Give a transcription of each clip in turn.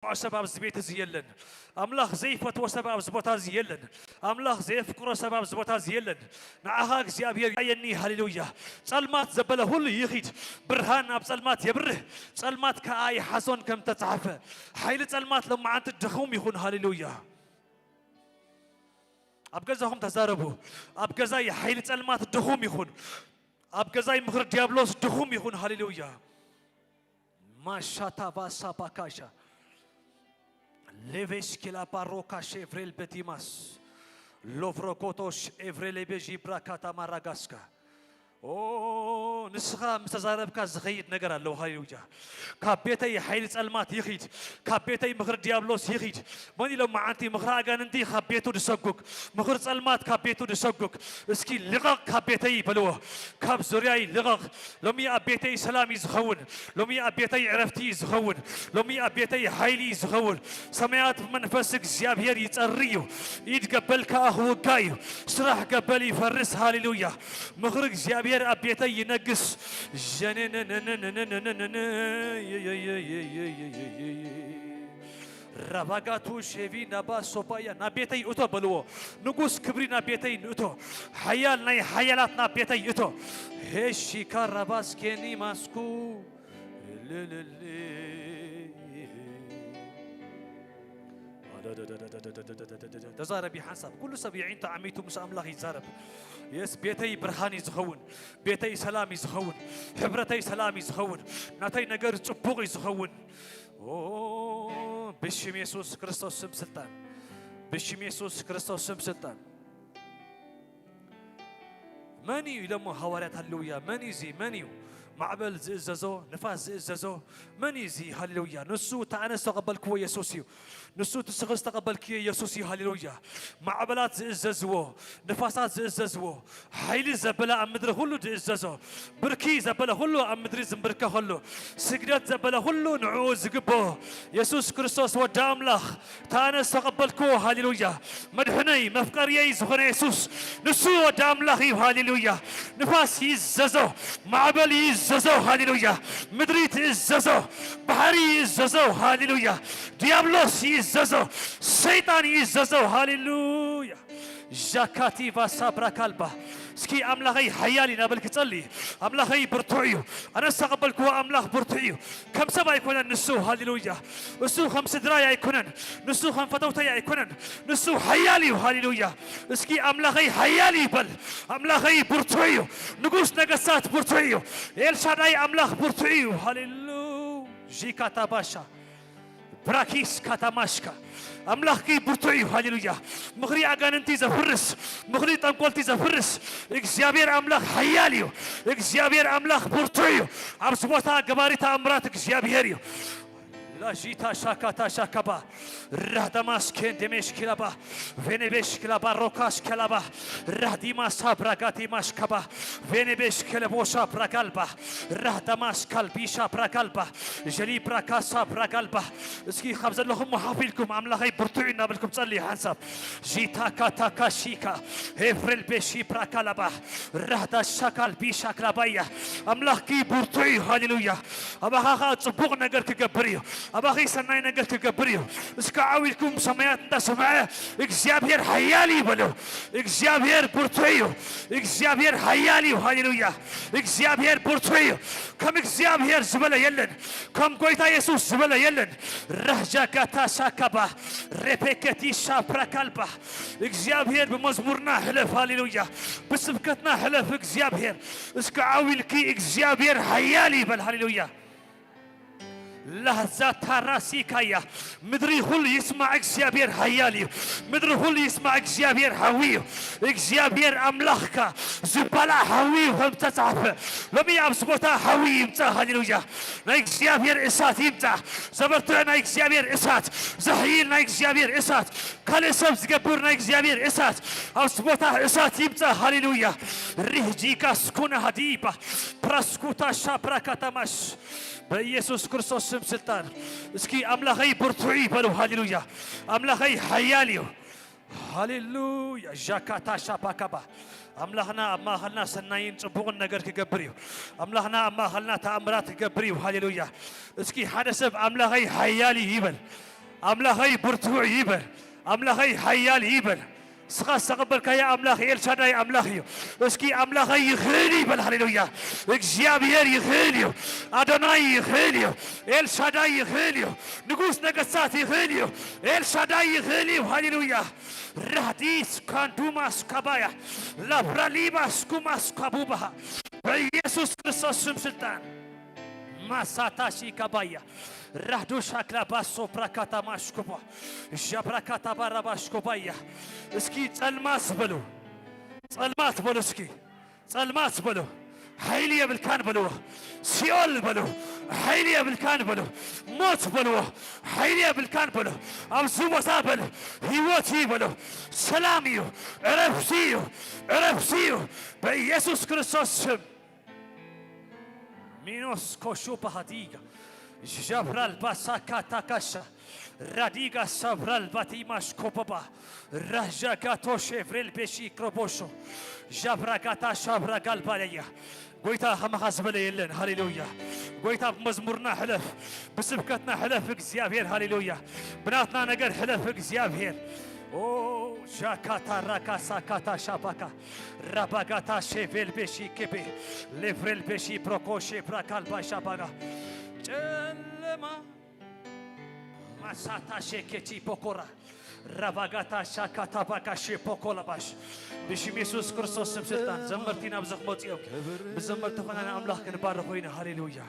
ዘይስምዖ ሰብ ኣብዚ ቤት እዚ የለን። ኣምላኽ ዘይፈትዎ ሰብ ኣብዚ ቦታ እዚ የለን። ኣምላኽ ዘየፍቅሮ ሰብ ኣብዚ ቦታ እዚ የለን። ንዓኻ እግዚኣብሔር ይኣየኒ። ሃሌሉያ። ጸልማት ዘበለ ሁሉ ይኺድ፣ ብርሃን ኣብ ጸልማት የብርህ፣ ጸልማት ከኣ ይሓዞን ከም ተጻሕፈ። ሓይሊ ጸልማት ሎማዓንቲ ድኹም ይኹን። ሃሌሉያ። ኣብ ገዛኹም ተዛረቡ። ኣብ ገዛይ ሓይሊ ጸልማት ድኹም ይኹን። ኣብ ገዛይ ምኽሪ ዲያብሎስ ድኹም ይኹን። ሃሌሉያ። ማሻታ ቫሳ ባካሻ ሌቬሽ ኪላ ባሮካ ሼቭሬል በቲማስ ሎቭሮኮቶሽ ኤቭሬሌ ቤዢ ብራካታ ማራጋስካ። ኦ፣ ንስኻ ምስ ተዛረብካ ዝኸይድ ነገር ኣለዎ። ሃሌሉያ። ካብ ቤተይ ሓይሊ ጸልማት ይኺድ፣ ካብ ቤተይ ምኽሪ ዲያብሎስ ይኺድ። መን ኢሎም መዓንቲ ምኽሪ ኣጋንንቲ ካብ ቤቱ ድሰጉግ፣ ምኽሪ ጸልማት ካብ ቤቱ ድሰጉግ? እስኪ ልቐቕ ካብ ቤተይ በልዎ፣ ካብ ዙርያይ ልቐቕ። ሎሚ ኣብ ቤተይ ሰላም እዩ ዝኸውን። ሎሚ ኣብ ቤተይ ዕረፍቲ እዩ ዝኸውን። ሎሚ ኣብ ቤተይ ሓይሊ እዩ ዝኸውን። ሰማያት ብመንፈስ እግዚኣብሔር ይጸሪ እዩ። ኢድ ገበል ከኣ ክውጋ እዩ። ስራሕ ገበል ይፈርስ። ሃሌሉያ። ምኽሪ እግዚኣብሔር ኣብ ቤተይ ይነግስ። ሸነነነነነነነነ። ራባጋቱ ሼቪ ናባ ሶባያ። ናብ ቤተይ እቶ በልዎ። ንጉስ ክብሪ ናብ ቤተይ ንእቶ። ሓያል ናይ ሓያላት ናብ ቤተይ እቶ። ሄሺካ ራባስኬኒ ማስኩ። ልልል። ተዛረቢ ሓንሳብ። ኩሉ ሰብ የዒንቱ ዓሚቱ ምስ ኣምላኽ ይዛረብ። የስ፣ ቤተይ ብርሃን እዩ ዝኸውን። ቤተይ ሰላም እዩ ዝኸውን። ሕብረተይ ሰላም እዩ ዝኸውን። ናተይ ነገር ጽቡቕ እዩ ዝኸውን። ኦ፣ ብሽም የሱስ ክርስቶስ ስም ስልጣን። ብሽም የሱስ ክርስቶስ ስም ስልጣን። መን እዩ ኢሎሞ ሃዋርያት? ሃሌሉያ። መን እዩ እዚ? መን እዩ ማዕበል ዝእዘዞ፣ ንፋስ ዝእዘዞ? መን እዩ እዚ? ሃሌሉያ። ንሱ፣ እታ ኣነስ ዝተቐበልክዎ የሱስ እዩ። ንሱ፣ እቲ ስኺ ዝተቐበልክዮ የሱስ እዩ። ሃሌሉያ። ማዕበላት ዝእዘዝዎ፣ ንፋሳት ዝእዘዝዎ፣ ሓይሊ ዘበለ ኣብ ምድሪ ኩሉ ዝእዘዞ፣ ብርኪ ዘበለ ኩሉ ኣብ ምድሪ ዝንብርከኸሉ፣ ስግደት ዘበለ ኩሉ ንዕኡ ዝግብኦ፣ የሱስ ክርስቶስ ወዲ ኣምላኽ፣ እታ ኣነ ዝተቐበልክዎ፣ ሃሌሉያ፣ መድሕነይ መፍቀርየይ ዝኾነ የሱስ፣ ንሱ ወዲ ኣምላኽ እዩ። ሃሌሉያ። ንፋስ ይእዘዞ፣ ማዕበል ይእዘዞ። ሃሌሉያ። ምድሪ ትእዘዞ፣ ባሕሪ ይእዘዞ። ሃሌሉያ። ዲያብሎስ ይእዘዞ፣ ሰይጣን ይእዘዞ። ሃሌሉያ። ዣካቲቫ ሳብራ ካልባ። እስኪ ኣምላኸይ ሓያል እዩ እናበልኪ ጸልዪ። ኣምላኸይ ብርቱዕ እዩ። ኣነ ዝተቐበልክዎ ኣምላኽ ብርቱዕ እዩ። ከም ሰብ ኣይኮነን ንሱ። ሃሌሉያ። እሱ ከም ስድራይ ኣይኮነን። ንሱ ከም ፈተውተይ ኣይኮነን። ንሱ ሓያል እዩ። ሃሌሉያ። እስኪ ኣምላኸይ ሓያል እዩ በል። ኣምላኸይ ብርቱዕ እዩ። ንጉስ ነገስታት ብርቱዕ እዩ። ኤልሻዳይ ኣምላኽ ብርቱዕ እዩ። ሃሌሉ ዢካታባሻ ብራኪስ ካታማሽካ። ኣምላኽኪ ብርቱዕ እዩ። ሃሌሉያ። ምኽሪ ኣጋንንቲ ዘፍርስ፣ ምኽሪ ጠንቆልቲ ዘፍርስ እግዚኣብሔር ኣምላኽ ሓያል እዩ። እግዚኣብሔር ኣምላኽ ብርቱዕ እዩ። ኣብዚ ቦታ ገባሪ ተኣምራት እግዚኣብሔር እዩ። ላሺታ ሻካታ ሻካባ ራህዳማስ ኬንዴሜሽ ኪላባ ቬኔቤሽ ኪላባ ሮካሽ ኪላባ ራህዲማ ሳብራጋቲማሽ ካባ ቬኔቤሽ ኬለቦሻ ብራጋልባ ራህዳማስ ካልቢሻ ብራጋልባ ጀሊ ብራካሳ ብራጋልባ። እስኪ ካብ ዘለኹም ሓፍ ኢልኩም ኣምላኸይ ብርቱዕ እዩ እናበልኩም ጸልዩ ሓንሳብ። ዢታካ ታካ ሺካ ኤፍሬል ቤሺ ብራካላባ ራህዳ ሻካል ቢሻ ክላባያ። ኣምላኽኪ ብርቱዕ እዩ። ሃሌሉያ። ኣባኻ ኸኣ ጽቡቕ ነገር ክገብር እዩ። ኣባኺ ሰናይ ነገር ክገብር እዩ። እስከ ዓው ኢልኩም ሰማያት እንዳሰምዐ እግዚኣብሔር ሓያል እዩ በሉ። እግዚኣብሔር ብርቱዕ እዩ። እግዚኣብሔር ሓያል እዩ። ሃሌሉያ። እግዚኣብሔር ብርቱዕ እዩ። ከም እግዚኣብሔር ዝበለ የለን። ከም ጎይታ የሱስ ዝበለ የለን። ራህጃጋታ ሳካባ ሬፔኬቲ ሻፕራካልባ። እግዚኣብሔር ብመዝሙርና ሕለፍ። ሃሌሉያ። ብስብከትና ሕለፍ። እግዚኣብሔር እስከ ዓው ኢልኪ እግዚኣብሔር ሓያል እዩ በል። ሃሌሉያ። ላዛ ታራሲካያ ምድሪ ሁሉ ይስማዕ እግዚኣብሔር ሓያል እዩ። ምድሪ ሁሉ ይስማዕ እግዚኣብሔር ሓዊ እዩ። እግዚኣብሔር ኣምላኽካ ዝበልዓ ሓዊ እዩ ከም ዝተጻሕፈ ሎሚ ኣብዚ ቦታ ሓዊ ይምጻእ። ሃሌሉያ። ናይ እግዚኣብሔር እሳት ይምጻእ። ዘበርትዕ ናይ እግዚኣብሔር እሳት፣ ዘሕይል ናይ እግዚኣብሔር እሳት፣ ካልእ ሰብ ዝገብር ናይ እግዚኣብሔር እሳት ኣብዚ ቦታ እሳት ይምጻእ። ሃሌሉያ። ሪህጂካ ስኩና ሃዲባ ፕራስኩታ ሻፕራ ካታማሽ በኢየሱስ ክርስቶስ ስም ስልጣን። እስኪ ኣምላኸይ ብርቱዕ እዩ በሉ። ሃሌሉያ። ኣምላኸይ ሓያል እዩ። ሃሌሉያ። ዣካታ ሻፓካባ። ኣምላኽና ኣብ ማእኸልና ሰናይን ጽቡቕን ነገር ክገብር እዩ። ኣምላኽና ኣብ ማእኸልና ተኣምራት ክገብር እዩ። ሃሌሉያ። እስኪ ሓደ ሰብ ኣምላኸይ ሓያል እዩ ይበል። ኣምላኸይ ብርቱዕ ይበል። ኣምላኸይ ሓያል ይበል። እስኻ ዝተቐበልካዮ ኣምላኽ ኤልሻዳይ ኣምላኽ እዩ። እስኪ ኣምላኸይ ይኽእል ይበል። ሃሌሉያ። እግዚኣብሔር ይኽእል እዩ። ኣዶናይ ይኽእል እዩ። ኤልሻዳይ ይኽእል እዩ። ንጉስ ነገስታት ይኽእል እዩ። ኤልሻዳይ ይኽእል እዩ። ሃሌሉያ። ራዲስ ካንዱማስ ካባያ ላብራሊባስ ኩማስ ካቡባሃ በኢየሱስ ክርስቶስ ስም ስልጣን ማሳታሺ ካባያ ራህዶ ሻክላ ባሶ ብራካታ ማሽኮባ ሻብራካታ ባራባሽኮባያ። እስኪ ጸልማት በሉ፣ ጸልማት በሉ፣ እስኪ ጸልማት በሉ። ሓይሊ የብልካን በልዎ። ሲኦል በሉ፣ ሓይሊ የብልካን በሉ። ሞት በልዎ፣ ሓይሊ የብልካን በሉ። ኣብዚ ቦታ በሉ፣ ህይወት እዩ በሉ። ሰላም እዩ፣ ዕረፍቲ እዩ፣ ዕረፍቲ እዩ። በኢየሱስ ክርስቶስ ስም ሚኖስ ኮሹ ባህዲጋ ዣብራል ባሳካ ታካሻ ራዲጋ ሳብራል ባቲማሽ ኮፖባ ራዣጋቶ ሼቭሬል ቤሺ ክሮቦሾ ዣብራጋታ ሻብራጋል ባለያ። ጎይታ ከማኻ ዝበለ የለን። ሃሌሉያ። ጎይታ ብመዝሙርና ሕለፍ፣ ብስብከትና ሕለፍ እግዚኣብሔር። ሃሌሉያ። ብናትና ነገር ሕለፍ እግዚኣብሔር። ኦ ሻካታ ራካሳ ካታ ሻባካ ራባጋታ ሼቬል ቤሺ ኬቤ ሌፍሬል ቤሺ ፕሮኮሼ ብራካል ባሻ ባጋ ጨለማ ማሳታ ሼኬቺ ፖኮራ ራባጋታ ሻካታ ባጋ ሼ ፖኮላ ባሽ ብሽም የሱስ ክርስቶስ ስም ስልጣን ዘመርቲ ናብ ዘኽመፁ እዮም። ብዘመርቲ ኾና ንኣምላኽ ክንባርኾ ኢና። ሃሌሉያ።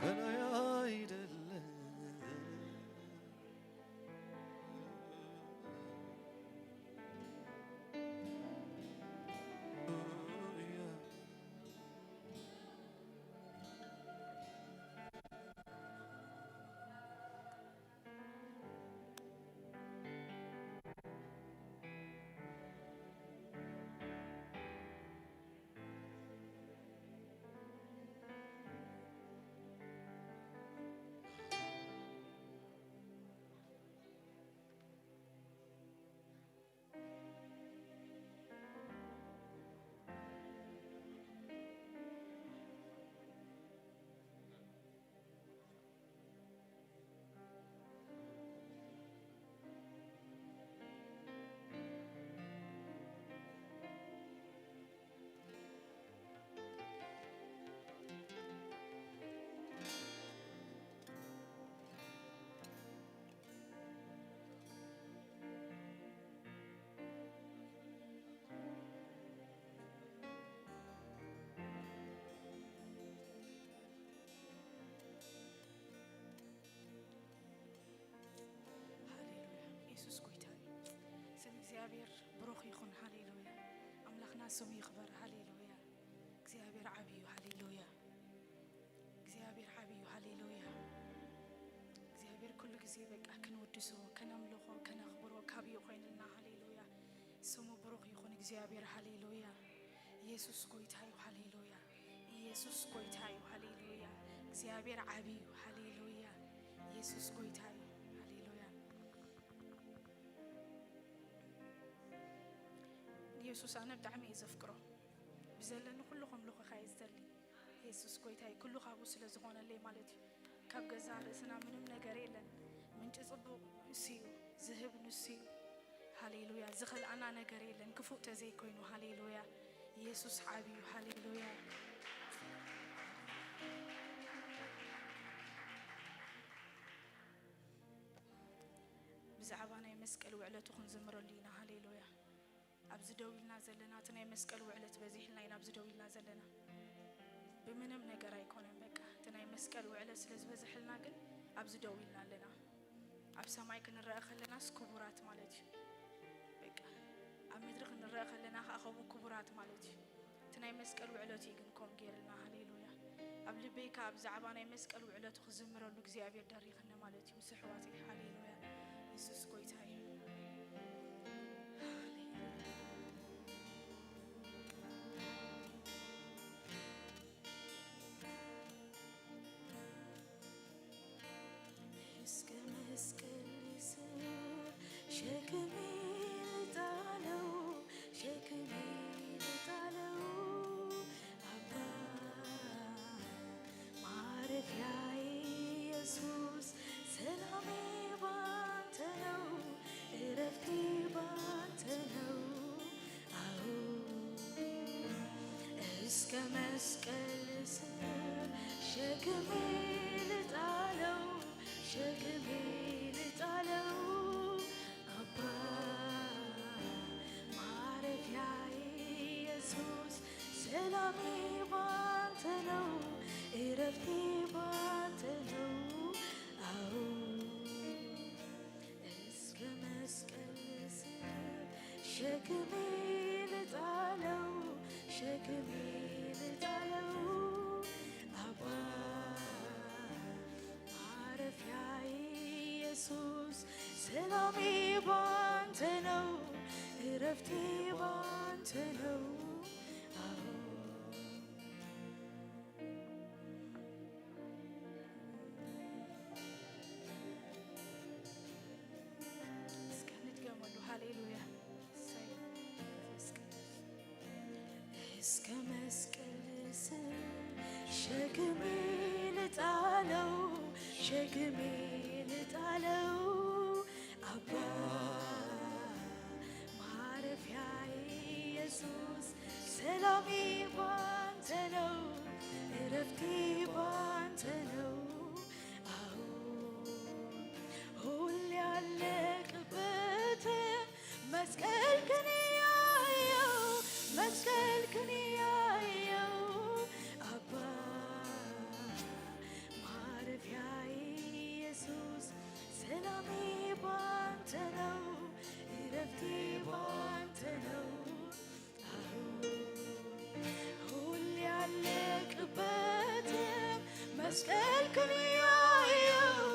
ሃሌሉያ። የሱስ ጎይታ እዩ። ስም እግዚኣብሔር ብሩኽ ይኹን። ሃሌሉያ። ኣምላኽና ስሙ ይኽበር። ሃሌሉያ። እግዚኣብሔር ዓቢ እዩ። ሃሌሉያ። እግዚኣብሔር ዓቢ እዩ። ሃሌሉያ። እግዚኣብሔር ኩሉ ግዜ በቃ ክንውድሶ፣ ከነምልኾ፣ ከነኽብሮ ካብዩ ኮይንልና። ሃሌሉያ። ስሙ ብሩኽ ይኹን እግዚኣብሔር። ሃሌሉያ። ኢየሱስ ጎይታ እዩ። ሃሌሉያ። ኢየሱስ ጎይታ እዩ። ሃሌሉያ። እግዚኣብሔር ዓቢ እዩ። ሃሌሉያ። ኢየሱስ ጎይታ እዩ። ሃሌሉያ። ኢየሱስ ኣነ ብጣዕሚ እየ ዘፍቅሮ። ብዘለኒ ኩሉ ከምልኾኻ እየ ዝደሊ። የሱስ ጎይታይ ኩሉ ካብኡ ስለ ዝኾነለይ ማለት እዩ። ካብ ገዛ ርእስና ምንም ነገር የለን። ምንጪ ጽቡቕ ንሱ እዩ፣ ዝህብ ንሱ እዩ። ሃሌሉያ። ዝኸልኣና ነገር የለን ክፉእ ተዘይኮይኑ። ሃሌሉያ። ኢየሱስ ዓቢ እዩ። ሃሌሉያ። ብዛዕባ ናይ መስቀል ውዕለቱ ክንዝምረሉ ኢና። ሃሌሉያ። ኣብዚ ደው ኢልና ዘለና፣ እቲ ናይ መስቀል ውዕለት በዚሕልና ኢና ኣብዚ ደው ኢልና ዘለና። ብምንም ነገር ኣይኮነን። በቃ እቲ ናይ መስቀል ውዕለት ስለ ዝበዝሕልና ግን ኣብዚ ደው ኢልና ኣለና። ኣብ ሰማይ ክንረአ ከለናስ ክቡራት ማለት እዩ። በቃ ኣብ ምድሪ ክንረአ ከለና ከዓ ከምኡ ክቡራት ማለት እዩ። እቲ ናይ መስቀል ውዕለት እዩ ግን ከምኡ ገይርና። ሃሌሉያ። ኣብ ልበይ ከዓ ብዛዕባ ናይ መስቀል ውዕለቱ ክዝምረሉ እግዚኣብሔር ደሪኽኒ ማለት እዩ። ምስ ኣሕዋተይ። ሃሌሉያ። የሱስ ጎይታ እዩ። ሃሌሉያ። እስከ መስቀል ስር ሸክሜን ጣለው፣ ሸክሜን ጣለው። አባ ማረፊያዬ ኢየሱስ፣ ሰላሜ ባንተ ነው። ሸክሜ ልጣለው፣ ሸክሜ ልጣለው፣ አባ ማረፊያዬ ኢየሱስ፣ ሰላሜ ባንተ ነው፣ እረፍቴ ባንተ ነው። አዎ እስከ መስቀል ስር ሸክሜ ልጣለው፣ ሸክሜ ልጣለው፣ አባ ማረፊያዬ ኢየሱስ፣ ሰላሜ ባንተ ነው፣ እረፍቴ ባንተ ነው። አዎ እስከ ንድገመሉ። ሃሌሉያ። እሰይ። መንፈስ ቅዱስ። እስከ መስቀል ስር ሸክሜ ልጣለው፣ ሸክሜ ልጣለው፣ አባ ማረፊያዬ ኢየሱስ፣ ሰላሜ ባንተ ነው፣ እረፍቴ ባንተ ነው። አዎ ሁሌ ያለቅበትም መስቀልክን ያየው፣ መስቀልክን ያየው፣ አባ ማረፊያዬ ኢየሱስ፣ ሰላሜ ባንተ ነው፣ እረፍቴ ባንተ ነው። አዎ ሁሌ ያለቅበትም መስቀልክን ያየው፣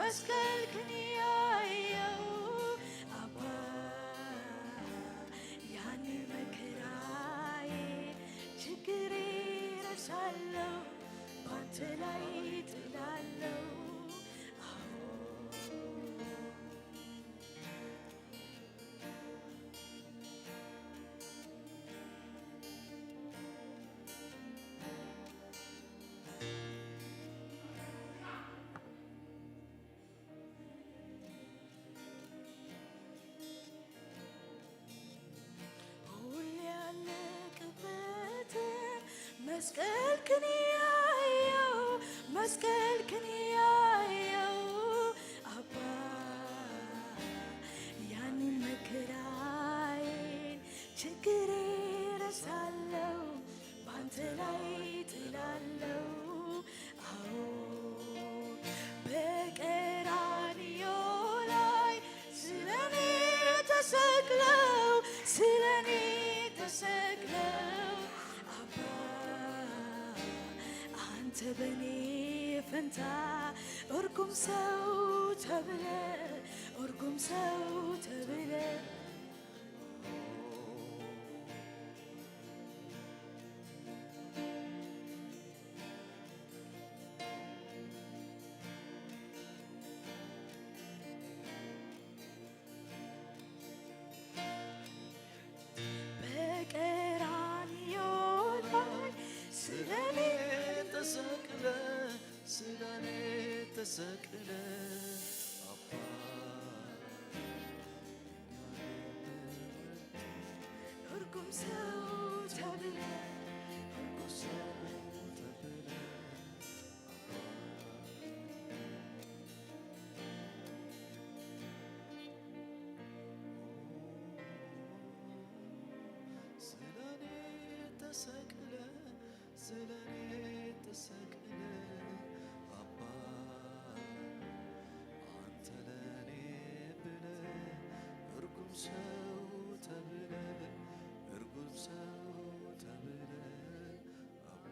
መስቀልክን ያየው፣ አባ ያኔ መከራዬ ችግሬ ረሳለው፣ ባንተ ላይ ጥላለው። አዎ ሁሌ ያለቅበትም መስቀልክን ያየው፣ መስቀልክን ያየው፣ አባ ያንን መከራዬን ችግሬ ረሳለው፣ ባንተ ላይ ጥላለው። አዎ በቀራንዮ ላይ ስለኔ ተሰቅለው፣ ስለኔ ተሰቅለው፣ አባ አንተ በኔ ፈንታ እርጉም ሰው ተብለ፣ እርጉም ሰው ተብለ። በቀራንዮ ላይ ስለኔ ተሰቅለ፣ ስለኔ ተሰቅለ፣ አባ እርጉም ሰው ተብለ፣ እርጉም ሰው ተብለ፣ ስለኔ ተሰቅለ፣ ስለኔ ተሰቅለ፣ አባ አንተ ለኔ ብለ፣ እርጉም ሰው ተብለ፣ እርጉም ሰው ተብለ፣ አባ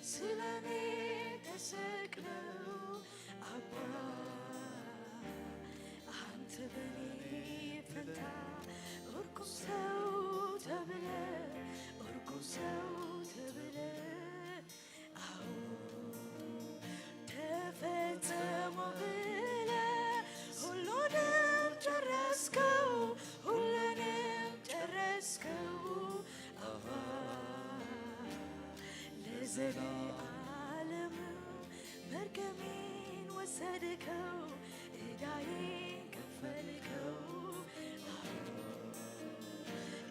ስለኔ ተሰቅለው አባ አንተ በኔ ፈንታ እርጉም ሰው ተብለ እርጉም ሰው ተብለ አዎ ተፈጸሞ ብለ ሁሉንም ጨረስከው ሁሉንም ጨረስከው አባ ለዘለዓለም መርገሜን ወሰድከው ዕዳዬን ከፈልከው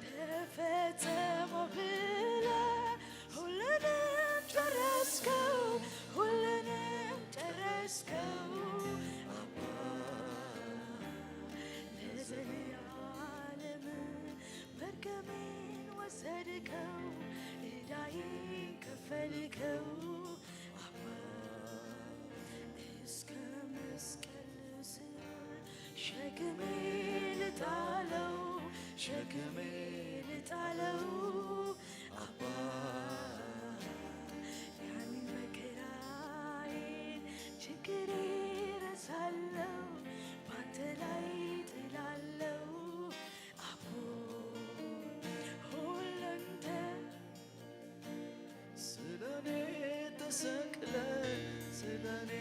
ተፈጸሞ ብለ ሁሉንም ጨረስከው ሁሉንም ጨረስከው አባ ለዘለዓለም መርገሜን ወሰድከው ዕዳዬን ከፈልከው አባ እስከ መስቀል ስር ሸክሜ ልጣለው ሸክሜ ልጣለው አባ ያን መከራዬን ችግሬ ረሳለው ባንተ ላይ ጥላለው አቦ ሁሉን ተ ስለኔ ተሰቅለ ስለኔ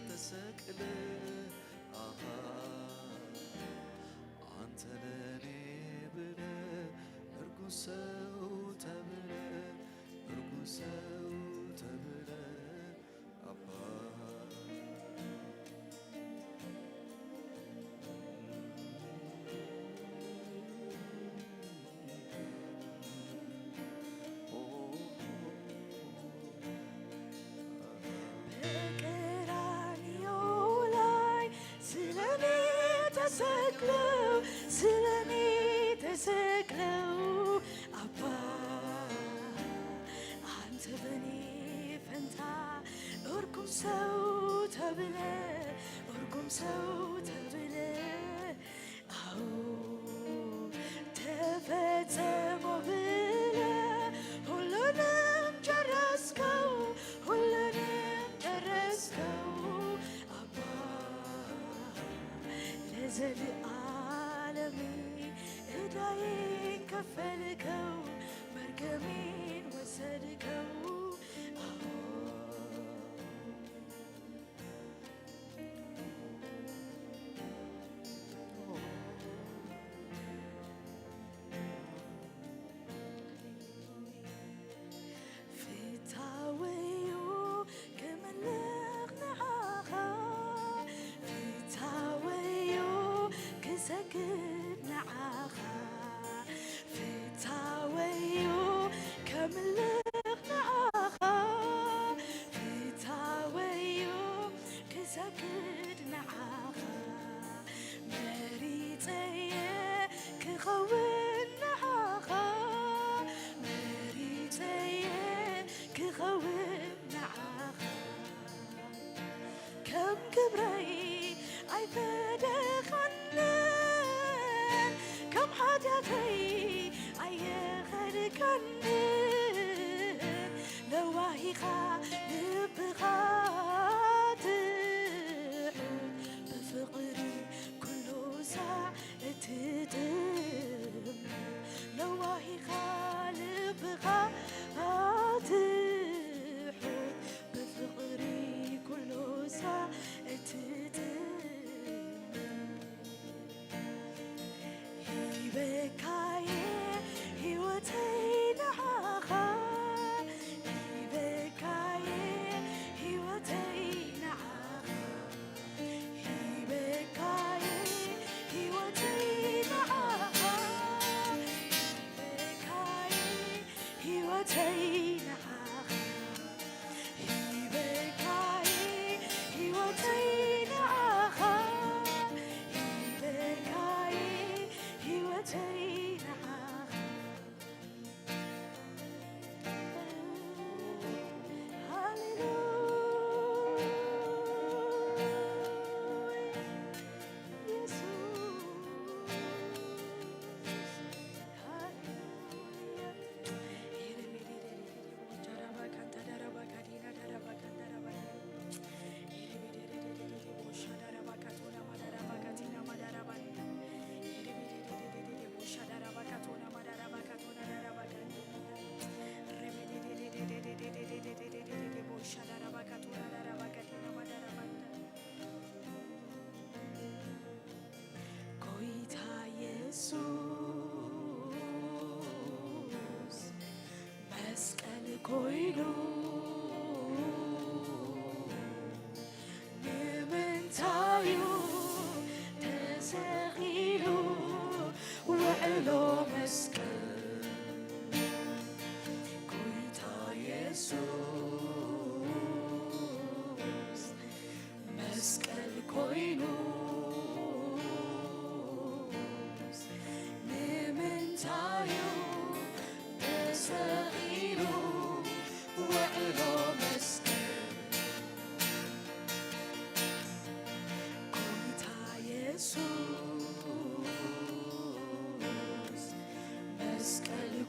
ተሰቅለ አሃ አንተ ለኔ ብለ እርጉም ሰው ተብለ እርጉም ሰው ተብለ አባ በቀራንዮ ላይ ስለኔ ተሰቅለው ስለኔ ተሰቅለው አባ አንተ በኔ ፈንታ እርጉም ሰው ተብለ እርጉም ሰው ተብለ አዎ ተፈጸሞ ብለ ሁሉንም ጨረስከው ሁሉንም ጨረስከው አባ ለዘለዓለም ዕዳዬን ከፈልከው መርገሜን ወሰድከው አዎ ፍታወዮ ክምልኽ ንዓኻ ፍታወዮ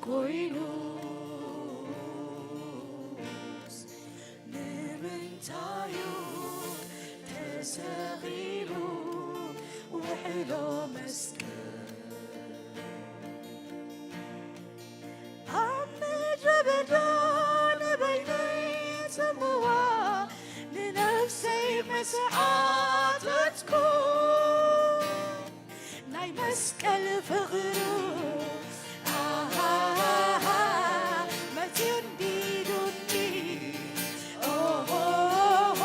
ኮይኑስ ንምንታዩ ተሰቒሉ ውዕሎ መስቀል ኣብ ምድረ በዳ ንበይነይ ጽምዋ ንነፍሰይ ምስ ሓተትኩ ናይ መስቀል ፍቕሩ ኣሃሃሃ መትንዲዱኒ ኦሆሆ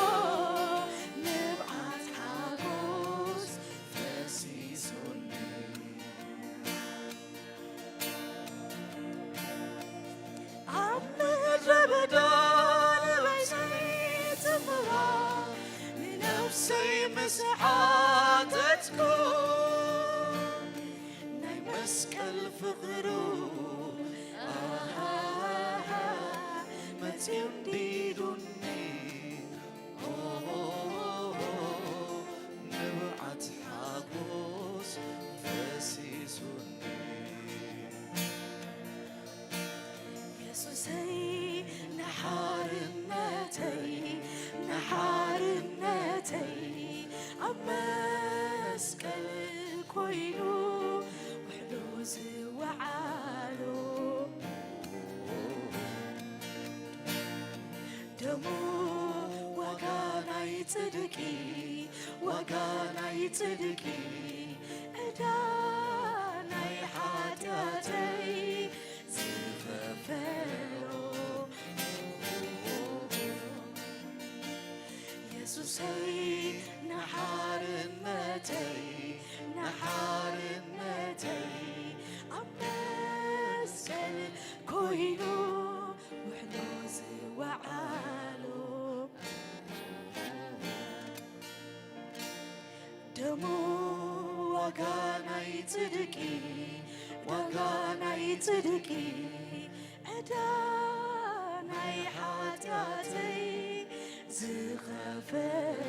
ንብዓት ሓጎስ ፈሲሱኒ ኣብ ምድረ በዳ ንበይነይ ጽምዋ ንነፍሰይ ምስ ሓተትኩ ናይ መስቀል ፍቕሩ ኣሃሃሃ መጺኡ እንዲዱኒ ንብዓት ሓጎስ ፈሲሱኒ የሱሰይ ንሓርነተይ ንሓርነተይ ኣብ መስቀል ኮይኑ ውዕሎ ዝወዓሎ ደሙ ዋጋ ናይ ጽድቂ ዋጋ ናይ ጽድቂ ዕዳ ናይ ሓጢኣተይ ዝኸፈሎ የሱሰይ ንሓርነተይ ንሓርነተይ ኣብ መስቀል ኮይኑ ውዕሎ ዝወዓሎ ደሙ ዋጋ ናይ ጽድቂ ዋጋ ናይ ጽድቂ ዕዳ ናይ ሓጢኣተይ ዝኸፈሎ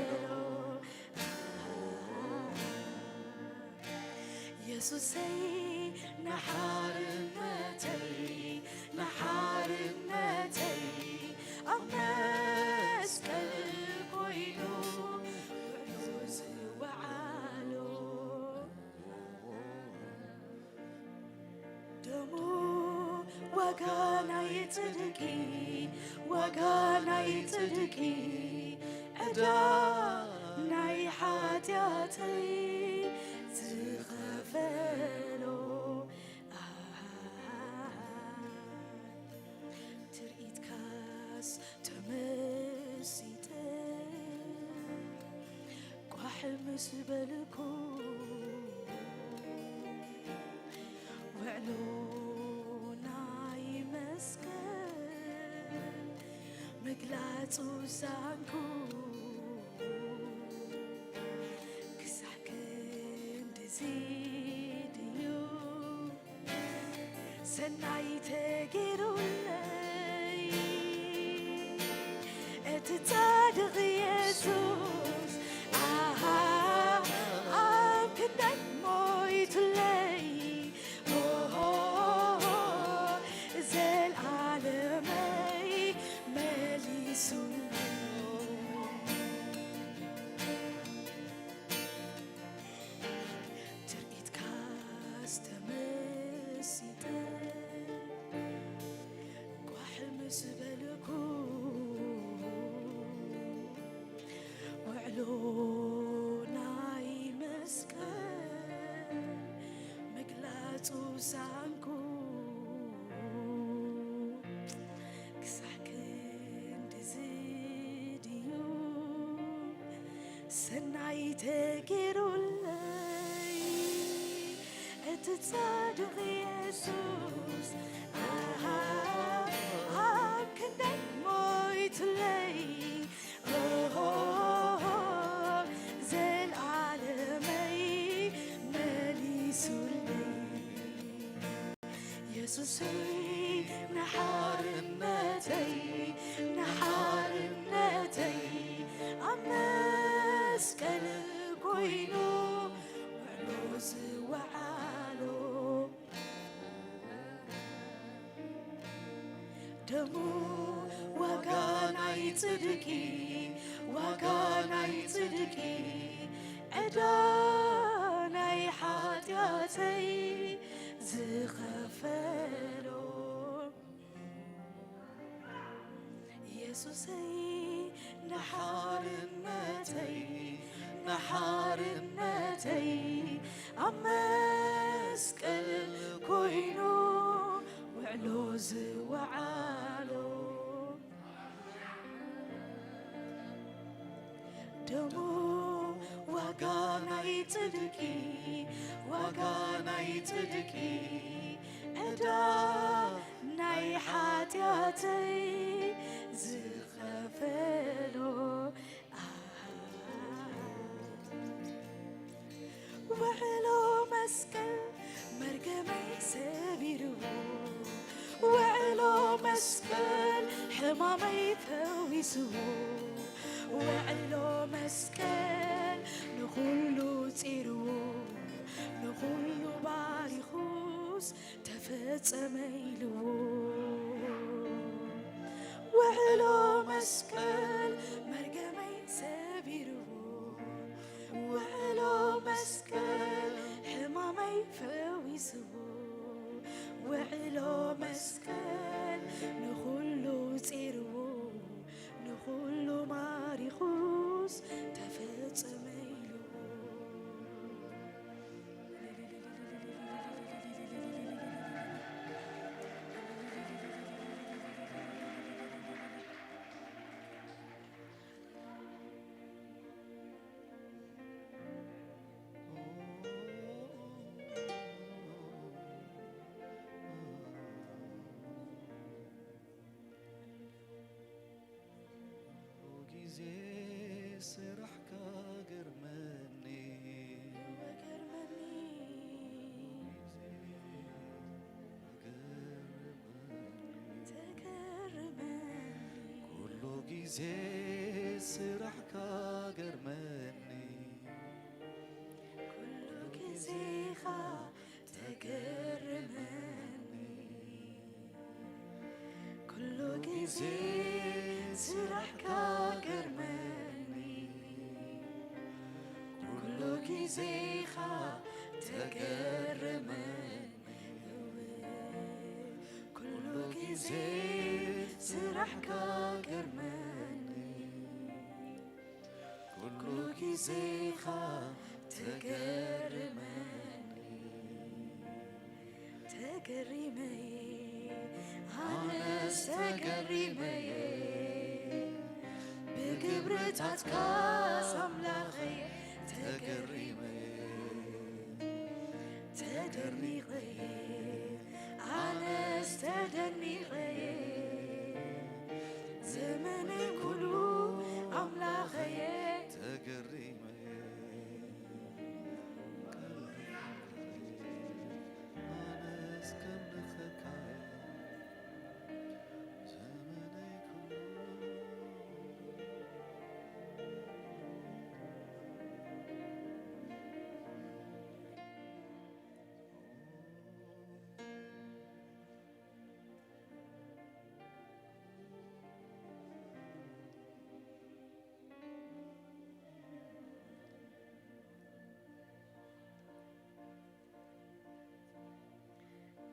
የሱሰይ ንሓርነተይ ንሓርነተይ ኣብ መስቀል ኮይኑ ውዕሉ ዝወዓሎ ደሙ ዋጋ ናይ ጽድቂ ዋጋ ናይ ጽድቂ ዕዳ ናይ ሓጢኣተይ ዝኸፈሎ ትርኢትካስ ተመሲጠ ቋሕ ምስ በልኩ ውዕሎ ናይ መስቀል ምግላጹ ሳንኩ ክሳዕ ክንድዚ ድዩ ሰናይ ተገይሩለይ እቲ ጻድቕ የሱስ ኣሃ ኣብ ክንደይ ሞይቱለይ ኦሆ ዘልዓለመይ መሊሱኒ ትርኢትካስ ተመሲጠ ጓሕ ምስ በልኩ ውዕሎ ናይ መስቀል ምግላጹ ሳንኩ ክሳዕ ክንድዚ ድዩ ሰናይ ተገይሩለይ እቲ ጻድቕ የሱስ ኣሃ ኣብ ክንደይ ሞይቱለይ ኦሆ ዘልዓለመይ መሊሱለይ የሱሰይ ንሓርነተይ ንሓርነተይ ኣብ መስቀል ኮይኑ ውዕሎ ዝወዓሎ ደሙ ዋጋ ናይ ጽድቂ፣ ዋጋ ናይ ጽድቂ፣ ዕዳ ናይ ሓጢኣተይ ዝኸፈሎ። ኢየሱሰይ፣ ንሓርነተይ፣ ንሓርነተይ ኣብ መስቀል ኮይኑ ውዕሎ ዝወዓሎ። ደሙ ዋጋ ናይ ጽድቂ፣ ዋጋ ናይ ጽድቂ፣ ዕዳ ናይ ሓጢኣተይ ዝኸፈሎ። ውዕሎ መስቀል መርገመይ ሰቢርዎ፣ ውዕሎ መስቀል ሕማመይ ፈዊስዎ፣ ውዕሎ መስቀል ንኹሉ ጺርዎ፣ ንኹሉ ባሪኹስ ተፈጸመ ኢልዎ። ውዕሎ መስቀል መርገመይ ሰቢርዎ፣ ውዕሎ መስቀል ሕማመይ ፈዊስዎ፣ ውዕሎ መስቀል ንኹሉ ጺርዎ፣ ንኹሉ ማሪኹስ ተፈጸመ ኢልዎ። ኩሉ ግዜ ስራሕካ ገርመኒ፣ ገርመኒ። ተገርመኒ። ኩሉ ግዜ ስራሕካ ገርመኒ፣ ኩሉ ግዜኻ ተገርመኒ፣ ኩሉ ግዜ ስራሕካ ገርመኒ፣ ኩሉ ግዜኻ ተገርመኒ፣ ኩሉ ግዜ ስራሕካ ገርመኒ። ኩሉ ግዜኻ ተገርመኒ፣ ተገሪመ፣ ኣነስ ተገሪመ፣ ብግብርታትካስ ኣምላኸይ ተገሪመ፣ ተደኒቐ፣ ኣነስ ተደኒቐ፣ ዘመነይ ኩሉ ኣምላኸየ ተገሪመ፣ ኣነስ ከምልኸካየ ዘመነይ ኩሉ።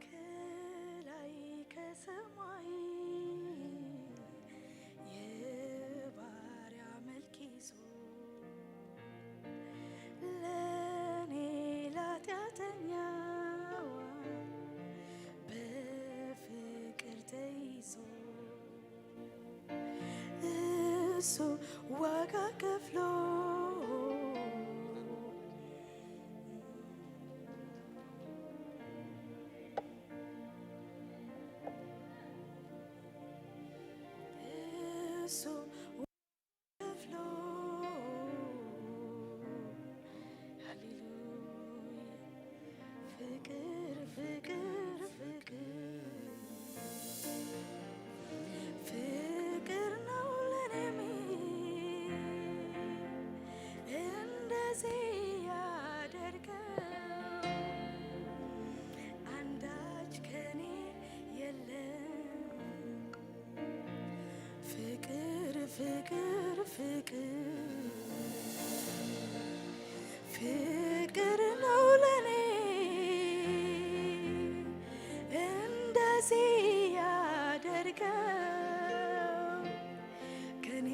ከላይ ከሰማይ የባሪያ መልክ ይዞ ለኔ ላጢአተኛዋ በፍቅር ተይዞ እሱ ዋጋ ከፍሎ እሱ ከፍሎ። ሃሌሉያ። ፍቅር ፍቅር ፍቅር ፍቅር ነው ለኔም እንደዚህ ያደርገው አንዳች ከኔ የለም። ፍቅር ፍቅር ፍቅር ነው ለኔ እንደዚህ ያደርገው ከኔ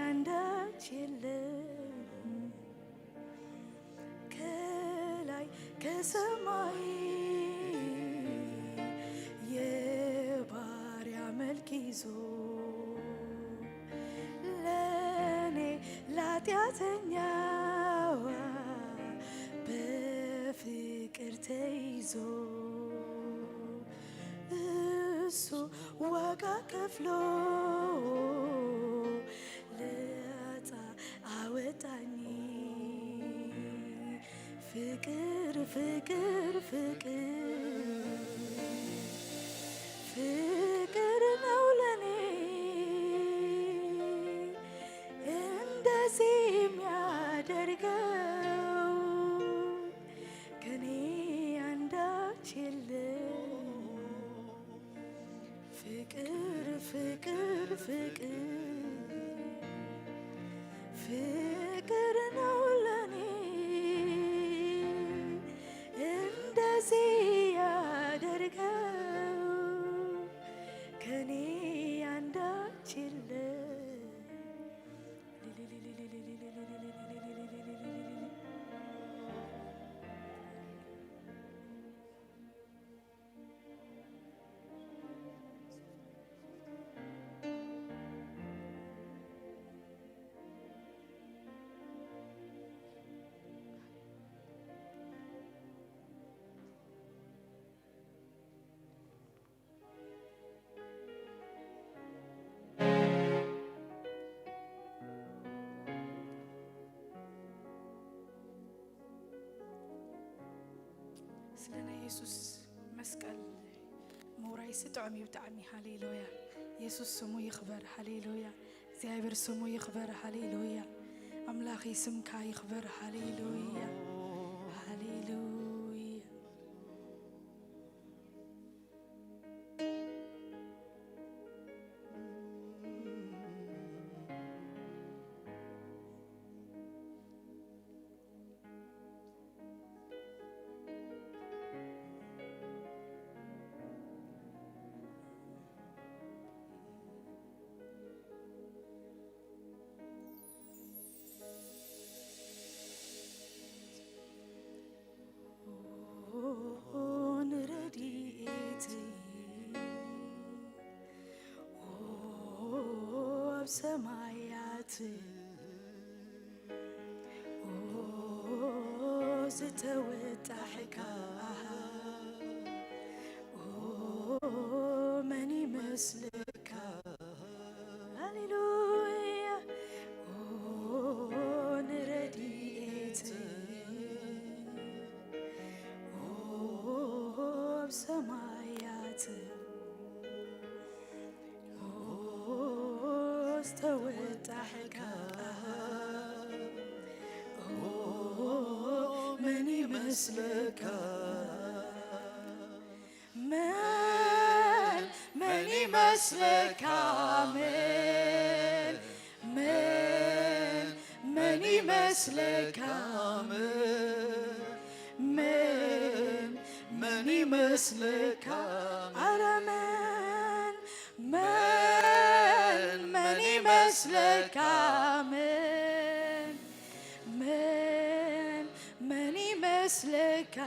አንዳች የለም ከላይ ከሰማይ የባሪያ መልክ ይዞ ለኔ ላጢአተኛዋ በፍቅር ተይዞ እሱ ዋጋ ከፍሎ ለጣ አወጣኝ ፍቅር ፍቅር ፍቅር ፍቅር ነው ለኔ እንደዚህ የሚያደርገው ከኔ አንዳች የለም ፍቅር ፍቅር ፍቅር ፍቅር ነው ለኔ እንደዚህ ያደርገው ከኔ አንዳች የለም። ስለ ናይ የሱስ መስቀል ምውራይሲ ጥዑም እዩ ብጣዕሚ። ሃሌሉያ። የሱስ ስሙ ይኽበር። ሃሌሉያ። እግዚኣብሔር ስሙ ይኽበር። ሃሌሉያ። ኣምላኸይ ስምካ ይኽበር። ሃሌሉያ። ሃሌሉያ። ኦን ረድኤት ኦ ኣብ ሰማያት ኦ ዝተወጣሕካ ኦ መን ይመስለካ ሃሌሉያ ኦ ንረድኤት ኦ ኣብ ሰማያት ኦ ዝተወጣሕካ ኦ መን ይመስለካ መን መን ይመስለካ መን መን መን ይመስለካ መን መን መን ይመስለካ ኧረ መን መን መን ይመስለካ መን መን መን ይመስለካ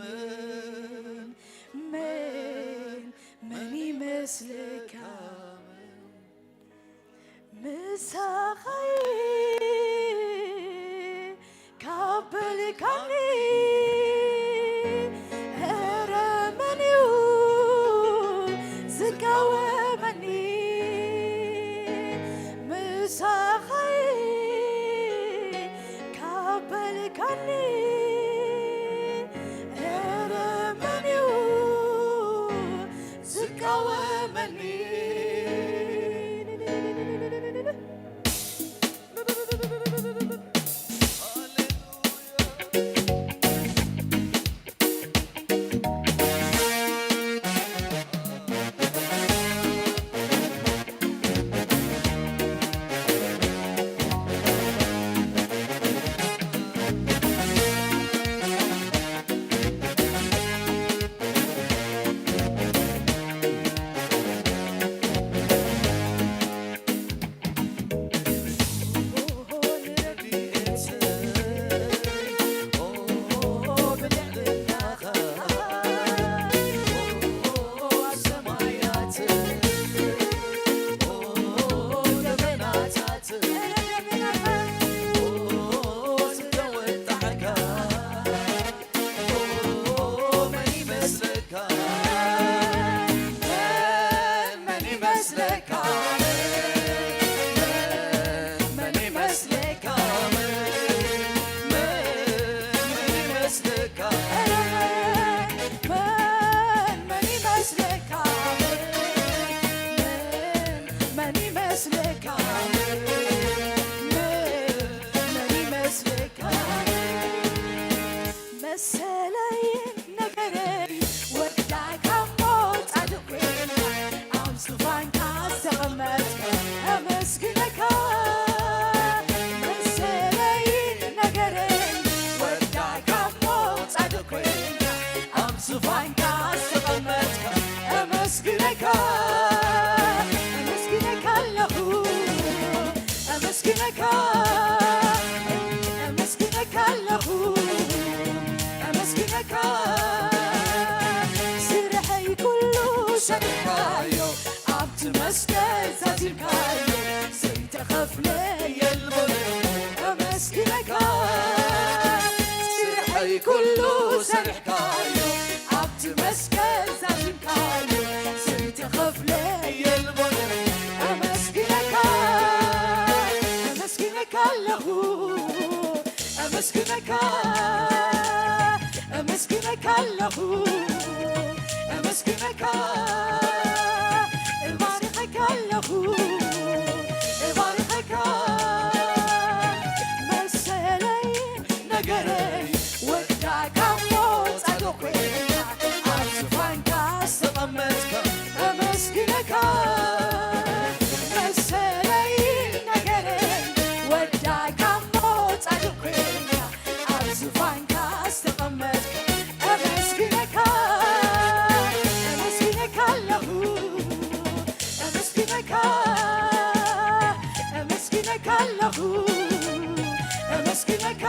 መን መን መን ይመስለካ ምሳኻይ ካብ በልካኒ ኧረ መን እዩ ዝቃወመኒ ምሳኻይ ካብ በልካኒ ኧረ መን እዩ ዝቃወመኒ ኣመስግነካ ኣለኹ፣ ኣመስግነካ። ስርሐይ ኩሉ ሰሪሕካዮ፣ ኣብቲ መስቀል ዛዚምካዮ፣ ዘይተኸፍለ የልቦን። ኣመስግነካ። ስርሐይ ኩሉ ሰሪሕካዮ፣ ኣብቲ መስቀል ዛዚምካዮ፣ ዘይተኸፍለ የልቦን። ኣመስግነካ፣ ኣመስግነካ ኣለኹ፣ ኣመስግነካ፣ ኣመስግነካ ኣለኹ፣ ኣመስግነካ፣ እባርኸካ ኣለኹ፣ እባርኸካ። መሰለይ ነገረይ ወዳእካ እሞ ጻድቕ ኮይንካ ኣብ ዙፋንካ ዝተቐመጥካ፣ ኣመስግነካ። መሰለይ ነገረይ ወዳእካ እሞ ጻድቕ ኮይንካ ኣብ ዙፋንካ ዝተቐመጥካ፣ ኣመስግነካ፣ ኣመስግነካ ኣለኹ፣ ኣመስግነካ፣ ኣመስግነካ ኣለኹ፣ ኣመስግነካ፣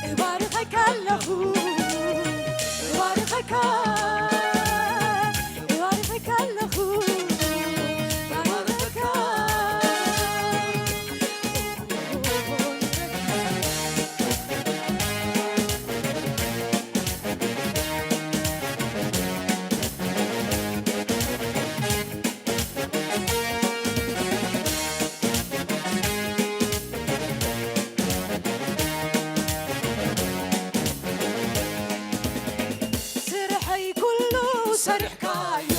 እባርኸካ ኣለኹ፣ እባርኸካ፣ እባርኸካ ኣለኹ፣ እባርኸካ። ስርሐይ ኩሉ ሰሪሕካዮ፣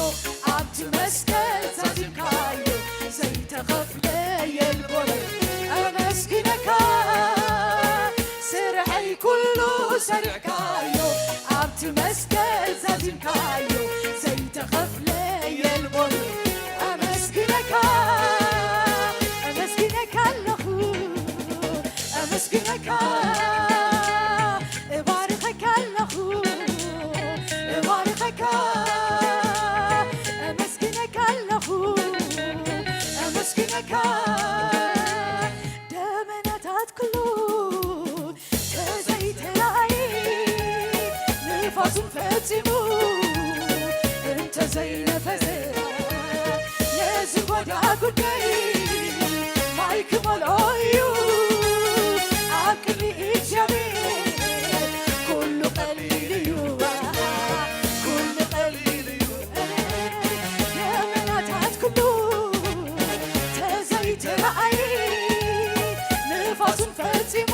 ኣብቲ መስቀል ዛዚምካዮ፣ ዘይተኸፍለ የልቦን። ኣመስግነካ። ስርሐይ ኩሉ ሰሪሕካዮ፣ ኣብቲ መስቀል ዛዚምካዮ፣ ዘይተኸፍለ የልቦን። ኣመስግነካ፣ ኣመስግነካ ኣለኹ፣ ኣመስግነካ፣ እባርኸካ ኣለኹ፣ እባርኸካ፣ ኣመስግነካ ኣለኹ፣ ኣመስግነካ። ደመናታት ኩሉ ተዘይተራእየ፣ ንፋሱን ፈጺሙ እንተዘይነፈሰ፣ ነዚ ጓዳ ጉዳይ ማይ ክመልኦ እዩ። ኣብ ቅድሚ እግዚኣብሔር ኩሉ ቀሊል እዩ፣ ኩሉ ቀሊል እዩ። ደመናታት ኩሉ ተዘይተራእየ፣ ንፋሱን ፈጺሙ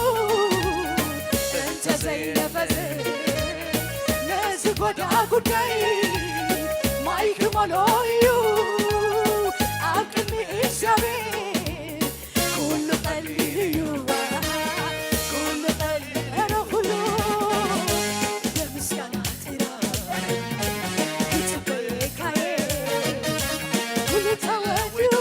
እንተዘይነፈሰ፣ ነዚ ጓዳ ጉዳይ ማይ ክመልኦ እዩ። ኣብ ቅድሚ እግዚኣብሔር ኩሉ ቀሊል እዩ፣ ኩሉ ቀሊል። ኧረ ኩሉ ብምስጋና ጥራይ ክጽበየካየ፣ ኩሉ ተወዲኡ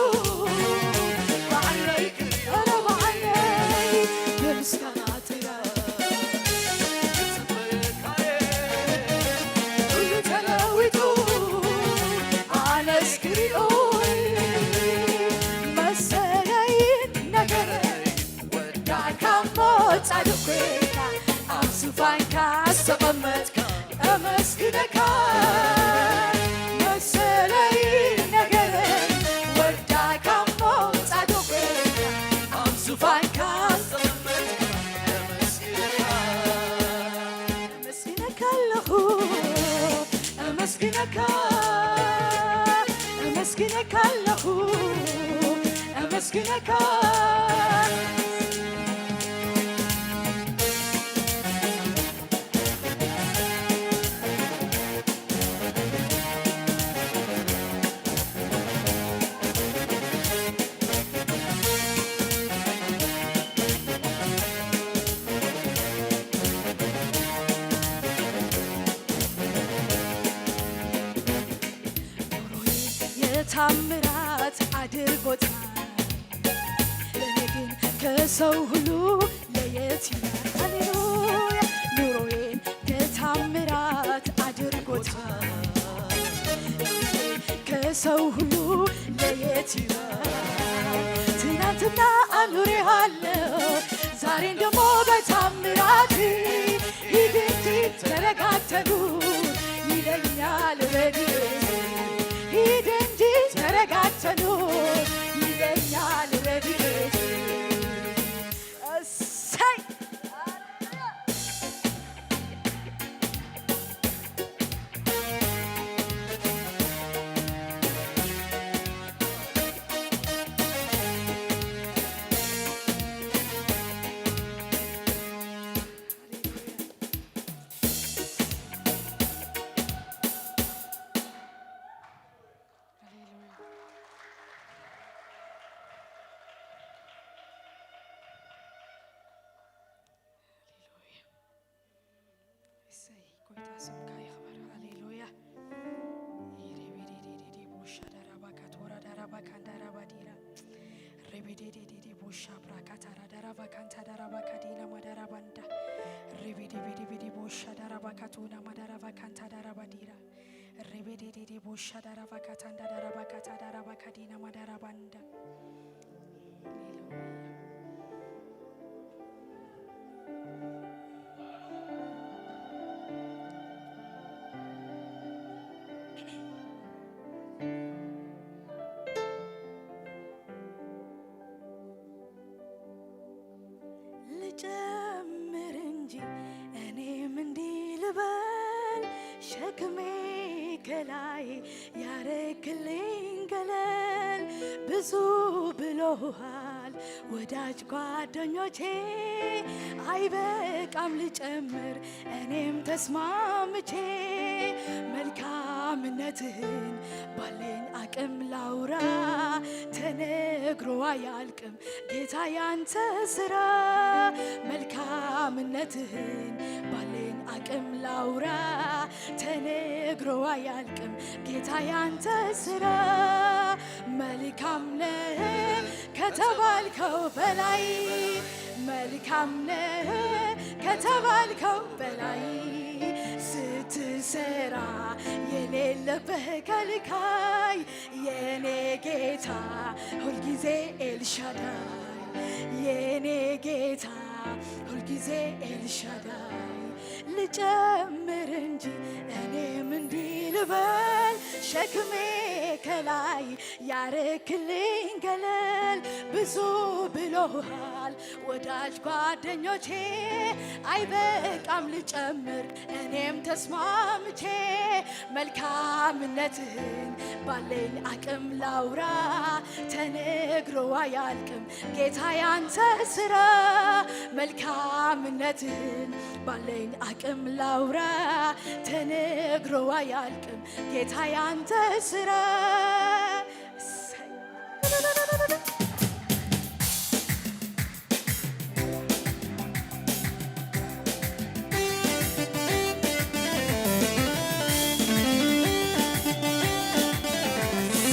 ብዓይነይ ክሪኦ፣ ኧረ ብዓይነይ ብምስጋና ጥራይ ክጽበየካየ፣ ኩሉ ተለዊጡ ኣነስ ክሪኦ መሰለይ ነገረይ። ወዳእካ እሞ ጻድቕ ኮይንካ ኣብ ዙፋንካ ዝተቐመጥካ፣ ኣመስግነካ። መሰለይ ነገረይ ወዳእካ እሞ ጻድቕ ኮይንካ ኣብ ዙፋንካ ዝተቐመጥካ፣ ኣመስግነካ። ኣመስግነካ ኣለኹ፣ ኣመስግነካ፣ ኣመስግነካ ኣለኹ፣ ኣመስግነካ። ኑሮዬ የታምራት አድርጎታል። ለእኔ ግን ከሰው ሁሉ ለየት ይላል። ሃሌሉያ። ኑሮዬን የታምራት አድርጎታል። ከሰው ሁሉ ለየት ይላል። ትናንት እና አኑሬሃለሁ ዛሬን ደግሞ በታምራት። ሂድ እንጂ ተረጋግተህ ኑር ይለኛል ረድኤቴ። ሂድ እንጂ ተረጋግተህ ኑር ይለኛል ረድኤቴ። እሰይ! ሃሌሉያ። እሰይ፣ ጎይታ ስምካ ይኽበር። ሃሌሉያ። ሬቤዴዴዴዴ ቦሻ ዳራባካ ቶራ ዳራባካ እንዳራባዲራ። ሬቤዴዴዴዴ ቦሻ ብራካ ታራ ዳራባካ አንታ ዳራባካ ዲና ማዳራባንዳ። ሬቤዴቤዴቤዴ ቦሻ ዳራባካ ቶና ማዳራባካ አንታ ዳራባዲራ። ሬቤዴዴዴ ቦሻ ዳራባካ ታንዳ ዳራባካ ታዳራባካ ዲና ማዳራባንዳ። ሃሌሉያ። ልጨምር እንጂ እኔም እንዲህ ልበል፣ ሸክሜ ከላይ ያረክልኝ ገለል። ብዙ ብሎሃል ወዳጅ ጓደኞቼ፣ አይበቃም ልጨምር እኔም ተስማምቼ። መልካምነትህን ባለኝ አቅም ላውራ፣ ተነግሮ አያልቅም ጌታ ያንተ ስራ። መልካምነትህን ባለኝ አቅም ላውራ፣ ተነግሮ አያልቅም ጌታ ያንተ ስራ። መልካም ነህ ከተባልከው በላይ፣ መልካም ነህ ከተባልከው በላይ፣ ስትሰራ የሌለብህ ከልካይ፣ የኔ ጌታ ሁልጊዜ ኤልሻዳይ፣ የኔ ጌታ ሁልጊዜ ኤልሻዳይ። ልጨምር እንጂ እኔም እንዲህ ልበል፣ ሸክሜ ከላይ ያረክልኝ ገለል። ብዙ ብሎሃል ወዳጅ ጓደኞቼ፣ አይበቃም ልጨምር እኔም ተስማምቼ። መልካምነትህን ባለኝ አቅም ላውራ፣ ተነግሮ አያልቅም ጌታ ያንተ ስራ። መልካምነትህን ባለኝ አቅም ላውራ፣ ተነግሮ አያልቅም ጌታ ያንተ ስራ። እሰይ።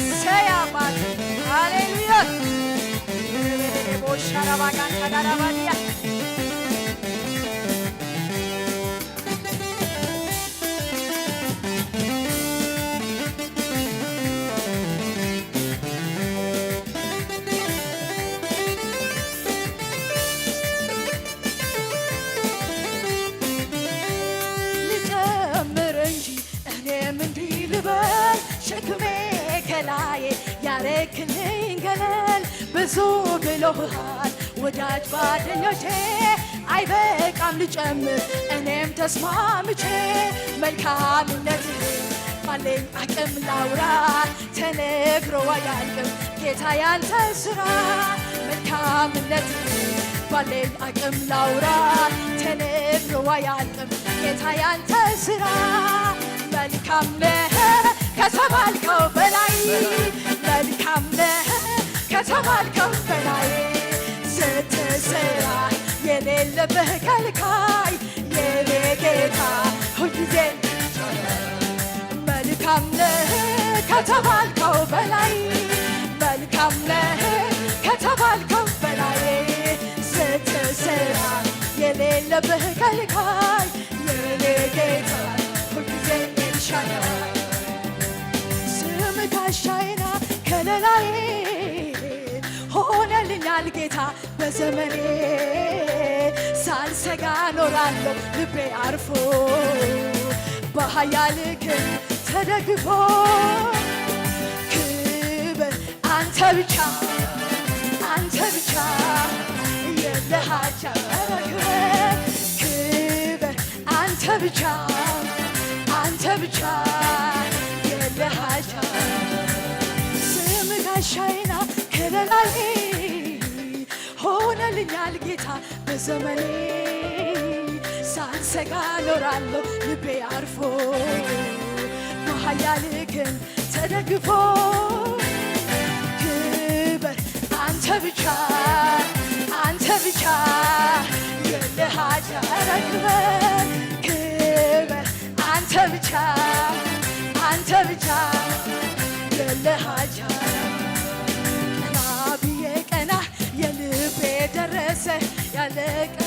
እሰይ አባቴ፣ ሃሌሉያ። ቦሻ ራባጋንታ ዳራባዲያ። ልጨምር እንጂ እኔም እንዲህ ልበል፣ ሸክሜ ከላዬ ያረክልኝ ገለል። ብዙ ብሎሃል ወዳጅ ጓደኞቼ፣ አይበቃም ልጨምር እኔም ተስማምቼ። መልካምነትህን ባለኝ አቅም ላውራ፣ ተነግሮ አያልቅም ጌታ ያንተ ስራ። መልካምነትህን ባለኝ አቅም ላውራ፣ ተነግሮ አያልቅም ጌታ ያንተ ስራ። መልካም ነህ ከተባልከው በላይ፣ መልካም ነህ ከተባልከው በላይ፣ ስትሰራ የሌለብህ ከልካይ፣ የኔ ጌታ ሁልጊዜ። መልካም ነህ ከተባልከው በላይ፣ መልካም ነህ ከተባልከው በላይ፣ ስትሰራ የሌለብህ ከልካይ፣ የኔ ጌታ ሁልጊዜ ኤልሻዳይ። ስም ጋሻዬና ከለላዬ ሆነልኝ ኛል ጌታ በዘመኔ ሳልሰጋ ኖራለሁ ልቤ አርፎ በኃያል ክንድ ተደግፎ ክብር አንተ ብቻ አንተ ብቻ የለህ አቻ ኧረ ክብር ክብር አንተ ብቻ አንተ ብቻ የለህ አቻ ስም ጋሻዬና ከለላዬ ሆነልኛል ጌታ በዘመኔ ሳልሰጋ ኖራለሁ ልቤ አርፎ በኃያል ክንድ ተደግፎ ክብር አንተ ብቻ አንተ ብቻ የለህ አቻ ኧረ ክብር ክብር አንተ ብቻ አንተ ብቻ የለህ አቻ ቀና ብዬ ቀና የልቤ ደረሰ ያለቀ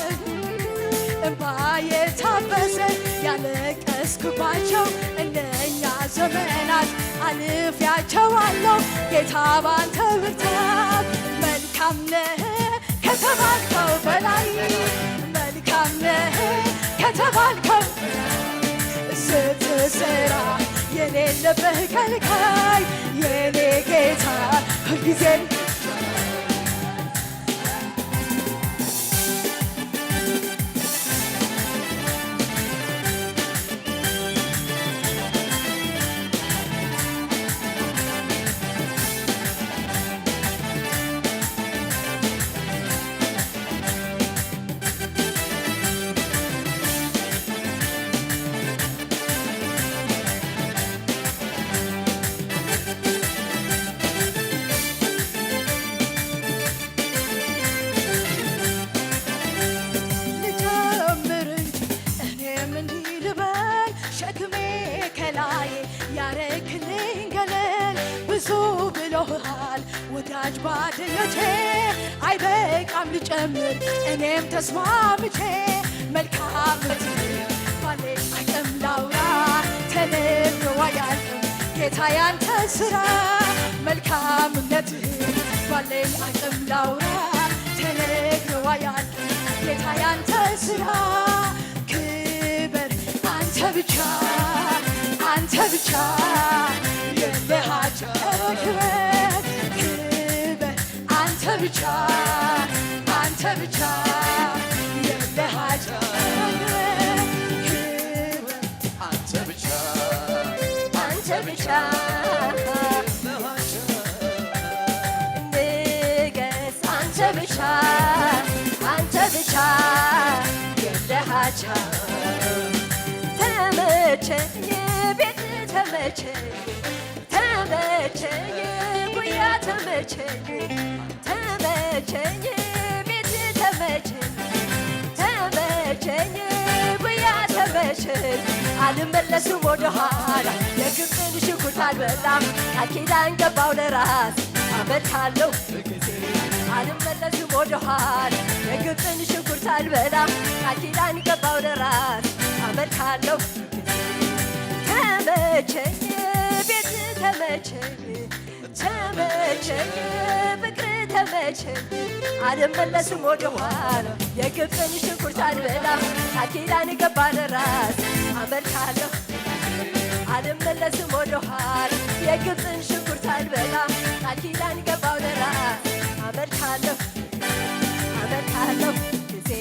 እንባ የታበሰ ያለቀስኩባቸው እነኛ ዘመናት አልፌያቸዋለሁ ጌታ ባንተ ብርታት መልካም ነህ ከተባልከው በላይ መልካም ነህ ከተባልከው ስትሰራ የሌለብህ ከልካይ የኔ ጌታ ሁልጊዜም ልጀምር እንጂ እኔም እንዲህ ልበል ሸክሜ ከላይ ያረክልኝ ገለል ብዙ ብሎሃል ወዳጅ ጓደኞቼ አይበቃም ልጨምር እኔም ተስማምቼ መልካምነት ባለኝ አቅም ላውራ ተነግሮ አያልቅም ጌታ ያንተ ስራ መልካምነትህ ባለኝ አቅም ላውራ ተነግሮ አያልቅም ጌታ ያንተ ስራ ክብር አንተ ብቻ አንተ ብቻ የለህ አቻ ክብር ክብር አንተ ብቻ አንተ ብቻ የለህ አቻ ክብር ክብር አንተ ብቻ አንተ ብቻ ንገስ አንተ ብቻ አንተ ብቻ የለህ አቻ ተመቸኝ ቤት ተመቸኝ ተመቸኝ ጉያ ተመቸኝ ተመቸኝ ቤት ተመቸኝ ተመቸኝ ጉያ ተመቸኝ አልመለስም ወደኋላ የግብፅን ሽንኩርት አልበላም ቃል ኪዳን ገባው ለራስ አመልካለሁ አልመለስም ወደኋላ የግብፅን ሽንኩርት አልበላም ቃል ኪዳን ገባው ለራስ አመልካለሁ ተመቸኝ ቤት ተመቸኝ ተመቸኝ ፍቅር ተመቸኝ አልመለስም ወደኋላ የግብፅን ሽንኩርት አልበላም ቃል ኪዳን ገባ ለራስ አመልካለሁ አልመለስም ወደኋላ የግብፅን ሽንኩርት አልበላም ቃል ኪዳን ገባው ለራስ አመልካለሁ አመልካለሁ ጊዜ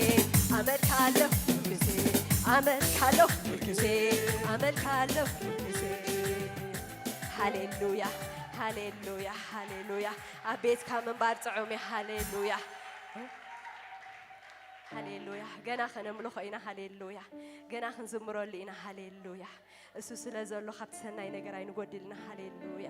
አመልካለሁ ጊዜ አመልካለሁ ጊዜ አመልካለሁ ጊዜ ሃሌሉያ ሃሌሉያ ሃሌሉያ ኣብ ቤትካ ምንባር ጥዑም እዩ ሃሌሉያ ሃሌሉያ ገና ከነምልኾ ኢና ሃሌሉያ ገና ክንዝምረሉ ኢና ሃሌሉያ እሱ ስለ ዘሎ ካብቲ ሰናይ ነገር ኣይንጎድልና ሃሌሉያ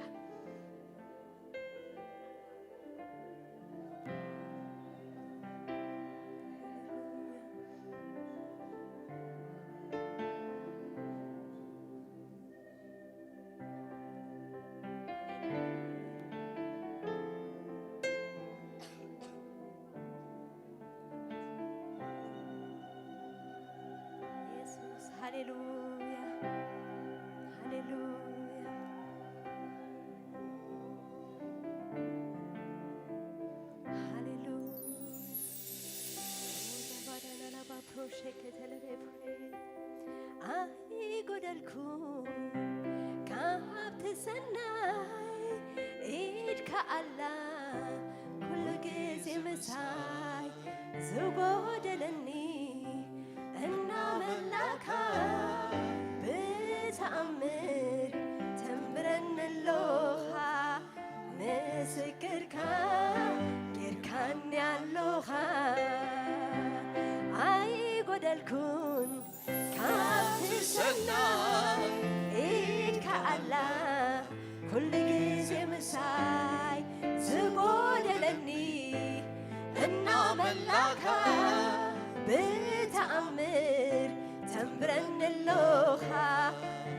ኢየሱስ ሃሌሉያ ሃሌሉያ ሃሌሉያ ኩን ካብቲ ሰናይ ኢድካ ኣላ ኩሉ ግዜ ምሳይ ዝጎደለኒ እናመላእካ ብተኣምር ተንብረኒ ኣሎኻ ምስክርካ ጌርካኒ ኣሎኻ ኣይጎደልኩን ካብቲ ሰናይ ኢድካ ኣላ ኩሉ ግዜ ምሳይ ዝጎደለኒ እናመላእካ ብተኣምር ተንብረኒ ኣሎኻ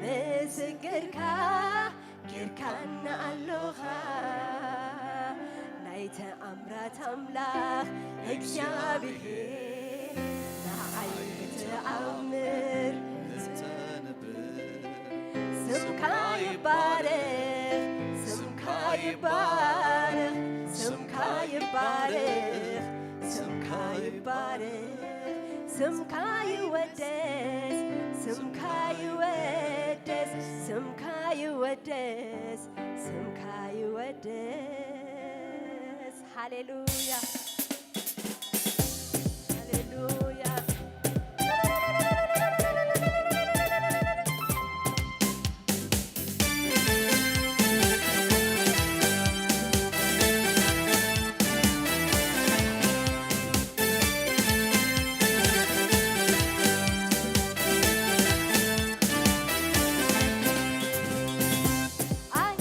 ምስክርካ ጌርካና ኣሎኻ ናይ ተኣምራት ኣምላኽ እግዚኣብሔር ንዓይ ብተኣምር ስምካ ይባረኽ ስምካ ይባረኽ ስምካ ይባረኽ ስምካ ይባረኽ ስምካ ይወደስ ስምካ ይወደስ ስምካ ይወደስ ስምካ ይወደስ። ሃሌሉያ ሃሌሉያ።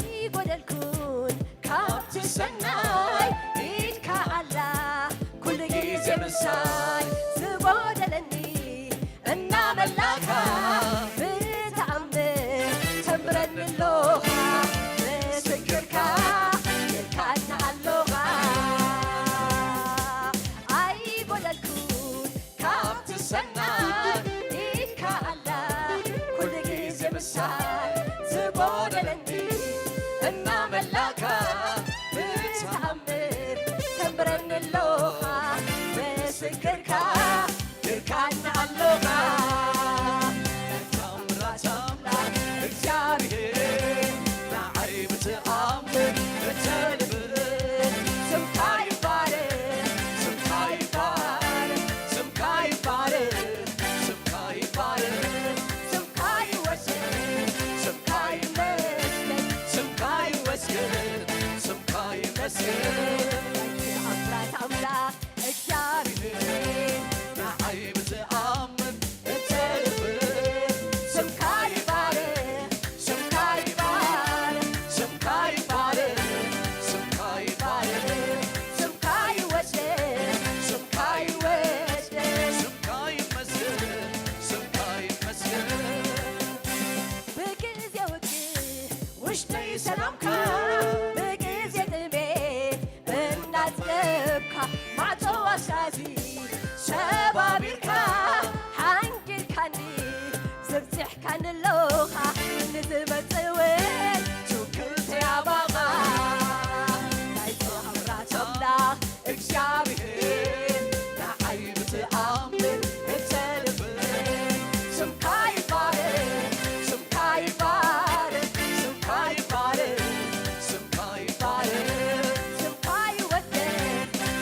ኣይጎደልኩን ካብቲ ሰናይ ኢድካ ኣላ ኩሉ ግዜ ምሳይ ዝጎደለኒ እናመላእካ ብተኣምር ተንብረኒ ኣሎኻ ምስክርካ ጌርካና ኣሎኻ ኣይጎደልኩን ካብቲ ሰናይ ኢድካ ኣላ ኩሉ ግዜ ምሳይ ዝጎደለኒ እናመላእካ ብተኣምር ተንብረኒ ኣሎኻ ምስክርካ ጌርካኒ ኣሎኻ ተኣምራት ኣምላኽ እግዚኣብሔር ንዓይ ብተኣምር እተንብር ስምካ ይባረኽ ስምካ ይባረኽ ስምካ ይባረኽ ስምካ ይባረኽ ስምካ ይወሰን ስምካ ይመስገን ስምካ ይወስገን ስምካ ይመስገን ኣምላኽ ኣምላኽ እግዚኣብሔር ንዓይ ብዝኣምን እተንብር ስምካ ይባረኽ ስምካ ይባረኽ ስምካ ይባረኽ ስምካ ይባረኽ ስምካ ይወደስ ስምካ ይወደስ ስምካ ይመስገን ስምካ ይመስገን ብግዜ ውግእ ውሽጠይ ሰላምካ ብግዜ ጥሜት እናጽገብካ ማዕጾ ኣሳዚ ሰባቢርካ ሓንጊልካኒ ዘብጺሕካኒ ኣለኻ ንዝመጽእ እውን ትውክልቲ ኣባኻ ናይ ተኣምራት ኣምላኽ እግዚኣብሔር ንዓይ ብትኣምር እተንብር ስምካ ይባረክ ስምካ ይባረክ ስምካ ይባረክ ስምካ ይባረክ ስምካ ይወደስ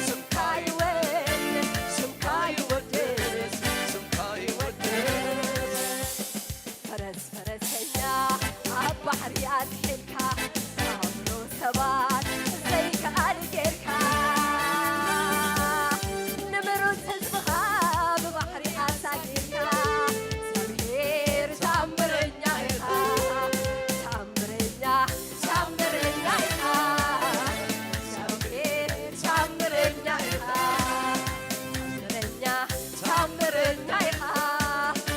ስምካ ይወደስ ስምካ ይወደስ ስምካ ይወደስ ፈረስ ፈረሰኛ ኣብ ባሕሪ ኣድሒልካ ኣእምሮ ሰባት ዘይከኣል ጌርካ ንምሩጽ ህዝብኻ ብባሕሪ ኣሳጊርካ እግዚኣብሔር ተኣምረኛ ኢኻ ተኣምረኛ ተኣምረኛ ኢኻ እግዚኣብሔር ተኣምረኛ ኢኻ ተኣምረኛ ተኣምረኛ ኢኻ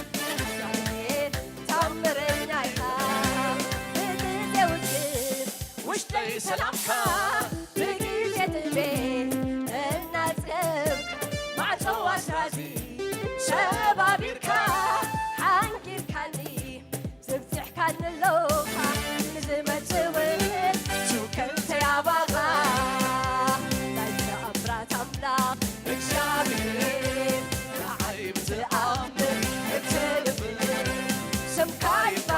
እግዚኣብሔር ተኣምረኛ ኢኻ ብግዜ ውግእ ውሽጠይ ሰላምካ ብግዜ ጥሜት እናጸብካ ማዕጾ ኣስራዚ ሰባቢርካ ሓንጊርካኒ ዘብጺሕካኒ ኣለኻ ንዝመጽእ እውን ትውክልተይ ኣባኻ ናይ ተኣምራት ኣምላኽ እግዚኣብሔር ንዓይ ብትኣምር እተንብር ስምካ ይባ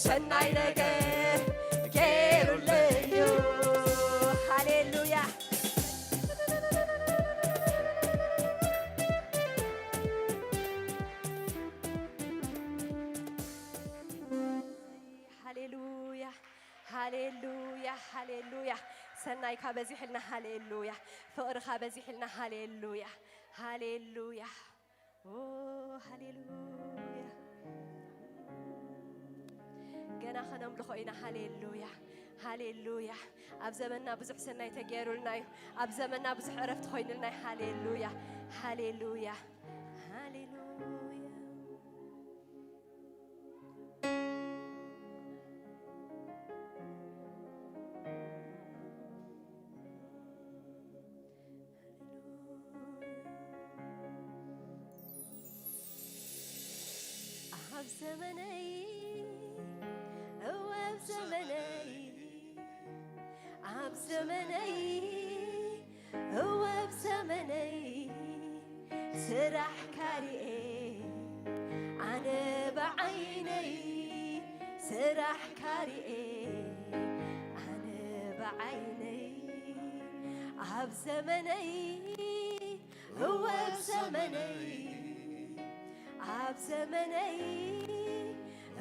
ሰናይ ነገር ገይሩለይ እዩ። ሃሌሉያ። ሃሌሉያ፣ ሃሌሉያ፣ ሃሌሉያ። ሰናይካ በዚሕልና፣ ሃሌሉያ። ፍቕርኻ በዚሕልና፣ ሃሌሉያ፣ ሃሌሉያ። ኦ፣ ሃሌሉያ። ገና ኸነምልኾ ኢና። ሃሌሉያ፣ ሃሌሉያ። ኣብ ዘመንና ብዙሕ ሰናይ ተገይሩልና እዩ። ኣብ ዘመንና ብዙሕ ዕረፍቲ ኮይኑልና እዩ። ሃሌሉያ፣ ሃሌሉያ፣ ሃሌሉያ። ኣብ ዘመነይ፣ እወ ኣብ ዘመነይ፣ ኣብ ዘመነይ፣ እወ ኣብ ዘመነይ፣ ስራሕካ ሪኤ ኣነ ብዓይነይ፣ ስራሕካ ሪኤ ኣነ ብዓይነይ፣ ኣብ ዘመነይ፣ እወ ኣብ ዘመነይ፣ ኣብ ዘመነይ፣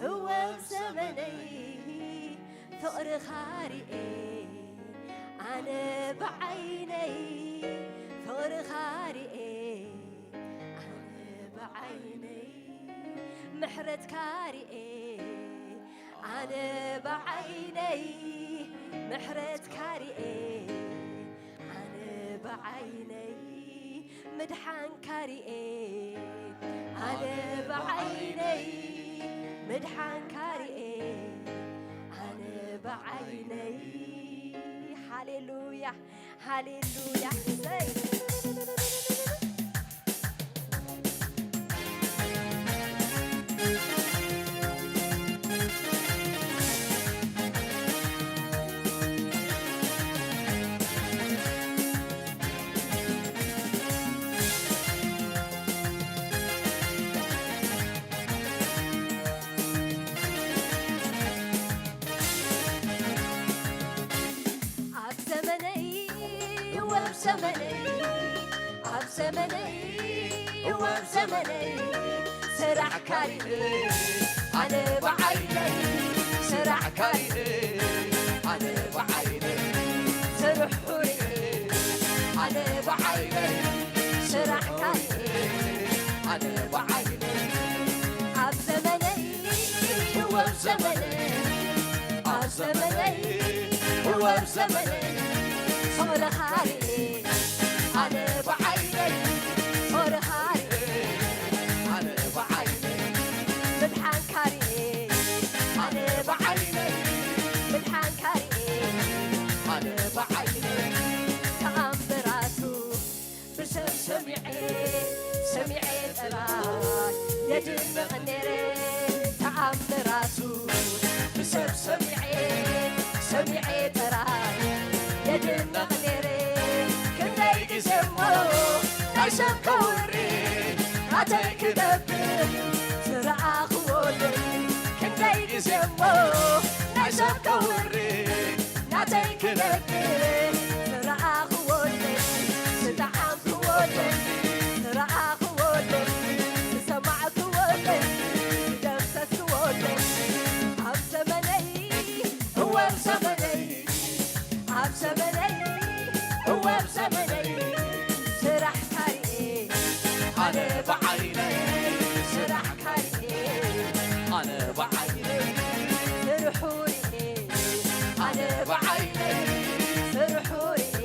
እወ ኣብ ዘመነይ፣ ፍቕርኻ ሪኤ ኣነ ብዓይነይ፣ ፍቕርኻ ሪኤ ኣነ ብዓይነይ፣ ምሕረትካ ሪኤ ኣነ ብዓይነይ፣ ምሕረትካ ሪኤ ኣነ ብዓይነይ፣ ምድሓንካ ሪኤ ኣነ ብዓይነይ፣ ምድሓንካ ሪኤ ኣነ ብዓይነይ። ሃሌሉያ፣ ሃሌሉያ። እሰይ። ኣብ ዘመነይ፣ እወ ኣብ ዘመነይ፣ ኣብ ዘመነይ፣ እወ ኣብ ዘመነይ፣ ስራሕካ ሪኤ ኣነ ብዓይነይ፣ ስራሕካ ሪኤ ኣነ ብዓይነይ፣ ስርሑ ሪኤ ኣነ ብዓይነይ፣ ስራሕካ ሪኤ ኣነ ብዓይነይ፣ ኣብ ዘመነይ፣ እወ ኣብ ዘመነይ፣ ኣብ ዘመነይ፣ እወ ኣብ ዘመነይ፣ ፍቕርኻ ሪኤ ኣነ ብዓይነይ፣ ፍቕርኻ ሪኤ ኣነ ብዓይነይ፣ ምድሓንካ ሪኤ ኣነ ብዓይነይ፣ ምድሓንካ ሪኤ ኣነ ብዓይነይ፣ ተኣምራቱ ብሰብ ሰሚዐ፣ ሰሚዐ ጥራይ የድንቕ ነይረ፣ ተኣምራቱ ብሰብ ሰሚዐ፣ ሰሚዐ ጥራይ የድንቕ ነይረ። ክንደይ ግዜ እሞ ናይ ሰብ ከውሪ ናተይ ክነብር ዝረኣኽዎ የለን። ክንደይ ግዜ እሞ ናይ ሰብ ከውሪ ናተይ ክነብር ዝረኣኽዎ የለን፣ ዝጠዓምክዎ የለን፣ ዝረኣኽዎ የለን፣ ዝሰማዕክዎ የለን፣ ዝደምሰስክዎ የለን። ኣብ ዘመነይ፣ እወ ኣብ ዘመነይ፣ ኣብ ዘመነይ፣ እወ ኣብ ዘመነይ፣ ስራሕካ ሪኤ ኣነ ብዓይነይ፣ ስራሕካ ሪኤ ኣነ ብዓይነይ፣ ስርሑ ሪኤ ኣነ ብዓይነይ፣ ስርሑ ሪኤ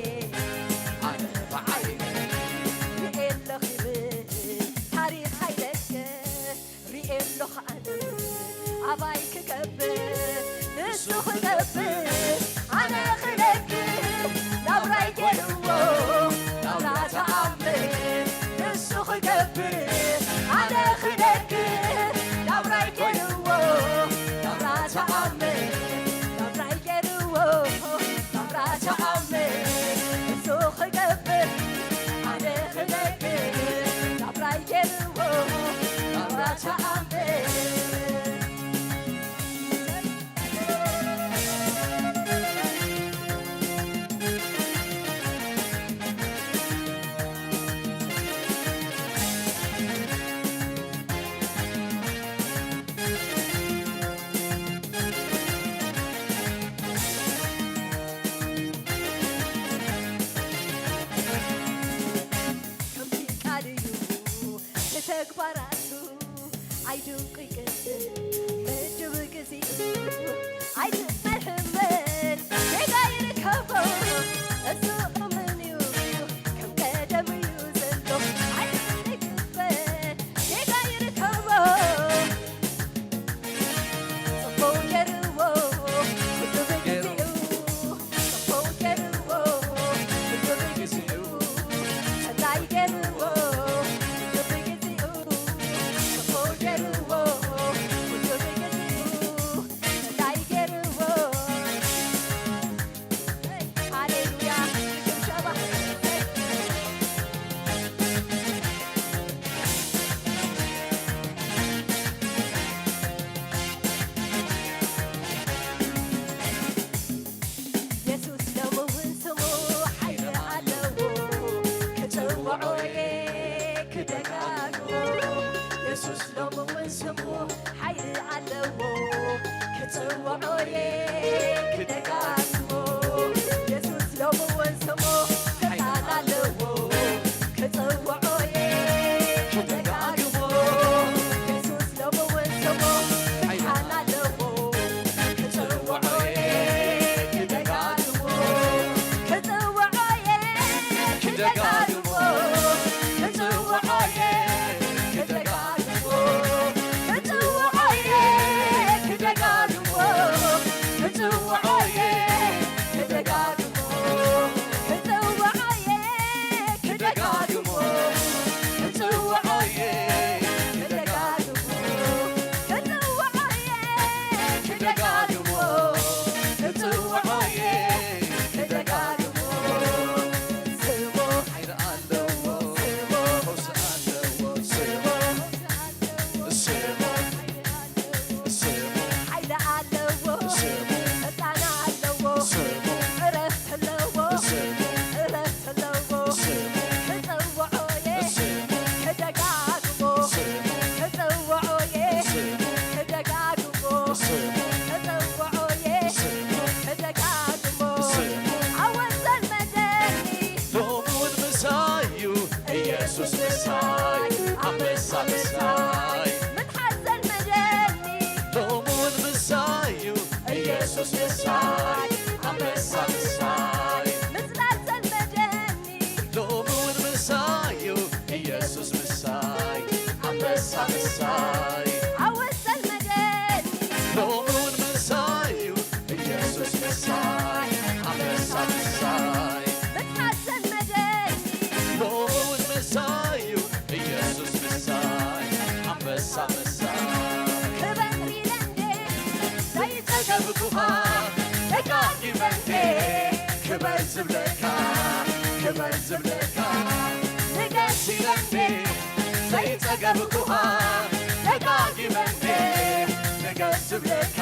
ኣነ ብዓይነይ፣ ሪኤ ኣለኺ ታሪኽ ሃይለከ ሪኤ ኣለኹ ኣነ ኣባይ ክገብር ንሱ ክገብር ኣነ ክነግር ናብራይ ገይርዎ ናብራ ተኣምር ንሱ ክገብር ኣነ ክነግር ናብራይ ገይርዎ ናብራ ተኣምር ናብራይ ገይርዎ ናብራ ተኣምር ንሱ ክገብር ኣነ ክነግር ናብራይ ገይርዎ ናብራ ተኣምር ምሳይ፣ ኣንበሳ ምሳይ፣ ምጽላል ዘልመደኒ። ሎሚ እውን ምሳይ እዩ፣ ኢየሱስ ምሳይ፣ ኣንበሳ ምሳይ። ዓወት ዘልመደኒ። ሎሚ እውን ምሳይ እዩ፣ ኢየሱስ ምሳይ፣ ኣንበሳ ምሳይ። ምጽላል ዘልመደኒ። ሎሚ እውን ምሳይ እዩ፣ ኢየሱስ ምሳይ፣ ኣንበሳ ምሳይ። ክበር ኢለ እንዴ ዘይጸገብኩኻ፣ ደጋጊመ እንዴ ክበር ዝብለካ፣ ክበር ዝብለካ። ንገስ ኢለ እንዴ ዘይጸገብኩኻ፣ ደጋጊመ እንዴ ንገስ ዝብለካ፣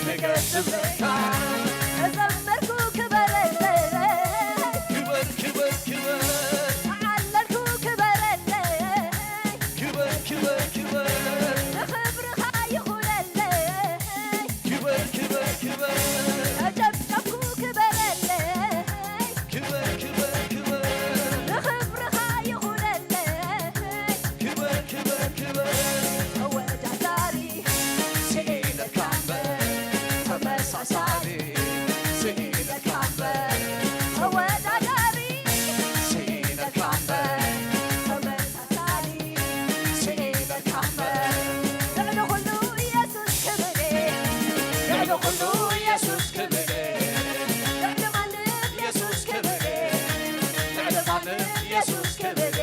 ንገስ ዝብለካ። እዘመርኩ ክበረለይ፣ ክበር፣ ክበር፣ ክበር። ተዓለልኩ ክበረለይ፣ ክበር፣ ክበር፣ ክበር። ንኽብርኻ ይኹነለይ፣ ክበር፣ ክበር፣ ክበር። ተጨብጨብኩ ክበረለይ፣ ክበር፣ ክበር፣ ክበር። ንኽብርኻ ይኹነለይ፣ ክበር፣ ክበር፣ ክበር። ተወዳዳሪ ስኢነካ እምበር፣ ተመሳሳሊ ስኢነካ እምበር፣ ተወዳዳሪ ስኢነካ እምበር፣ ተመሳሳሊ ስኢነካ እምበር። ልዕሊ ኩሉ ኢየሱስ ክብሪ፣ ልዕሊ ኩሉ ኢየሱስ ክብሪ፣ ልዕሊ ማንም ኢየሱስ ክብሪ፣ ልዕሊ ማንም ኢየሱስ ክብሪ፣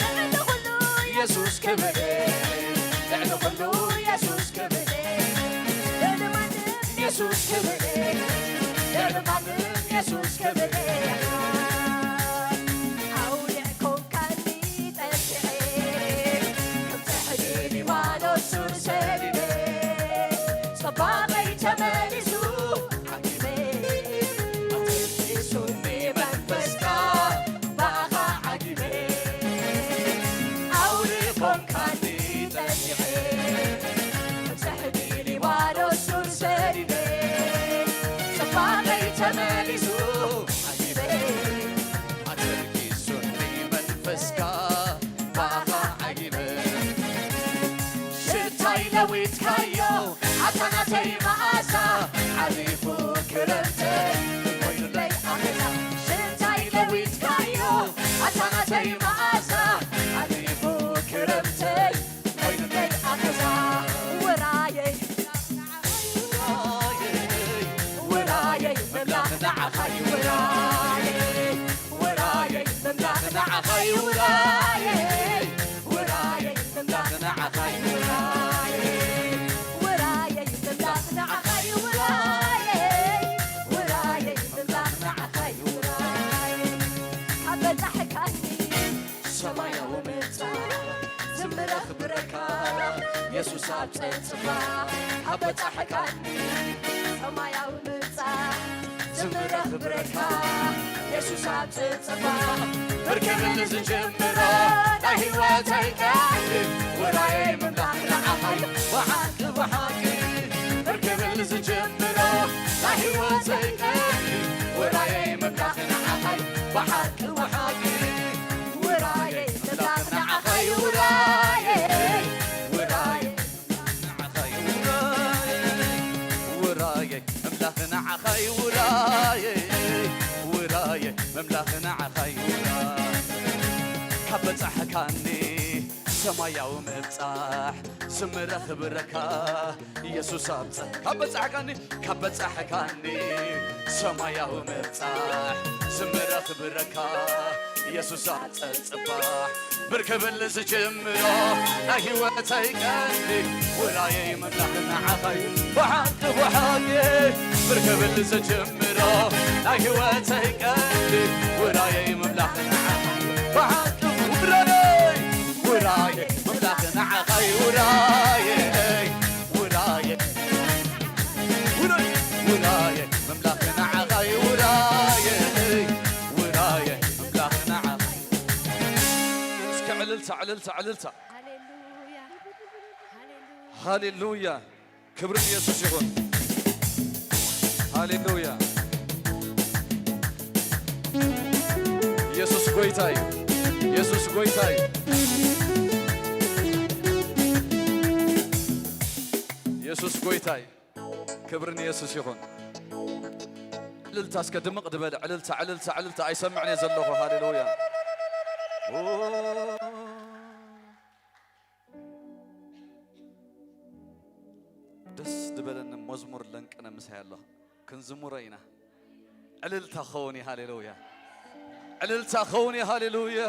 ልዕሊ ኩሉ ኢየሱስ ክብሪ፣ ልዕሊ ኩሉ ኢየሱስ ክብሪ፣ ልዕሊ ማንም ኢየሱስ ክብሪ፣ ልዕሊ ማንም ኢየሱስ ክብሪ። ኣውሊዕ ኮንካኒ ጠፊዐ፣ ከም ጸሕዲ ሊባኖስ ሱር ሰዲደ፣ ጽባቐይ ተመሊሱ ዓጊበ፣ ኣትርፊሱኒ መንፈስካ ብኣኻ ዓጊበ። ኣውሊዕ ኮንካኒ ጠፊዐ፣ ከም ጸሕዲ ሊባኖስ ሱር ሰዲደ፣ ጽባቐይ ተመሊሱ ዓጊበ፣ ኣትርፊሱኒ መንፈስካ ብኣኻ ዓጊበ። ሽታይ ለዊጥካዮ ኣታ ናተይ መዓዛ፣ ሓሊፉ ክረምተይ ኮይኑለይ ኣኼዛ። ሽታይ ለዊጥካዮ ኣታ ናተይ መዓዛ፣ ሓሊፉ ክረምተይ ኮይኑለይ ኣኼዛ። ውራየይ፣ ውራየይ፣ ውራየይ፣ መምላኽ ንዓኻ እዩ ውራየይ። ውራየይ፣ መምላኽ ንዓኻ እዩ ውራየይ። ውራየይ፣ መምላኽ ንዓኻ እዩ ውራየይ። ውራየይ፣ መምላኽ ንዓኻ እዩ ውራየይ። ውራየይ፣ መምላኽ ንዓኻ እዩ ውራየይ። ካብ በጻሕካኒ ሰማያዊ ምብጻሕ ዝምረኽ ብረካ የሱስ ኣብ ጸጽባ ካብ በጻሕካኒ ሰማያዊ ምብጻሕ ዝምረኽ ብረካ የሱስ ኣብ ጸጽባ ብርክብል ዝጅምሮ ናይ ህይወተይ ቀንዲ ውራየይ ምምላኽ ንዓኻ እዩ ብሓቂ ብሓቂ ብርክብል ዝጅምሮ ናይ ህይወተይ ቀንዲ ውራየይ ምምላኽ ንዓኻ እዩ ብሓቂ ብሓቂ ውራየይ ምምላኽ ንዓኻ እዩ ውራየይ ውራየይ ምምላኽ ንዓኻ እዩ ውራየይ ውራየይ ምምላኽ ንዓኻ እዩ ውራየይ ውራየይ ምምላኽ ንዓኻ እዩ ውራየይ ካብ በጻሕካኒ ሰማያዊ ምብጻሕ ዝምረኽ ብረካ የሱስ ኣብ ጸ ካብ በጻሕካኒ ካብ በጻሕካኒ ሰማያዊ ምብጻሕ ዝምረኽ ብረካ የሱስ ኣብ ጸጽባሕ ብርክብል ዝጅምሮ ናይ ህይወተይ ቀንዲ ውራየይ መምላኽ ንዓኻ እዩ ብሓቂ ብሓቂ ብርክብል ዝጅምሮ ናይ ህይወተይ ቀንዲ ውራየይ መምላኽ ንዓኻ እዩ ብሓቂ ውራየይ ውራየይ መምላኽ ንዓኻ እዩ ውራየይ ውራየይ ውራየይ ውራየይ መምላኽ ንዓኻ እዩ ውራየይ ውራየይ መምላኽ ንዓኻ እዩ እስከ ዕልልታ ዕልልታ ዕልልታ ሃሌሉያ ሃሌሉያ ሃሌሉያ ክብሪ ኢየሱስ ይኹን ሃሌሉያ ኢየሱስ ጎይታ እዩ ኢየሱስ ጎይታ እዩ ኢየሱስ ጎይታ እዩ ክብሪ ንየሱስ ይኹን። ዕልልታ እስከ ድምቕ ዝበለ ዕልልታ፣ ዕልልታ፣ ዕልልታ ኣይሰምዕን እየ ዘለኹ። ሃሌሉያ። ደስ ዝበለኒ መዝሙር ለንቅነ ምሳይ ኣሎ። ክንዝሙሮ ኢና። ዕልልታ ኸውን እዩ። ሃሌሉያ። ዕልልታ ኸውን እዩ። ሃሌሉያ።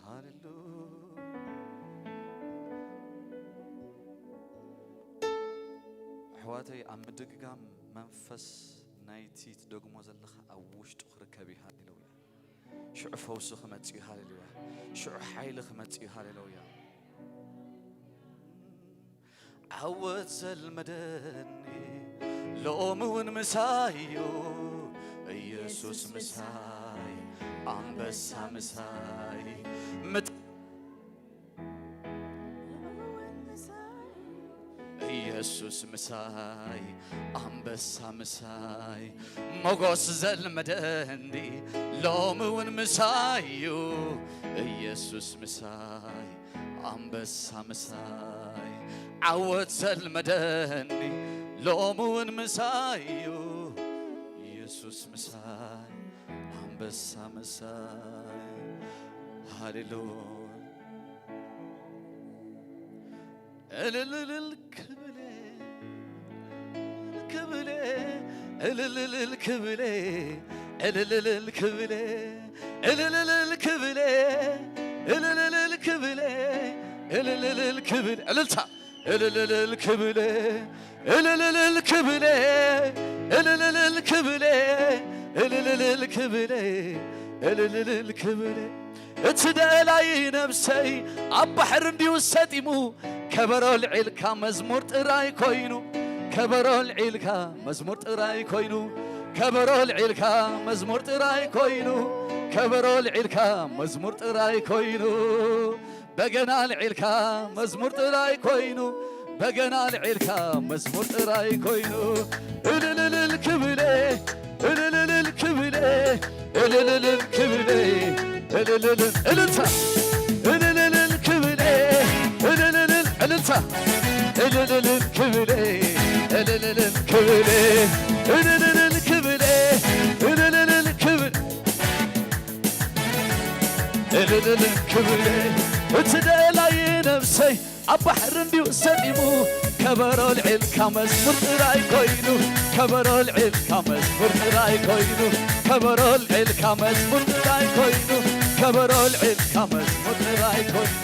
ሃሌሉያ። ኣሕዋተይ፣ ኣብ ምድግጋም መንፈስ ናይቲ ትደግሞ ዘለኻ ኣብ ውሽጡ ክርከብ እዩ። ሃሌሉያ። ሽዑ ፈውሲ ክመጽእ እዩ። ሃሌሉያ። ሽዑ ሓይሊ ክመጽእ እዩ። ሃሌሉያ። ዓወት ዘልመደኒ ሎሚ እውን ምሳዩ፣ ኢየሱስ ምሳይ፣ ኣንበሳ ምሳይ፣ ምት-፣ ኢየሱስ ምሳይ፣ ኣንበሳ ምሳይ፣ ሞጎስ ዘልመደኒ ሎሚ እውን ምሳዩ፣ ኢየሱስ ምሳይ፣ ኣንበሳ ምሳይ፣ ዓወት ዘልመደኒ ሎሚ እውን ምሳዩ፣ ኢየሱስ ምሳይ፣ ኣንበሳ ምሳይ። ሃሌሉያ። እልልልል ክብሌ፣ ክብሌ፣ እልልልል ክብሌ፣ እልልልል ክብሌ፣ እልልልል ክብሌ፣ እልልልል ክብሌ፣ እልልልል ክብሌ። እልልታ። እልልልል ክብሌ፣ እልልልል ክብሌ፣ እልልልል ክብሌ፣ እልልልል ክብሌ፣ እልልልል ክብሌ። እቲ ደላይ ነብሰይ ኣብ ባሕሪ እንዲዩ ሰጢሙ፣ ከበሮ ልዒልካ መዝሙር ጥራይ ኮይኑ፣ ከበሮ ልዒልካ መዝሙር ጥራይ ኮይኑ፣ ከበሮ ልዒልካ መዝሙር ጥራይ ኮይኑ፣ ከበሮ ልዒልካ መዝሙር ጥራይ ኮይኑ፣ በገና ልዒልካ መዝሙር ጥራይ ኮይኑ፣ በገና ልዒልካ መዝሙር ጥራይ ኮይኑ፣ እልልልል ክብሌ፣ እልልልል ክብሌ፣ እልልልል ክብሌ፣ እልልልል እልልታ፣ እልልልል ክብሌ፣ እልልልል እልልታ፣ እልልልል ክብሌ፣ እልልልል ክብሌ፣ እልልልል ክብሌ፣ እልልልል ክብሌ፣ እልልልል ክብሌ። እቲ ደላይ ነብሰይ ኣብ ባሕሪ እንዲዩ ሰጢሙ፣ ከበሮ ልዒልካ መዝሙር ጥራይ ኮይኑ፣ ከበሮ ልዒልካ መዝሙር ጥራይ ኮይኑ፣ ከበሮ ልዒልካ መዝሙር ጥራይ ኮይኑ፣ ከበሮ ልዒልካ መዝሙር ጥራይ ኮይኑ።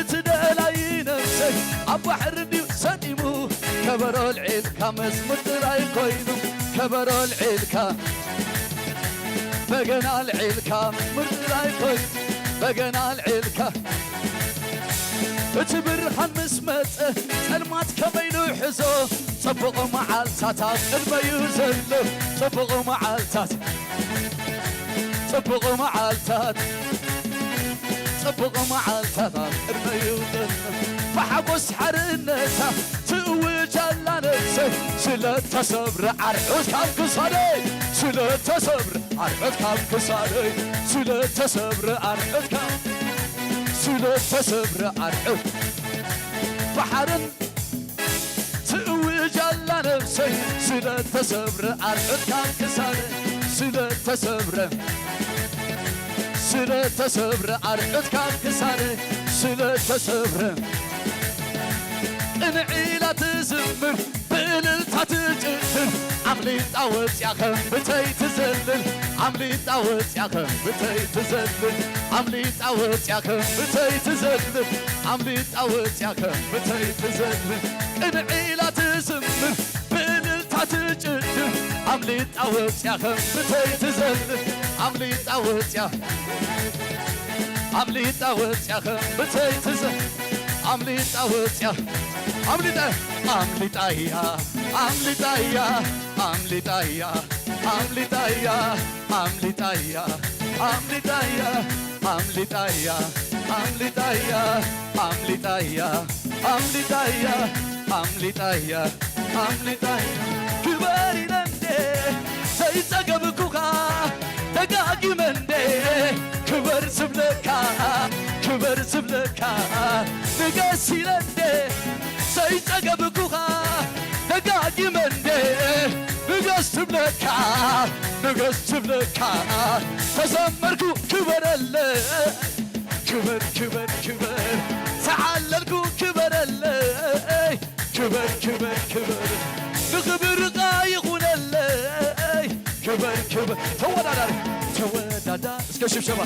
እቲ ደላይ ነብሰይ ኣብ ባሕሪ እንዲዩ ሰጢሙ፣ ከበሮ ልዒልካ መዝሙር ጥራይ ኮይኑ፣ ከበሮ ልዒልካ በገና ልዒልካ መዝሙር ጥራይ ኮይኑ፣ በገና ልዒልካ። እቲ ብርሃን ምስ መጸ፣ ጸልማት ከመይ ንሕዞ? ጽቡቕ መዓልታት ኣብ ቅድመዩ ዘሎ፣ ጽቡቕ መዓልታት፣ ጽቡቕ መዓልታት፣ ጽቡቕ መዓልታት ኣብ ቅድመዩ ዘሎ። ብሓጎስ ሓርነታ ትእውጅ ኣላ ነብሰይ፣ ስለተሰብረ ኣርዑት ካብ ክሳደይ፣ ስለተሰብረ ኣርዑት ካብ ክሳደይ፣ ስለተሰብረ ኣርዑት ካብ፣ ስለተሰብረ ኣርዑት ባሕርን ትእውጅ ኣላ ነብሰይ፣ ስለተሰብረ ኣርዑት ካብ ክሳደይ፣ ስለተሰብረ፣ ስለተሰብረ ኣርዑት ካብ ክሳደይ፣ ስለተሰብረ ቅንዕ ኢላ ትዝምር፣ ብእልልታ ትጭፍር። ኣምሊጣ ወጽያ ከም ብተይ ትዘልል፣ ኣምሊጣ ወጽያ ከም ብተይ ትዘልል፣ ኣምሊጣ ወጽያ ከም ብተይ ትዘልል፣ ኣምሊጣ ወጽያ ከም ብተይ ትዘልል። ቅንዕ ኢላ ትዝምር፣ ብእልልታ ትጭፍር። ኣምሊጣ ወጽያ ከም ብተይ ትዘልል፣ ኣምሊጣ ወጽያ፣ ኣምሊጣ ወጽያ ከም ብተይ ትዘ-፣ ኣምሊጣ ወጽያ፣ ኣምሊጣ፣ ኣምሊጣያ፣ ኣምሊጣያ፣ ኣምሊጣያ፣ ኣምሊጣያ፣ ኣምሊጣያ፣ ኣምሊጣያ፣ ኣምሊጣያ፣ ኣምሊጣያ፣ ኣምሊጣያ፣ ኣምሊጣያ፣ ኣምሊጣያ፣ ኣምሊጣያ። ክበር ኢለ እንዴ ዘይጸገብኩኻ ደጋጊመ እንዴ ክበር ትብለካ ክበር ዝብለካ ንገስ ኢለ እንደ ዘይጸገብኩኻ ደጋጊመ እንደ ንገስ ትብለካ ንገስ ትብለካ ተዘመርኩ ክበረለ ክበር ክበር ክበር ተዓለልኩ ክበረለይ ክበር ክበር ክበር ንኽብርኻ ይኹነለይ ክበር ክበር ተወዳዳሪ ተወዳዳ እስከ ሽብሸባ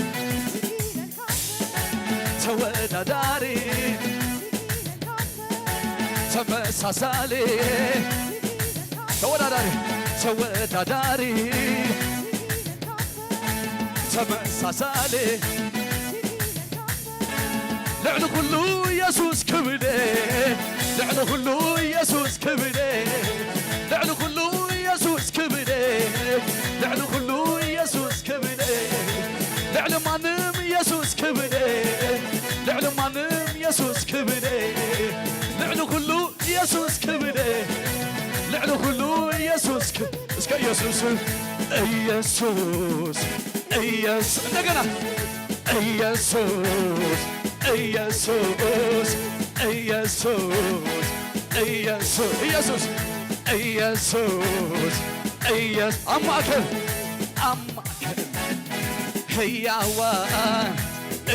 ተወዳዳሪ ተመሳሳሊ ተወዳዳሪ ተወዳዳሪ ተመሳሳሊ ልዕሊ ኩሉ ኢየሱስ ክብለ ልዕሊ ኩሉ ኢየሱስ ክብለ ልዕሊ ኩሉ ኢየሱስ ክብለ ልዕሊ ኩሉ ኢየሱስ ክብለ ልዕሊ ማንም ኢየሱስ ክብለ ልዕሊ ማንም ኢየሱስ ክብለ ልዕሊ ኩሉ ኢየሱስ ክብለ ልዕሊ ኩሉ ኢየሱስ ክብ እስከ ኢየሱስ ኢየሱስ ኢየሱስ እንደገና ኢየሱስ ኢየሱስ ኢየሱስ ኢየሱስ ኢየሱስ ኢየሱስ ኢየሱስ ኣብ ማእከል ኣብ ማእከል ህያዋን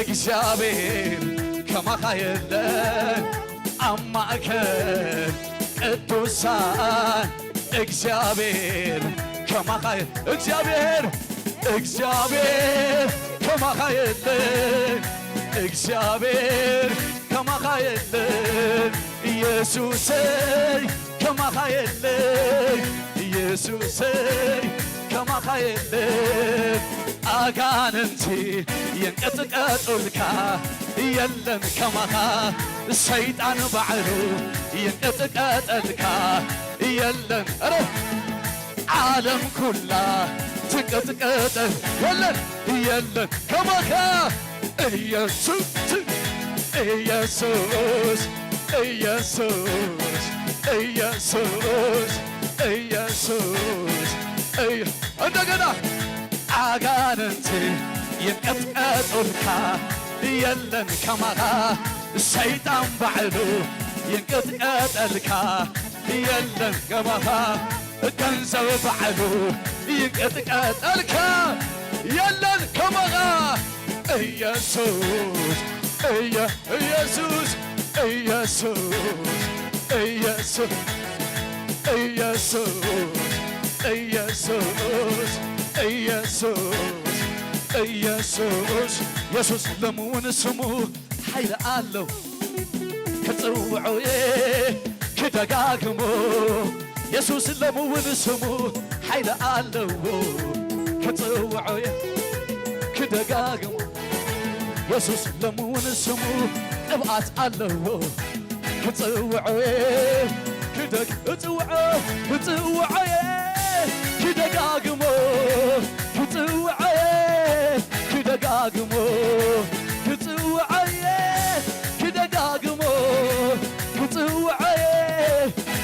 እግዚኣብሔር ከማኻ የለን ኣብ ማእከል ቅዱሳን እግዚኣብሔር ከማኻ የ- እግዚኣብሔር እግዚኣብሔር ከማኻ የለን እግዚኣብሔር ከማኻ የለን ኢየሱሰይ ከማኻ የለን ኢየሱሰይ ከማኻ የለን ኣጋንንቲ ይንቀጥቀጡልካ የለን ከማኻ ሰይጣን ባዕሉ ይንቀጥቀጠልካ የለን ረ ዓለም ኩላ ትንቀጥቀጠል የለን የለን ከማኻ ኢየሱስ ኢየሱስ ኢየሱስ ኢየሱስ ኢየሱስ እየ- እንደገና ኣጋንንቲ ይንቀጥቀጡልካ የለን ከማኻ ሰይጣን ባዕሉ ይንቀጥቀጠልካ የለን ከማኻ ገንዘብ ባዕሉ ይንቀጥቀጠልካ የለን ከማኻ ኢየሱስ እየ ኢየሱስ ኢየሱስ ኢየሱስ ኢየሱስ ኢየሱስ ኢየሱስ ኢየሱስ ኢየሱስ ለምውን ስሙ ሓይሊ ኣለዎ ክጽውዖ እየ ክደጋግሞ የሱስ ለምውን ስሙ ሓይሊ ኣለዎ ክጽውዖ እየ ክደጋግሞ የሱስ ለምውን ስሙ ቅብኣት ኣለዎ ክጽውዖ እየ ክደግ እጽውዖ ክጽውዖ እየ ክደጋግሞ ክጽውዖ እየ ክደጋግሞ ክጽውዖ እየ ክደጋግሞ ክጽውዖ እየ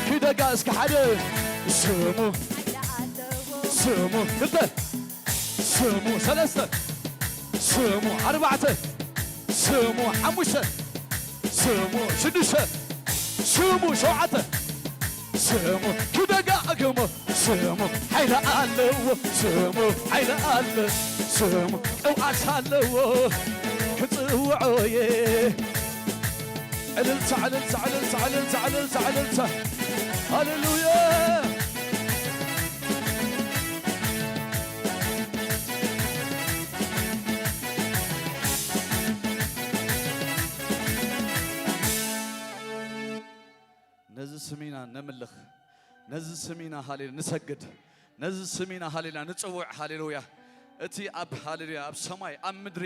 ክደጋ እስከ ሓደ ስሙ ስሙ ክልተ ስሙ ሰለስተ ስሙ ኣርባዕተ ስሙ ሓሙሽተ ስሙ ሽዱሽተ ስሙ ሸውዓተ ስሙ ክደጋግሞ ስሙ ሓይሊ ኣለዎ ስሙ ሓይሊ ኣለ ስሙ ቅብኣት ኣለዎ ክጽውዖ እየ እልልታ እልልታ እልልታ እልልታ እልልታ እልልታ ሃሌሉያ ነዚ ስም ኢና ነምልኽ፣ ነዚ ስም ኢና ሃሌሉ ንሰግድ፣ ነዚ ስም ኢና ሃሌሉያ ንጽውዕ። ሃሌሉያ። እቲ ኣብ ሃሌሉያ ኣብ ሰማይ ኣብ ምድሪ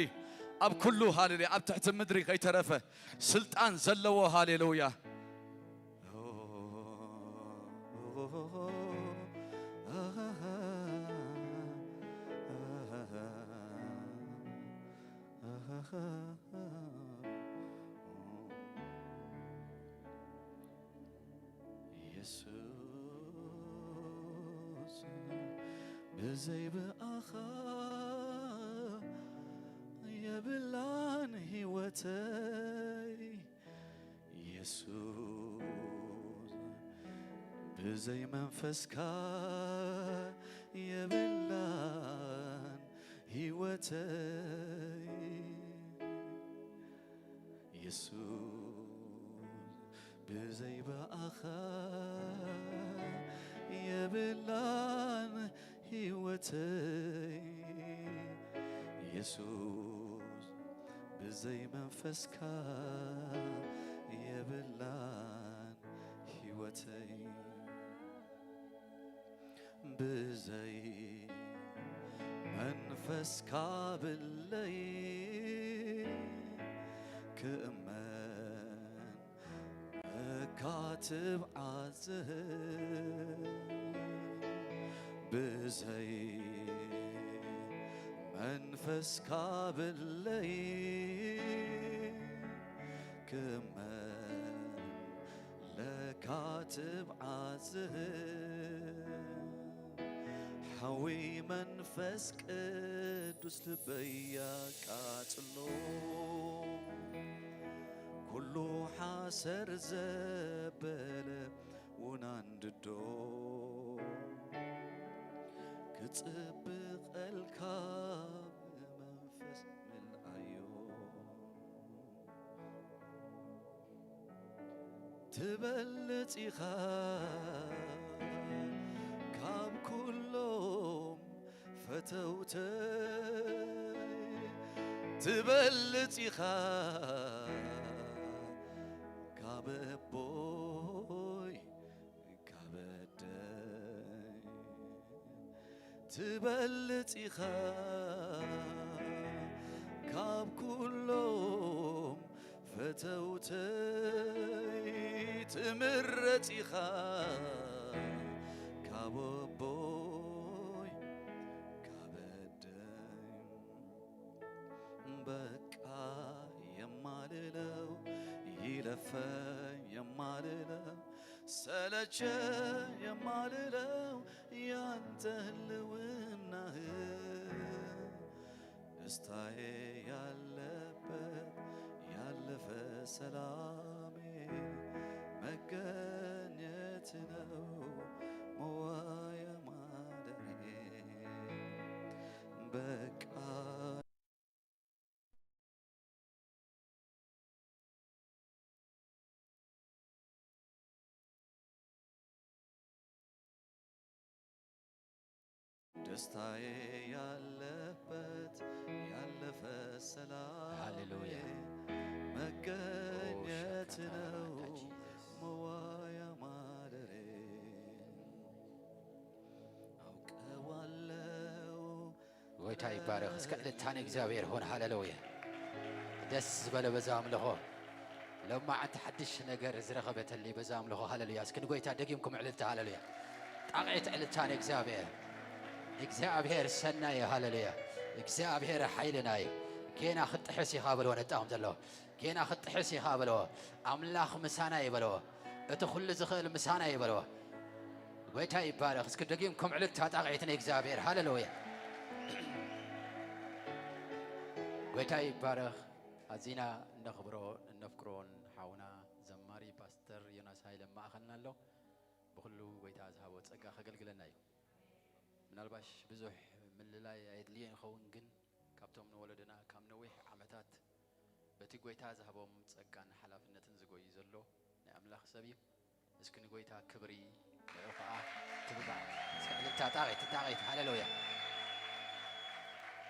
ኣብ ኩሉ ሃሌሉያ ኣብ ትሕቲ ምድሪ ከይተረፈ ስልጣን ዘለዎ ሃሌሉያ። የሱስ ብዘይ ብኣኻ የብል ተይ የሱስ፣ ብዘይ መንፈስካ የብላን ህይወተይ። የሱስ፣ ብዘይ ብኣኻ የብላን ህይወተይ። የሱስ፣ ብዘይ መንፈስካ የብላን ህይወተይ። ብዘይ መንፈስካ ብለይ ክእመን እካ ትብዓዝህ። ብዘይ መንፈስካ ብለይ ክእመን ለካ ትብዓዝህ። ሓዊ መንፈስ ቅዱስ ልበይ ኣቃጽሎ፣ ኩሉ ሓሰር ዘበለ ውናንድዶ፣ ክጽብቐልካ ብመንፈስ ምልኣዮ። ትበልጽ ኢኻ ካብ ኩሎም ፈተውተይ፣ ትበልጽ ኢኻ ካብ ኣቦይ ካብ ኣደይ። ትበልጽ ኢኻ ካብ ኩሎም ፈተውተይ፣ ትምረጽ ኢኻ ካብ ኣቦይ ካብ ኣደይ። በቃ የማልለው፣ ይለፈኝ የማልለው፣ ሰለቸኝ የማልለው ያንተ ህልውናህ፣ ደስታዬ ያለበት ያለፈ ሰላሜ መገኘት ነው መዋያ ማደሬ። በቃ ደስታዬ ያለበት ያለፈ ሰላሜ ሃሌሉያ። መገኘት ኦ፣ ነው ሻካራካቺ። መዋያ ማደሬ። ኣውቀዋለው ጎይታ ይባረኽ። እስከ ዕልልታ ንእግዚኣብሔር ይኹን። ሃሌሉያ። ደስ ዝበለ በዛ ኣምልኾ። ሎማዓንቲ ሓድሽ ነገር ዝረኸበተለይ በዛ ኣምልኾ። ሃሌሉያ። እስኪ ንጎይታ ደጊምኩም ዕልልታ። ሃሌሉያ። ጣቕዒት ዕልልታ ንእግዚኣብሔር። እግዚኣብሔር ሰናይ እዩ። ሃሌሉያ። እግዚኣብሔር ሓይልና እዩ። ኬና ክትጥሕስ ኢኻ በልዎ ነጣቕም ዘለዎ። ኬና ክትጥሕስ ኢኻ በልዎ። ኣምላኽ ምሳና እዩ በልዎ። እቲ ኩሉ ዝኽእል ምሳና እዩ በልዎ። ጎይታ ይባረኽ። እስኪ ደጊምኩም ዕልልታ ጣቕዒት ንእግዚኣብሔር። ሃሌሉያ። ጎይታ ይባረኽ። ኣዚና እነኽብሮ እነፍቅሮን ሓውና ዘማሪ ፓስተር ዮናስ ሃይለ ማእኸልና ኣሎ። ብኹሉ ጎይታ ዝሃቦ ጸጋ ከገልግለና እዩ። ምናልባሽ ብዙሕ ምልላይ ኣየድልዮን ይኸውን፣ ግን ካብቶም ንወለዶና ካብ ነዊሕ ዓመታት በቲ ጎይታ ዝሃቦም ጸጋን ሓላፍነትን ዝጎዩ ዘሎ ናይ ኣምላኽ ሰብ እዩ። እስኪ ንጎይታ ክብሪ ንዑ ኸዓ ትብባ። እስኪ ዕልልታ ጣቒት፣ ጣቒት፣ ሃሌሉያ።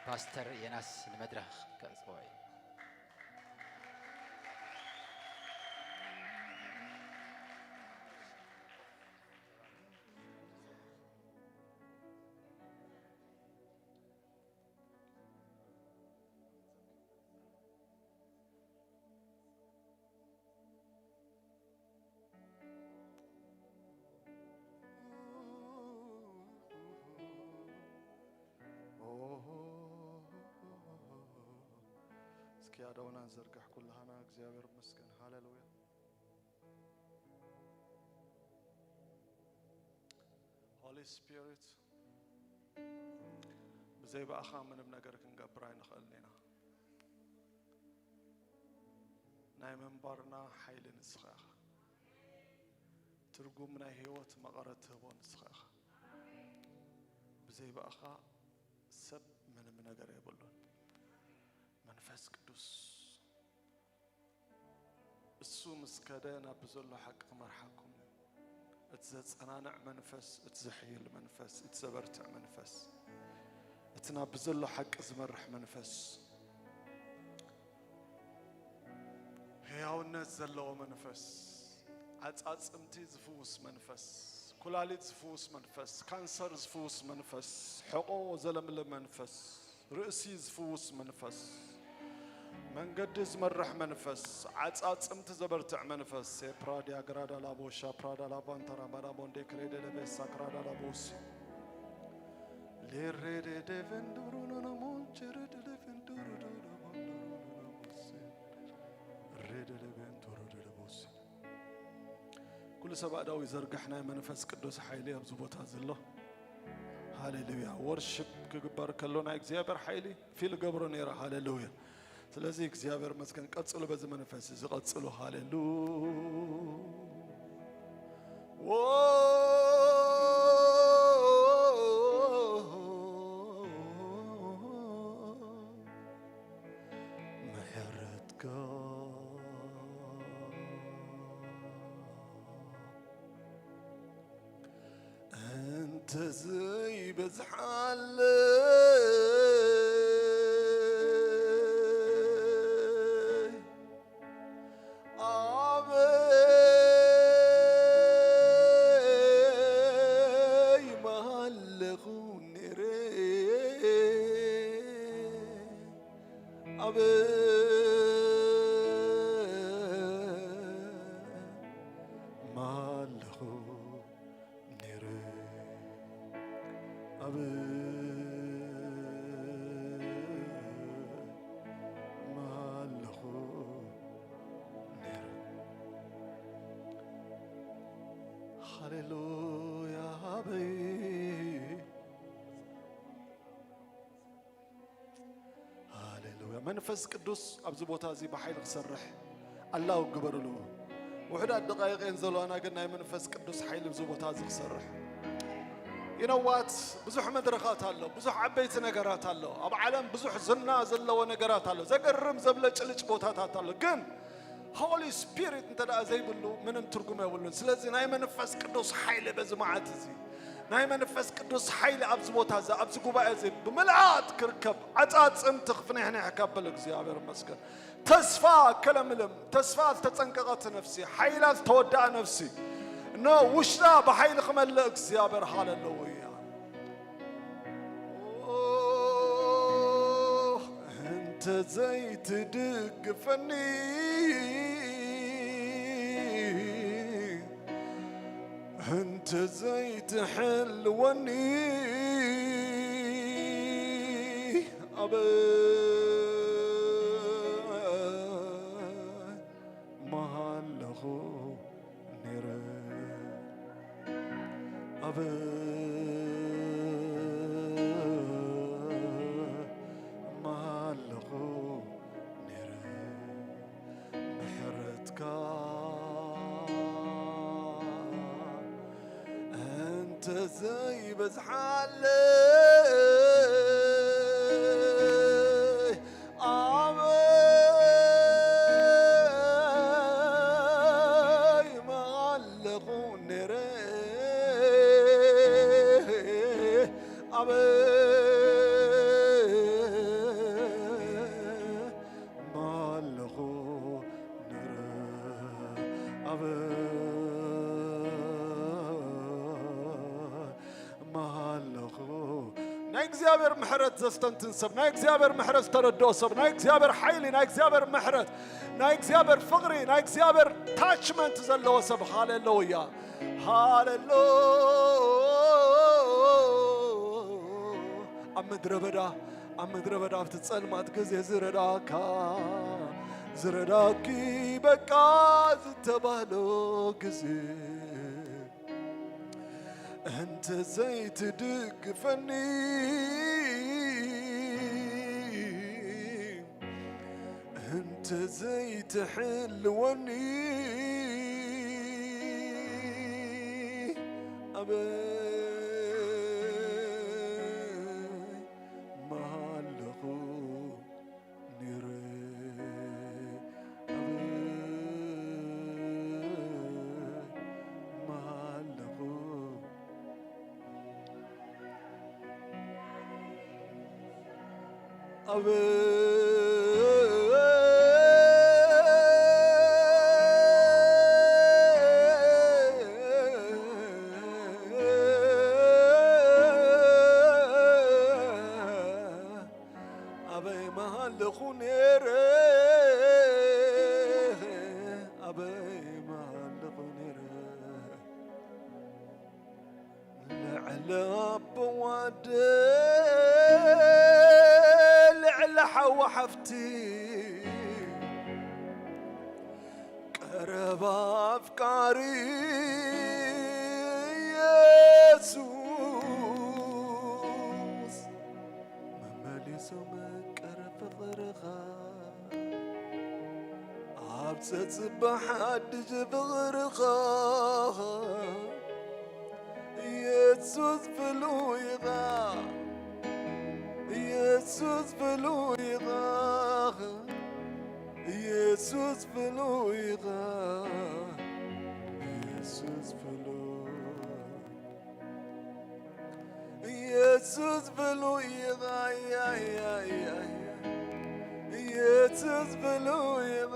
ፓስተር የናስ ንመድረኽ ከእጽዎ እዩ። እስኪ ኣእዳውና ንዘርግሕ ኩላህና። እግዚኣብሔር ይመስገን። ሃሌሉያ። ሆሊ ስፒሪት፣ ብዘይ ብኣኻ ምንም ነገር ክንገብር ኣይንኽእልን ኢና። ናይ ምንባርና ሓይሊ ንስኻ ኢኻ። ትርጉም ናይ ህይወት መቐረት ትህቦ ንስኻ ኢኻ። ብዘይ ብኣኻ ሰብ ምንም ነገር የብሉን። መንፈስ ቅዱስ እሱ ምስ ከደ ናብ ብዘሎ ሓቂ ክመርሓኩም እዩ። እቲ ዘጸናንዕ መንፈስ፣ እቲ ዝሕይል መንፈስ፣ እቲ ዘበርትዕ መንፈስ፣ እቲ ናብ ብዘሎ ሓቂ ዝመርሕ መንፈስ፣ ህያውነት ዘለዎ መንፈስ፣ ዓጻጽምቲ ዝፍውስ መንፈስ፣ ኩላሊት ዝፍውስ መንፈስ፣ ካንሰር ዝፍውስ መንፈስ፣ ሕቖ ዘለምልም መንፈስ፣ ርእሲ ዝፍውስ መንፈስ፣ መንገዲ ዝመርሕ መንፈስ፣ ዓጻጽምቲ ዘበርትዕ መንፈስ። ሴፕራዲያ ግራዳ ላቦሻ ፕራዳ ላባንተራባዳቦንዴ ክሬደ ለቤሳ ክራዳ ላቦሲ ሌሬዴ ዴቨንዱሩኖኖሞንቸሬዴ ዴቨንዱሩዶዶቦንዱሩኖኖሞሴ ሬዴ ዴቨንዱሩዶዶቦሲ። ኩሉ ሰብ ኣእዳው ይዘርግሕ። ናይ መንፈስ ቅዱስ ሓይሊ ኣብዚ ቦታ ዘሎ። ሃሌሉያ። ወርሺፕ ክግበር ከሎ ናይ እግዚኣብሔር ሓይሊ ፊል ገብሮ ነይረ። ሃሌሉያ። ስለዚ እግዚኣብሔር መስገን። ቀጽሉ፣ በዚ መንፈስ እዚ ቀጽሉ። ሃሌሉ ምሕረትካ እንተዘይበዝሓለይ ኣበይ ምሃለኹ ነይረ። ኣበይ ምሃለኹ ነይረ። ኣበይ ምሃለኹ ነይረ። ሃሌሉያ። ኣበይ ሃሌሉያ። መንፈስ ቅዱስ ኣብዚ ቦታ እዚ ብሓይሊ ክሰርሕ ኣላው ግበርሉ። ውሑዳት ደቃይቕ እየን ዘለዋና፣ ግን ናይ መንፈስ ቅዱስ ሓይሊ ኣብዚ ቦታ እዚ ክሰርሕ። You know what? ብዙሕ መድረኻት ኣሎ፣ ብዙሕ ዓበይቲ ነገራት ኣሎ፣ ኣብ ዓለም ብዙሕ ዝና ዘለዎ ነገራት ኣሎ፣ ዘገርም ዘብለጭልጭ ቦታታት ኣሎ። ግን ሆሊ ስፒሪት እንተ ደኣ ዘይብሉ ምንም ትርጉም የብሉን። ስለዚ ናይ መንፈስ ቅዱስ ሓይሊ በዚ መዓት እዚ፣ ናይ መንፈስ ቅዱስ ሓይሊ ኣብዚ ቦታ እዚ፣ ኣብዚ ጉባኤ እዚ ብምልኣት ክርከብ፣ ዓጻጽምቲ ክፍንሕንሕ ከብል እግዚኣብሔር ይመስገን። ተስፋ ከለምልም፣ ተስፋ ዝተጸንቀቐት ነፍሲ፣ ሓይላ ዝተወድኣ ነፍሲ፣ እነሆ ውሽጣ ብሓይሊ ክመልእ እግዚኣብሔር። ሃሌሉያ። እንተ ዘይትድግፈኒ፣ እንተ ዘይትሕልወኒ፣ ኣበይ ምሃለኹ ነይረ። ኣበይ ምሃለኹ ነይረ። ምሕረትካ እንተ ዘይበዝሓለይ፣ ኣበይ ምሃለኹ ነይረ። ኣበይ ምሃለኹ ነይረ። ኣበይ ምሃለኹ። ናይ እግዚኣብሔር ምሕረት ዘስተንትን ሰብ፣ ናይ እግዚኣብሔር ምሕረት ዝተረድኦ ሰብ፣ ናይ እግዚኣብሔር ሓይሊ፣ ናይ እግዚኣብሔር ምሕረት፣ ናይ እግዚኣብሔር ፍቕሪ፣ ናይ እግዚኣብሔር ታችመንት ዘለዎ ሰብ። ሃሌሉያ፣ ሃሌሉያ። ኣብ ምድረ በዳ፣ ኣብ ምድረ በዳ ኣብቲ ጸልማት ግዜ ዝረዳካ፣ ዝረዳኪ በቃ ዝተባህሎ ግዜ፣ እንተ ዘይትድግፈኒ፣ እንተ ዘይትሕልወኒ ኣበይ ምሃለኹ ነይረ፣ ኣበይ ምሃለኹ። ኣበይ ምሃለኹ ነይረ፣ ኣበይ ምሃለኹ ነይረ። ልዕሊ ኣቦ ወዲ፣ ልዕሊ ሓው ሓፍቲ፣ ቀረባ ኣፍቃሪ የሱስ፣ መመሊሱ መቀረ ፍቕርኻ፣ ኣብ ጸጽባሕ ኣድጅ ፍቕርኻ፣ የሱስ ፍሉይ ኢኻ፣ የሱስ ፍሉይ ኢኻ፣ የሱስ ፍሉይ ኢኻ፣ የሱስ ፍሉይ የሱስ ፍሉይ ኢኻ፣ የሱስ ፍሉይ ኢኻ፣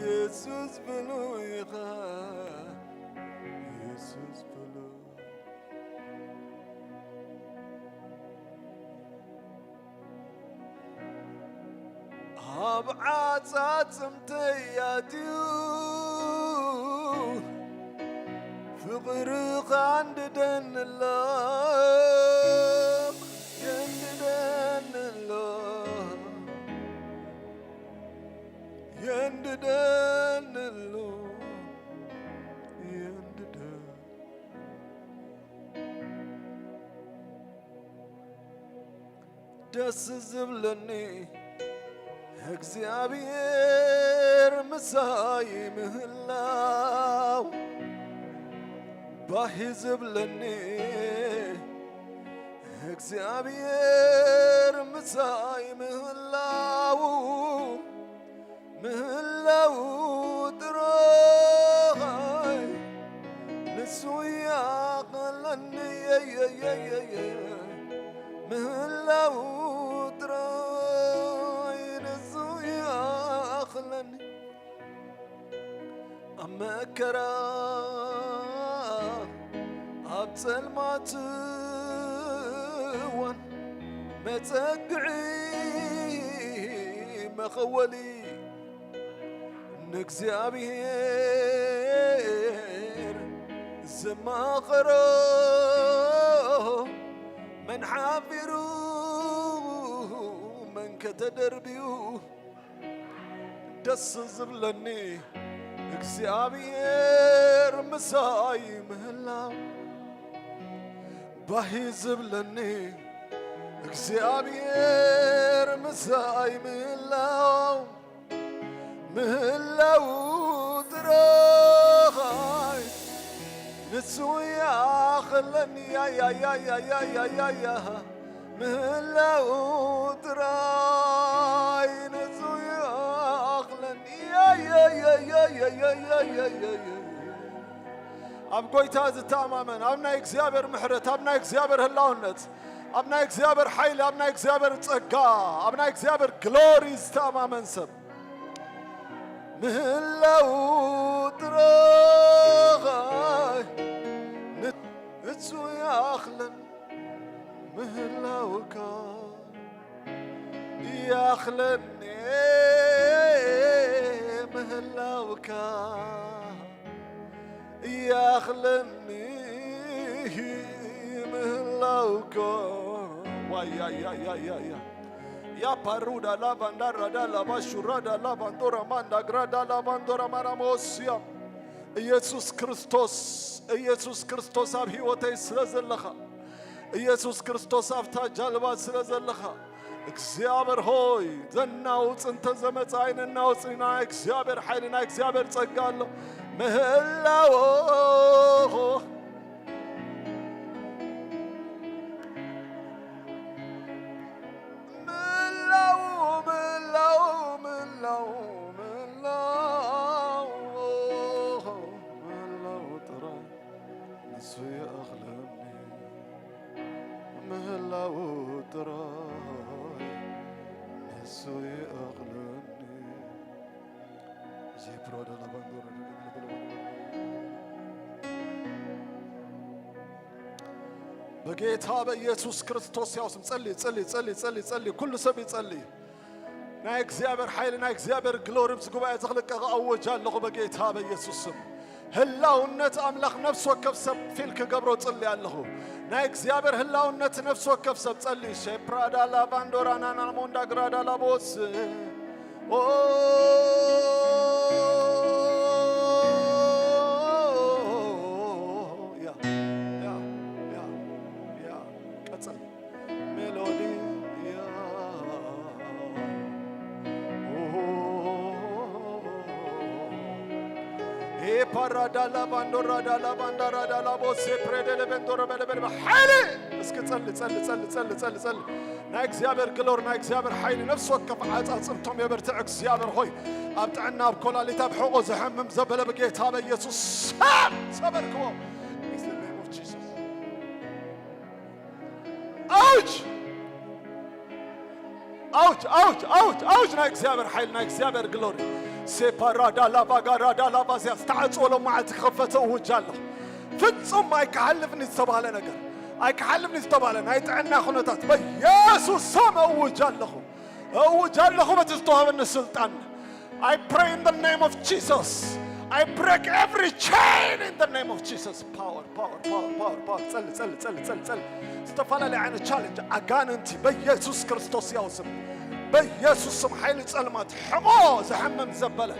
የሱስ ፍሉይ ኢኻ፣ የሱስ ፍሉይ። ኣብ ዓጻጽምተይ ኣትዩ ፍቕርኻ የንድደኒ ኣሎ፣ የንድደኒ ኣሎ፣ የንድደኒ ኣሎ፣ የንድደኒ። ደስ ዝብለኒ እግዚኣብሔር ምሳይ ምህላው፣ ባሂ ዝብለኒ እግዚኣብሔር ምሳይ ምህላው፣ ምህላው ጥራይ ንሱ ይኣኽለኒ፣ የየየየየ። ምህላው ጥራይ ንሱ ይኣኽለኒ። ኣብ መከራ ኣብ ጸልማት እዋን መጸግዒ መኸወሊ ንእግዚኣብሔር ዝማኸሮ መን ሓፊሩ መን ከተደርብዩ ደስ ዝብለኒ እግዚኣብሔር ምሳይ ምህላው ባሂ ዝብለኒ እግዚኣብሔር ምሳይ ምህላው ምህላው ጥራይ ንሱ ይኣኽለኒ ያያያያያያያ ምህላው ጥራይ ንሱ ይኣኽለኒ ያያያያያያያያ ኣብ ጎይታ ዝተኣማመን ኣብ ናይ እግዚኣብሔር ምሕረት ኣብ ናይ እግዚኣብሔር ህላውነት ኣብ ናይ እግዚኣብሔር ሓይሊ ኣብ ናይ እግዚኣብሔር ጸጋ ኣብ ናይ እግዚኣብሔር ግሎሪ ዝተኣማመን ሰብ ምህላው ጥራይ ንሱ ይኣኽለን ምህላውካ ይኣኽለኒ ምህላውካ ይኣኽለኒ ምህላውካ ዋያያያያያ ያፓሩዳ ላቫንዳራዳ ላቫሹራዳ ላቫንዶራ ማንዳግራዳ ላቫንዶራ ማራሞስያ ኢየሱስ ክርስቶስ ኢየሱስ ክርስቶስ ኣብ ህይወተይ ስለ ዘለኻ ኢየሱስ ክርስቶስ ኣብታ ጃልባ ስለ ዘለኻ እግዚኣብሔር ሆይ፣ ዘናውጽ እንተ ዘመጸ ኣይነናውጽን ኢና። እግዚኣብሔር ሓይሊ፣ ናይ እግዚኣብሔር ጸጋ ኣሎ። ምህላዎ፣ ምህላው፣ ምህላው፣ ምህላው፣ ምህላው፣ ምህላው ጥራይ ንሱ ይኣኽለኒ። ምህላው ጥራይ ንሱ ይኣኽለኒ። ዜፕሮዳ ላባንዶራ በጌታ በኢየሱስ ክርስቶስ ያው ስም ጸልይ፣ ጸልይ፣ ጸልይ፣ ጸልይ፣ ጸልይ። ኩሉ ሰብ ይጸልይ። ናይ እግዚኣብሔር ሓይሊ፣ ናይ እግዚኣብሔር ግሎሪ ኣብዚ ጉባኤ እዚ ክልቀቕ ኣውጅ ኣለኹ በጌታ በኢየሱስ ስም። ህላውነት ኣምላኽ ነፍሲ ወከፍ ሰብ ፊል ክገብሮ ጽሊ ኣለኹ። ናይ እግዚኣብሔር ህላውነት ነፍሲ ወከፍ ሰብ ጸሊ። ሼፕራዳ ላባንዶራ ናና ሞንዳ ግራዳ ላቦስ። ኦ፣ ያ፣ ያ፣ ያ፣ ያ። ቀጽል። ሜሎዲ፣ ያ። ኦ፣ ኤ ፓራዳላ ባንዶራዳላ ባንዳራዳላ ቦሴ ፕሬደለ በንዶረ በለበለ ሓይሊ። እስኪ ጸል፣ ጸል፣ ጸል፣ ጸል፣ ጸል፣ ጸል። ናይ እግዚኣብሔር ግሎር፣ ናይ እግዚኣብሔር ሓይሊ ነፍሲ ወከፍ ዓጻጽምቶም የበርትዕ። እግዚኣብሔር ሆይ፣ ኣብ ጥዕና፣ ኣብ ኮላሊት፣ ኣብ ሕቖ ዘሐምም ዘበለ ብጌታ በኢየሱስ ስም ሰበርክዎ። In the name of Jesus. ኣውጅ! ኣውጅ! ኣውጅ! ኣውጅ! ኣውጅ! ናይ እግዚኣብሔር ሓይሊ፣ ናይ እግዚኣብሔር ግሎሪ። ሴፓራዳ ላባጋራዳ ላባዚያ ዝተዓጽወ ሎም መዓልቲ ክኸፈተ እውጅ ኣለኹ። ፍጹም ኣይክሓልፍን ዝተባህለ ነገር፣ ኣይክሓልፍን ዝተባህለ ናይ ጥዕና ኩነታት በኢየሱስ ስም እውጅ ኣለኹ። እውጅ ኣለኹ በቲ ዝተዋህበኒ ስልጣን። I pray in the name of Jesus. I break every chain in the name of Jesus. Power, power, power, power, power. ጸሊ፣ ጸሊ፣ ጸሊ፣ ጸሊ፣ ጸሊ። ዝተፈላለዩ ዓይነት ቻለንጅ ኣጋንንቲ በኢየሱስ ክርስቶስ ያው ስም፣ በኢየሱስ ስም ሓይሊ ጸልማት ሕቖ ዘሐምም ዘበለ፣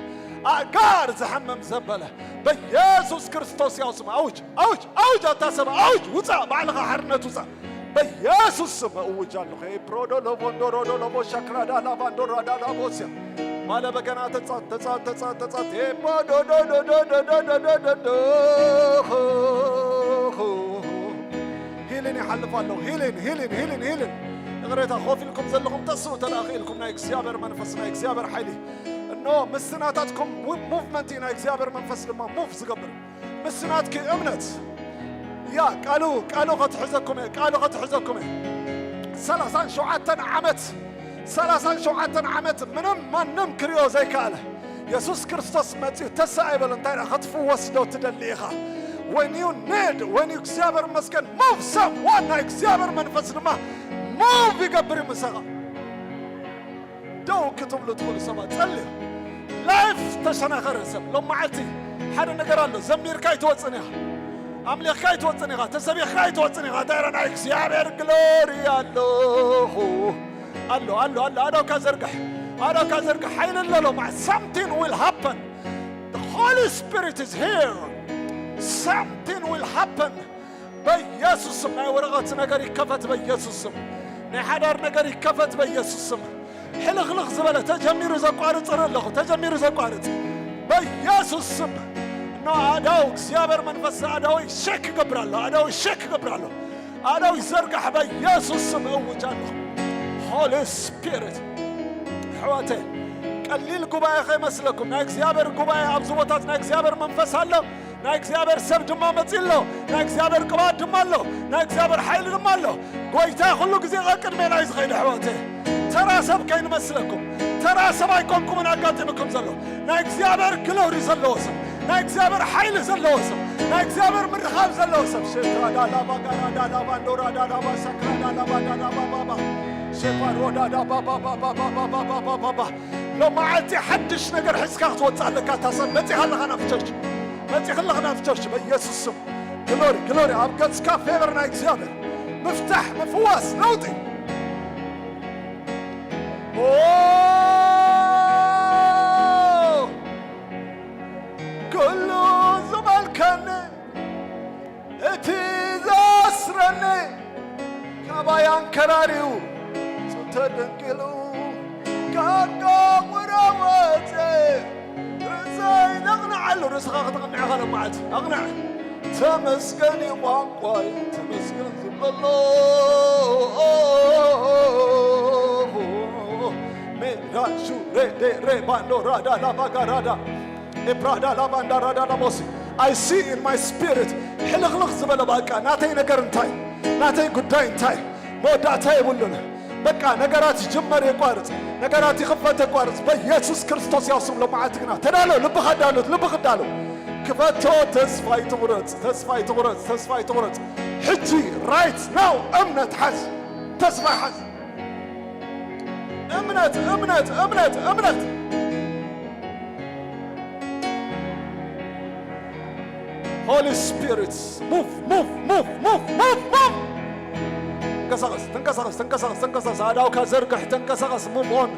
ኣእጋር ዘሐምም ዘበለ በኢየሱስ ክርስቶስ ያው ስም ኣውጅ፣ ኣውጅ፣ ኣውጅ። ኣታ ሰብ ኣውጅ፣ ውጻእ፣ ባዕልኻ ሓርነት ውጻእ። በኢየሱስ ስም እውጅ ኣለኹ። ኤ ፕሮዶ ሎቦንዶ ሮዶ ሎቦ ሻክራዳ ላባንዶ ራዳ ላቦስያ። ማለ በገና ተጻት፣ ተጻት፣ ተጻት፣ ተጻት። ኤ ፕሮዶ ዶ ዶ ዶ ዶ ዶ ዶ ዶ ዶ። ሂልን ይሓልፍ ኣለኹ። ሂልን፣ ሂልን፣ ሂልን፣ ሂልን። ይቕሬታ፣ ኮፍ ኢልኩም ዘለኹም ተስኡ ተላእኺ ኢልኩም ናይ እግዚኣብሔር መንፈስ፣ ናይ እግዚኣብሔር ሓይሊ። እኖ ምስናታትኩም ሙ-፣ ሙቭመንት እዩ፣ ናይ እግዚኣብሔር መንፈስ ድማ ሙቭ ዝገብር። ምስናትኪ እምነት። ያ፣ ቃሉ፣ ቃሉ ከትሕዘኩም እየ፣ ቃሉ ከትሕዘኩም እየ። ሰላሳን ሸውዓተን ዓመት፣ ሰላሳን ሸውዓተን ዓመት ምንም ማንም ክሪኦ ዘይከኣለ የሱስ ክርስቶስ መጺኡ ተስኣ ይበሎ። እንታይ ደኣ ክትፍወስ ዶ ትደሊ ኢኻ? When you need፣ when you እግዚኣብሔር ይመስገን፣ move someone፣ ናይ እግዚኣብሔር መንፈስ ድማ ሙቭ ይገብር እዩ ምሳኻ። ደው ክትብሉ ትኽእሉ ሰባት ጸልዩ። ላይፍ ተሸናኸረ ሰብ። ሎም መዓልቲ ሓደ ነገር ኣሎ። ዘሚርካ ኣይትወጽን ኢኻ። ኣምሊኽካ ኣይትወጽን ኢኻ። ተሰቢኽካ ኣይትወጽን ኢኻ። እንታይ ኢለ ናይ እግዚኣብሔር ግሎሪ ኣለኹ። ኣሎ፣ ኣሎ፣ ኣሎ። ኣእዳውካ ዘርግሕ። ኣእዳውካ ዘርግሕ። ሓይሊ ኣሎ ሎም መዓልቲ። Something will happen. The Holy Spirit is here. Something will happen. በኢየሱስ ስም ናይ ወረቐት ነገር ይከፈት፣ በኢየሱስ ስም ናይ ሓዳር ነገር ይከፈት፣ በኢየሱስ ስም። ሕልኽልኽ ዝበለ ተጀሚሩ ዘቋርጽ እርኢ ኣለኹ፣ ተጀሚሩ ዘቋርጽ በኢየሱስ ስም። እኖ ኣእዳው እግዚኣብሔር መንፈስ ኣእዳው ሼክ ይገብር ኣሎ፣ ኣእዳው ሼክ ይገብር ኣሎ። ኣእዳው ይዘርጋሕ፣ በኢየሱስ ስም እውጅ ኣለኹ። ሆሊ ስፒሪት፣ ኣሕዋተ፣ ቀሊል ጉባኤ ከይመስለኩም። ናይ እግዚኣብሔር ጉባኤ ኣብዚ ቦታት ናይ እግዚኣብሔር መንፈስ ኣሎ። ናይ እግዚኣብሔር ሰብ ድማ መጺ ኣሎ። ናይ እግዚኣብሔር ቅብኣት ድማ ኣሎ። ናይ እግዚኣብሔር ሓይሊ ድማ ኣሎ። ጎይታ ኩሉ ግዜ ቅድሜና እዩ ዝኸይድ ኣሕዋተ። ተራ ሰብ ከይንመስለኩም። ተራ ሰብ ኣይኮንኩምን ኣጋጢምኩም ዘሎ። ናይ እግዚኣብሔር ግሎሪ ዘለዎ ሰብ። ናይ እግዚኣብሔር ሓይሊ ዘለዎ ሰብ። ናይ እግዚኣብሔር ምርኻብ ዘለዎ ሰብ። ሸትራዳላባ ጋራዳላባ ዶራዳላባ ሳክራዳላባ ዳላባ ባባ። ሸፋሮዳዳባ ባባ ባባ ባባ ባባ ባባ። ሎመዓልቲ ሓድሽ ነገር ሒዝካ ክትወጽእ ኣለካ። እታ ሰብ መጺኻ ኣለኻ ናብ ቸርች፣ መጺኻ ኣለኻ ናብ ቸርች። በኢየሱስ ስም ግሎሪ፣ ግሎሪ ኣብ ገጽካ፣ ፌቨር ናይ እግዚኣብሔር፣ ምፍታሕ፣ ምፍዋስ፣ ለውጢ። ኦ፣ ኩሉ ዝመልከኒ እቲ ዘስረኒ ካባይ ኣንከራሪው ጽንተ ድንቂ ንስኻ ከተቕንዕ ካልእ መዓልቲ ኣቕንዕ። ተመስገን እዩ ቋንቋይ፣ ተመስገን ዝበሎ። ሜራ ሹ ሬ ዴ ሬ ባንዶ ራዳ ላባጋ ራዳ ኤፕራዳ ላባንዳ ራዳ ላቦሲ። I see in my spirit፣ ሕልኽልኽ ዝበለ፣ በቃ ናተይ ነገር እንታይ፣ ናተይ ጉዳይ እንታይ፣ መወዳእታ የብሉን። በቃ ነገራት ይጅመር የቋርጽ፣ ነገራት ይኽፈት የቋርጽ። በኢየሱስ ክርስቶስ ያው ስም ሎማዓልቲ ግና ተዳሎ፣ ልብኻ ኣዳሉት፣ ልብኺ ኣዳሎ። ክፈቶ፣ ተስፋ ኣይትቑረጽ፣ ተስፋ ኣይትቑረጽ፣ ተስፋ ኣይትቑረጽ። ሕጂ right now እምነት ሓዝ፣ ተስፋ ሓዝ። እምነት፣ እምነት፣ እምነት፣ እምነት። Holy Spirit, move, move, move, move, move, move. ተንቀሳቐስ፣ ተንቀሳቐስ፣ ተንቀሳቐስ፣ ተንቀሳቐስ። ኣእዳውካ ዘርግሕ፣ ተንቀሳቐስ። Move on,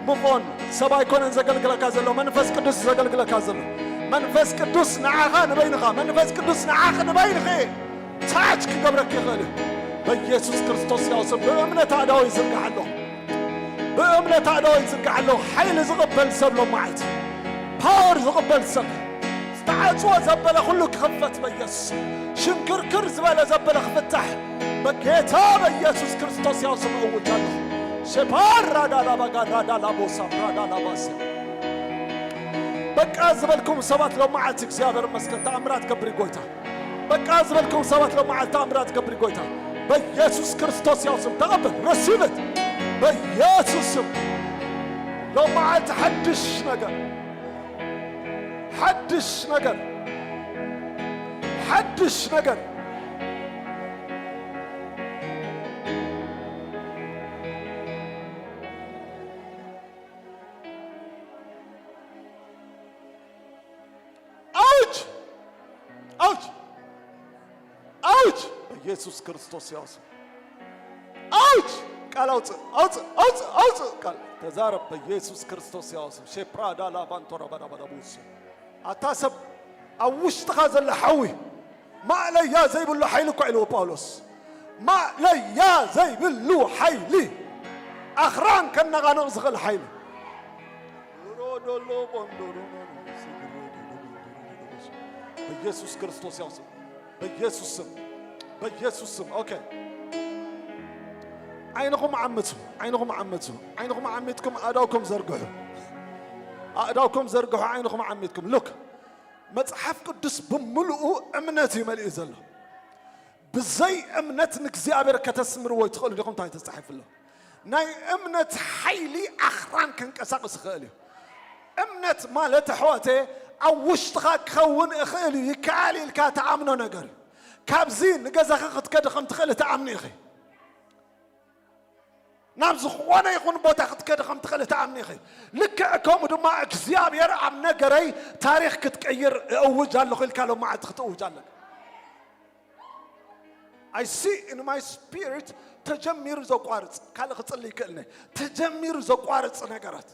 move on። ሰብ ኣይኮነን ዘገልግለካ ዘሎ፣ መንፈስ ቅዱስ ዘገልግለካ ዘሎ። መንፈስ ቅዱስ ንዓኻ ንበይንኻ፣ መንፈስ ቅዱስ ንዓኺ ንበይንኺ ታች ክገብረኪ ይኽእል እዩ። በኢየሱስ ክርስቶስ ያው ስም ብእምነት ኣእዳው ይዝርግሕ ኣለኹ። ብእምነት ኣእዳው ይዝርግሕ ኣለኹ። ሓይሊ ዝቕበል ሰብ ሎማዓልቲ፣ ፓወር ዝቕበል ሰብ፣ ዝተዓጽወ ዘበለ ኩሉ ክኽፈት በኢየሱስ። ሽንክርክር ዝበለ ዘበለ ክፍታሕ በጌታ በኢየሱስ ክርስቶስ ያው ስም እውጅ ኣለኹ። ሸፓር ራዳ ላባጋ ራዳ ላቦሳ ራዳ ላባሲ። በቃ ዝበልኩም ሰባት ሎማዓልቲ እግዚኣብሔር ይመስገን፣ ተኣምራት ገብር ጎይታ። በቃ ዝበልኩም ሰባት ሎማዓልቲ ተኣምራት ገብር ጎይታ። በኢየሱስ ክርስቶስ ያው ስም ተቐበል፣ receive it። በኢየሱስ ስም ሎማዓልቲ ሓድሽ ነገር፣ ሓድሽ ነገር፣ ሓድሽ ነገር። ኣውጅ! ኣውጅ! ኣውጅ! በኢየሱስ ክርስቶስ ያው ስም ኣውጅ! ቃል ኣውፅእ፣ ኣውፅእ፣ ኣውፅእ፣ ኣውፅእ! ቃል ተዛረብ በኢየሱስ ክርስቶስ ያው ስም። ሼፕራዳ ላባንቶራ ባዳባዳቡስ። ኣታ ሰብ፣ ኣብ ውሽጥኻ ዘሎ ሓዊ ማእለያ ዘይብሉ ሓይሊ እኮ ኢልዎ ጳውሎስ። ማእለያ ዘይብሉ ሓይሊ፣ ኣኽራን ከነቓንቕ ዝኽእል ሓይሊ። በኢየሱስ ክርስቶስ ያው ስም፣ በኢየሱስ ስም፣ በኢየሱስ ስም። ኦኬ፣ ዓይንኹም ዓምቱ፣ ዓይንኹም ዓምቱ፣ ዓይንኹም ዓሚትኩም ኣእዳውኩም ዘርግሑ፣ ኣእዳውኩም ዘርግሑ፣ ዓይንኹም ዓሚትኩም። ሉክ፣ መጽሓፍ ቅዱስ ብምሉኡ እምነት እዩ መሊኡ ዘሎ። ብዘይ እምነት ንእግዚኣብሔር ከተስምርዎ ይትኽእሉ ዲኹም? እንታይ ተጻሒፉ ኣሎ? ናይ እምነት ሓይሊ ኣኽራን ከንቀሳቕስ ይኽእል እዩ። እምነት ማለት ኣሕዋተ ኣብ ውሽጥኻ ክኸውን እኽእል እዩ፣ ይከኣል ኢልካ ትኣምኖ ነገር እዩ። ካብዚ ንገዛኺ ክትከዲ ከም ትኽእል ትኣምኒ ኢኺ። ናብ ዝኾነ ይኹን ቦታ ክትከዲ ከም ትኽእል ትኣምኒ ኢኺ። ልክዕ ከምኡ ድማ እግዚኣብሔር ኣብ ነገረይ ታሪኽ ክትቀይር እእውጅ ኣለኹ ኢልካ ሎም መዓልቲ ክትእውጅ ኣለካ። I see in my spirit ተጀሚሩ ዘቋርጽ፣ ካልእ ክጽሊ ይክእልኒ። ተጀሚሩ ዘቋርጽ ነገራት፣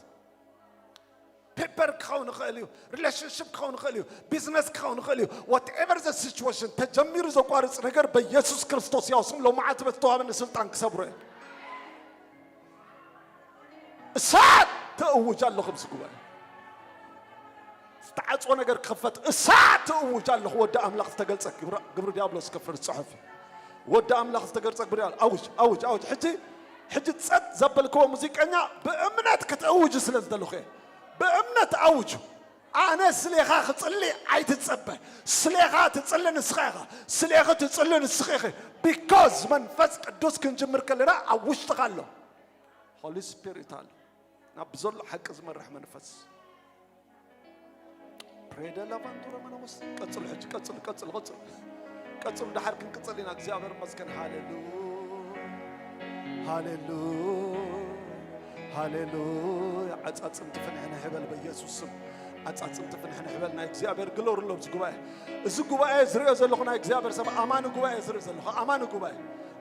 ፔፐር ክኸውን ይኽእል እዩ፣ ሪሌሽንሽፕ ክኸውን ይኽእል እዩ፣ ቢዝነስ ክኸውን ይኽእል እዩ። Whatever the situation፣ ተጀሚሩ ዘቋርጽ ነገር በኢየሱስ ክርስቶስ ያው ስም ሎም መዓልቲ በቲ ተዋህበኒ ስልጣን ክሰብሮ እየ። እሳት ተእውጅ ኣለኹ ኣብዚ ጉባኤ። ዝተዓጽወ ነገር ክኽፈት እሳት ተእውጅ ኣለኹ። ወዲ ኣምላኽ ዝተገልጸ ግብሪ፣ ግብሪ ዲያብሎስ ክፍርስ ጽሑፍ እዩ። ወዲ ኣምላኽ ዝተገልጸ ግብሪ ዲያብሎስ። ኣውጅ፣ ኣውጅ፣ ኣውጅ። ሕጂ፣ ሕጂ ጸጥ ዘበልክዎ ሙዚቀኛ ብእምነት ክትእውጅ ስለ ዝደለኹ እየ። ብእምነት ኣውጁ። ኣነ ስሌኻ ክጽሊ ኣይትጸበ። ስሌኻ ትጽሊ ንስኻ ኢኻ። ስሌኺ ትጽሊ ንስኺ ኢኺ። ቢኮዝ መንፈስ ቅዱስ ክንጅምር ከለና ኣብ ውሽጥኻ ኣሎ። ሆሊ ስፒሪት ኣሎ። ናብ ዘሎ ሓቂ ዝመርሕ መንፈስ። ፕሬደ ላቫንቱረ መነወስ። ቀጽሉ ሕጂ፣ ቀጽሉ፣ ቀጽሉ፣ ቀጽሉ። ቀጽሉ፣ ድሓር ክንቅጽል ኢና። እግዚኣብሔር ይመስገን። ሃሌሉያ፣ ሃሌሉያ፣ ሃሌሉያ። ዓጻጽምቲ ፍንሕንሕ ይበል በኢየሱስ ስም። ዓጻጽምቲ ፍንሕንሕ ይበል። ናይ እግዚኣብሔር ግሎሪ ኣሎ ኣብዚ ጉባኤ። እዚ ጉባኤ ዝሪኦ ዘለኹ ናይ እግዚኣብሔር ሰብ ኣማኒ ጉባኤ ዝሪኦ ዘለኹ ኣማኒ ጉባኤ።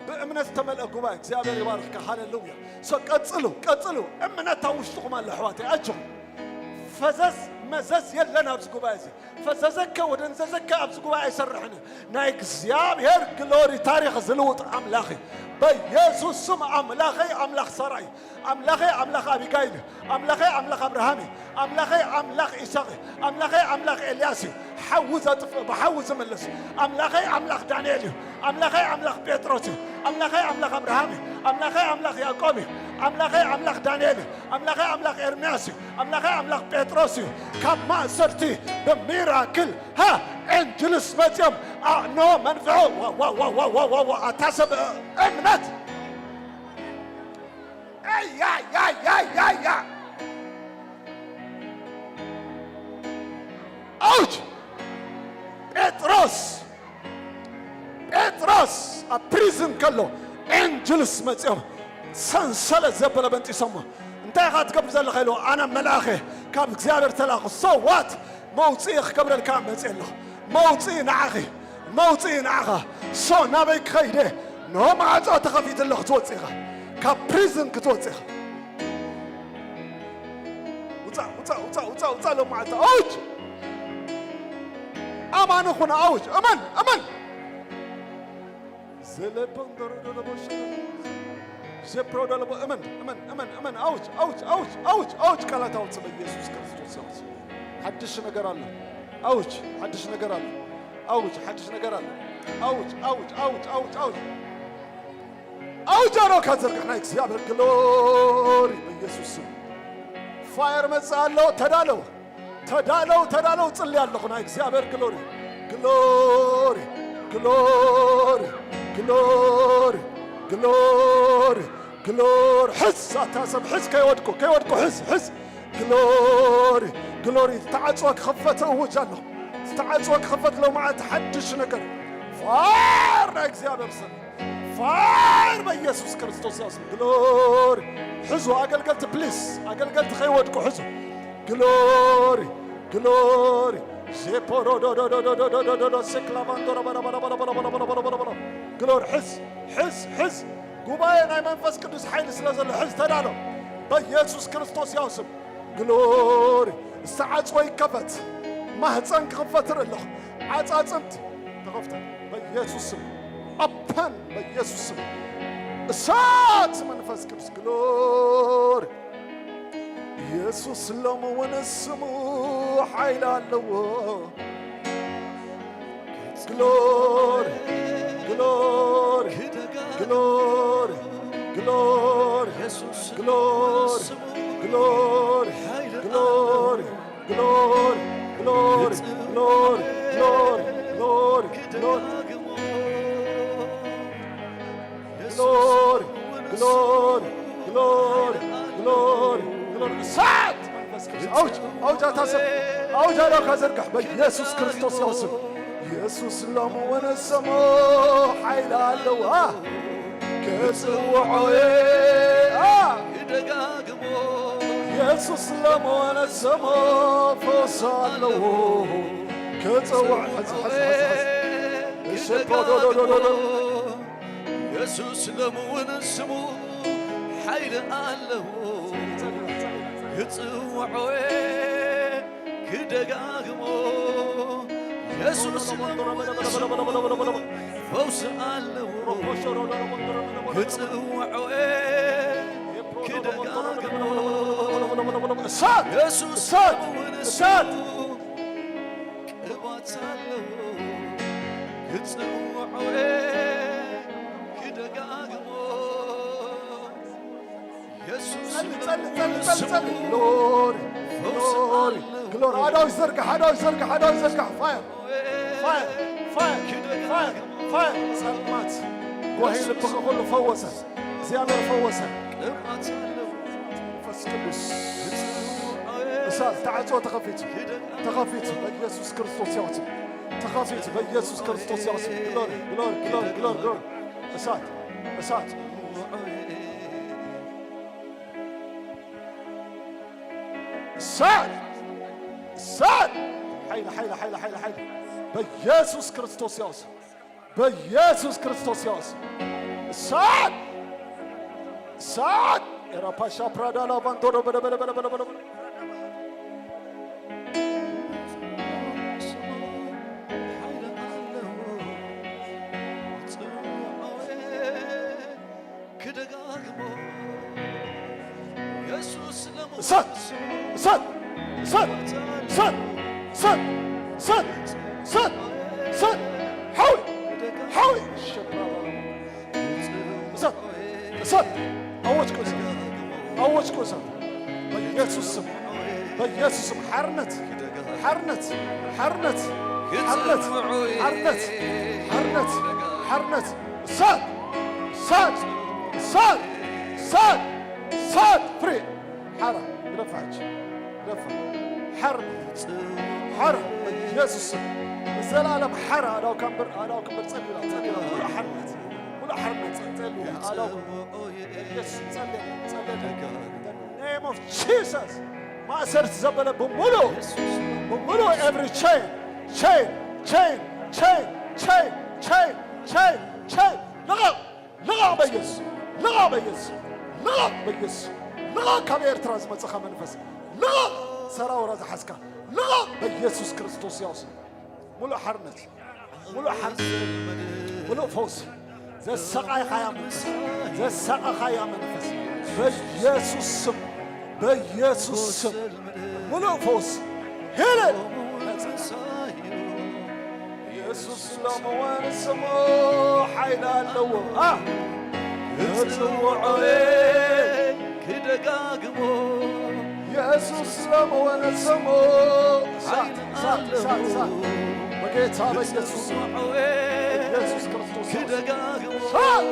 ብእምነት ዝተመልአ ጉባኤ እግዚኣብሔር ይባርኽካ። ሃሌሉያ። ሶ ቀጽሉ፣ ቀጽሉ። እምነት ኣብ ውሽጥኹም ኣሎ ኣሕዋተይ። ኣጆኹም። ፈዘዝ መዘዝ የለን ኣብዚ ጉባኤ እዚ። ፈዘዘከ ወደንዘዘከ ኣብዚ ጉባኤ ኣይሰርሕን። ናይ እግዚኣብሔር ግሎሪ ታሪኽ ዝልውጥ ኣምላኽ እዩ። በኢየሱስ ስም ኣምላኸይ ኣምላኽ ሳራ እዩ። ኣምላኸይ ኣምላኽ ኣቢጋይል እዩ። ኣምላኸይ ኣምላኽ ኣብርሃም እዩ። ኣምላኸይ ኣምላኽ ኢሳቕ እዩ። ኣምላኸይ ኣምላኽ ኤልያስ እዩ። ሓዊ ዘጥፍእ ብሓዊ ዝምልስ። ኣምላኸይ ኣምላኽ ዳንኤል እዩ። ኣምላኸይ ኣምላኽ ጴጥሮስ እዩ። ኣምላኸይ ኣምላኽ ኣብርሃም እዩ። ኣምላኸይ ኣምላኽ ያዕቆብ እዩ። ኣምላኸይ ኣምላኽ ዳንኤል እዩ። ኣምላኸይ ኣምላኽ ኤርምያስ እዩ። ኣምላኸይ ኣምላኽ ጴጥሮስ እዩ። ካብ ማእሰርቲ ብሚራክል ሃ ኤንጅልስ መፅዮም ኣኖ መንፍዑ ዋዋዋዋዋዋ ኣታ ሰብ እምነት ያያያያያያ ኣውጅ ጴጥሮስ ጴጥሮስ ኣብ ፕሪዝን ከሎ ኤንጅልስ መፅኦም ሰንሰለት ዘበለ በንጢሶሞ እንታይ ኢኻ ትገብር ዘለኻ ኢልዎ ኣነ መልኣኸ ካብ እግዚኣብሔር ተላኹ ሰዋት መውፅኢ ክገብረልካ መፅእ ኣለኹ መውፅኢ ንዓኺ መውፅኢ ንዓኻ ሶ ናበይ ክኸይደ ኖ ማዕፆ ተኸፊትሎ ክትወፅእ ኢኻ ካብ ፕሪዝን ክትወፅእ ኢኻ ውፃእ ውፃእ ውፃእ ውፃእ ውፃእ ሎም መዓልቲ ኣውጅ ኣማኒ ኩን ኣውጅ እመን እመን ዘለበንደረደረቦ ሸ ዘፕሮደለቦ እመን እመን እመን እመን ኣውጅ ኣውጅ ኣውጅ ኣውጅ ኣውጅ ቃላት ኣውፅእ በኢየሱስ ክርስቶስ ኣውጅ ሓድሽ ነገር ኣሎ ኣውጅ ሓድሽ ነገር ኣሎ ኣውጅ ሓድሽ ነገር ኣሎ ኣውጅ ኣውጅ ኣውጅ ኣውጅ ኣውጅ ኣውጅ ኣሮካ ዘርግሕ ናይ እግዚኣብሔር ግሎሪ በኢየሱስ ስም ፋየር መጽእ ኣሎ ተዳለው ተዳለው ተዳለው ጽሊ ኣለኹ ናይ እግዚኣብሔር ግሎሪ ግሎሪ ግሎሪ ግሎሪ ግሎሪ ግሎሪ ሕዝ ኣታ ሰብ ሕዝ ከይወድቁ ከይወድቁ ሕዝ ሕዝ ግሎሪ ግሎሪ ዝተዓጽወ ክኸፈት እውጅ ኣለኹ ዝተዓጽወ ክኸፈት ሎማዓንቲ ሓድሽ ነገር ፋር ናይ እግዚኣብሔር ሰብ ፋር በኢየሱስ ክርስቶስ ያስም ግሎሪ ሕዙ ኣገልገልቲ ፕሊስ ኣገልገልቲ ከይወድቁ ሕዙ ግሎሪ ግሎሪ ዜፖሮዶዶዶዶዶዶዶዶ ሴክላቫንዶሮ ግሎሪ ሕዝ ሕዝ ሕዝ ጉባኤ ናይ መንፈስ ቅዱስ ሓይሊ ስለ ዘሎ ሕዝ ተዳሎ በኢየሱስ ክርስቶስ ያው ስም ግሎሪ ዝተዓጽወ ይከፈት ማህፀን ክኽፈት ርኢ ኣለኹ ዓጻጽምት ተኸፍተ በኢየሱስ ስም ኣፓን በኢየሱስ ስም እሳት መንፈስ ቅዱስ ግሎሪ ኢየሱስ ሎሚ እውን ስሙ ሓይሊ ኣለዎ ግሎሪ ግሎሪ ግሎሪ ግሎሪ ግሎሪ ግሎሪ ግሎሪ ግሎሪ ግሎሪ ግሎሪ ግሎሪ ግሎሪ ግሎሪ ግሎሪ ግሎሪ ግሎሪ ግሎሪ እሳት መንፈስ ቅዱስ ኣውጅ ኣውጅ ኣታ ሰብ ኣውጅ ኣዳውካ ዘርግሕ በኢየሱስ ክርስቶስ ያው ስም ኢየሱስ ሎሚ እውን ስሙ ሓይሊ ኣለዋ ክጽውዖ እየ ደጋግሞ ኢየሱስ ሎሚ እውን ስሙ ፈውሲ ኣለዎ ክጽውዕ ሕዚ ሕዚ ሕዚ ሕዚ እሸፖዶዶዶዶዶ የሱስ ለምውን ስሙ ሓይል ኣለዎ ክጽውዖ ክደጋግሞ የሱስ ለምውን ስሙ ፈውስ ኣለዎ ክጽውዖ ክደጋግሞ እሳት የሱስ እሳት ለምውን እሳት ስሙ ቅባት ኣለዎ ክጽውዖ ክደጋግሞ የሱስ ጸሊ ጸሊ ጸሊ ጸሊ ጸሊ ግሎሪ ግሎሪ ግሎሪ ኣዳው ይዘርግሕ ኣዳው ይዘርግሕ ኣዳው ይዘርግሕ ፋየር ፋየር ፋየር ፋየር ፋየር ጸልማት ጓሂ ልብኺ ኩሉ ፈወሰ እግዚኣብሔር ፈወሰ ቅባት ኣለዎ መንፈስ ቅዱስ እሳት ተዓጽዮ ተኸፊቱ ተኸፊቱ በኢየሱስ ክርስቶስ ያውት ተኸፊቱ በኢየሱስ ክርስቶስ ያውት ግሎሪ ግሎሪ ግሎሪ ግሎሪ ግሎሪ እሳት እሳት እሳት እሳት ሓይለ ሓይለ ሓይለ ሓይለ ሓይለ በኢየሱስ ክርስቶስ ያውት በኢየሱስ ክርስቶስ ያውት እሳት እሳት ኤራፓሻ ፕራዳላ ባንቶሮ በለበለበለበለበለ እሳት! እሳት! እሳት! እሳት! እሳት! እሳት! እሳት! ሓዊ! ሓዊ! እሳት! እሳት! ኣወጅኩ እሳት! ኣወጅኩ እሳት! በኢየሱስ ስም! በኢየሱስ ስም! ሓርነት! ሓርነት! ሓርነት! ሓርነት! ሓርነት! ሓርነት! እሳት! እሳት! እሳት! እሳት! እሳት! ፍሪ! ሓራ! ግደፋ ሕጂ! ግደፋ! ሓራ! ሓራ! በኢየሱስ ስም! ንዘለኣለም ሓራ! ኣዳው ከንብር! ኣዳው ከንብር! ጸልዩላ! ጸልዩላ! ሙሉእ ሓርነት! ሙሉእ ሓርነት! ጸልዩላ! ኣዳው ከንብር! በኢየሱስ ስም! ጸልየላ! ጸልየላ! In the name of Jesus! ማእሰርቲ ዘበለ ብምሉእ! ብምሉእ! Every chain! Chain! Chain! Chain! Chain! Chain! Chain! ልቐቕ! ልቐቕ በኢየሱስ! ልቐቕ በኢየሱስ! ልቐቕ በኢየሱስ! ልቐቕ ካብ ኤርትራ ዝመጸኻ መንፈስ! ልቐቕ ሰራውራ ዝሓዝካ! ልቐቕ በኢየሱስ ክርስቶስ ያው ስም! ሙሉእ ሓርነት! ሙሉእ ሓርነት! ሙሉእ ፈውሲ! ዘሰቃይኻያ መንፈስ! ዘሰቃኻያ መንፈስ! በኢየሱስ ስም! በኢየሱስ ስም! ሙሉእ ፈውሲ! ሂለ! የሱስ ሎሚ እውን ስሙ ሓይሊ ኣለዎ። ኣ! ክጽውዖ ክደጋግሞ። የሱስ ሎሚ እውን ስሙ ሓይሊ እሳት፣ እሳት፣ እሳት፣ እሳት። ኣለዎ። በጌታ በኢየሱስ ስም። ክጽውዖ በኢየሱስ ክርስቶስ ስም። ክደጋግሞ። እሳት!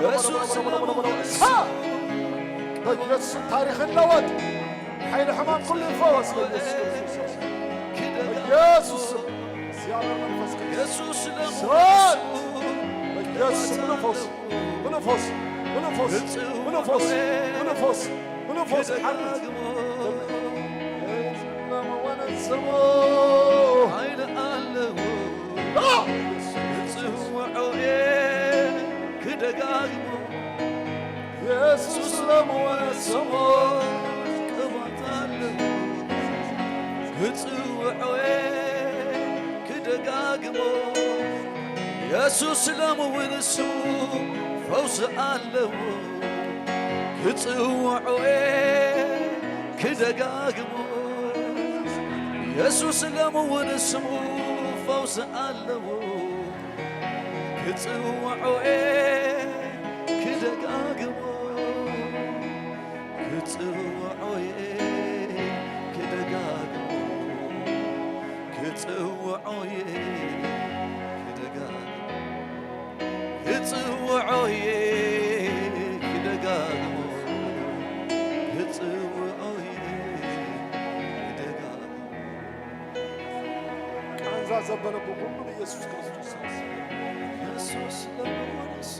የሱስ ሎሚ እውን እሳት! በኢየሱስ ስም ታሪኽ ይለወጥ። ሓይሊ ሕማም ኩሉ ይፈወስ በኢየሱስ ክርስቶስ። በኢየሱስ ስም። እግዚኣብሔር መንፈስ ቅዱስ። የሱስ ስም። በኢየሱስ ስም ምሉእ ፈውስ፣ ምሉእ ፈውስ፣ ምሉእ ፈውስ፣ ምሉእ ፈውስ፣ ምሉእ ፈውስ፣ ምሉእ ፈውስ። ሓርነት። ስሙ ሓይሊ ኣለዎ። ኣ! ክጽውዖ ክደጋግሞ። የሱስ ለመወሰሞ ቅባት ኣለዎ። ክጽውዖ ክደጋግሞ። የሱስ ለመወሰሞ ፈውስ ኣለዎ። ክጽውዖ ክደጋግሞ። የሱስ ለመወሰሞ ፈውስ ኣለዎ። ክጽውዖ ክደጋግሞ። ክጽውዖ ክደጋግሞ። ክጽውዖ ክደጋግሞ። ክጽውዖ ክደጋግሞ። ክጽውዖ ክደጋግሞ። ቃንዛ ዘበለ ብኹሉ ንኢየሱስ ክርስቶስ። ኢየሱስ ለመወደስ።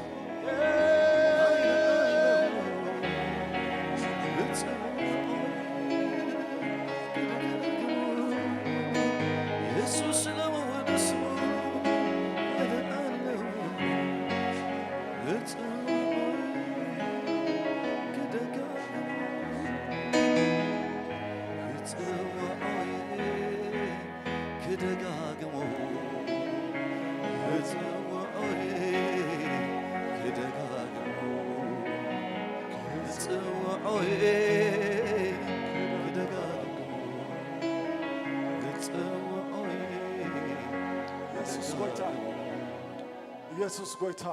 ኢየሱስ ለመወደስ። ክጽውዖ ክደጋግሞ። ክጽውዖ ክደጋግሞ። ክጽውዖ ክደጋግሞ። ክጽውዖ ኢየሱስ ጎይታ። ኢየሱስ ጎይታ።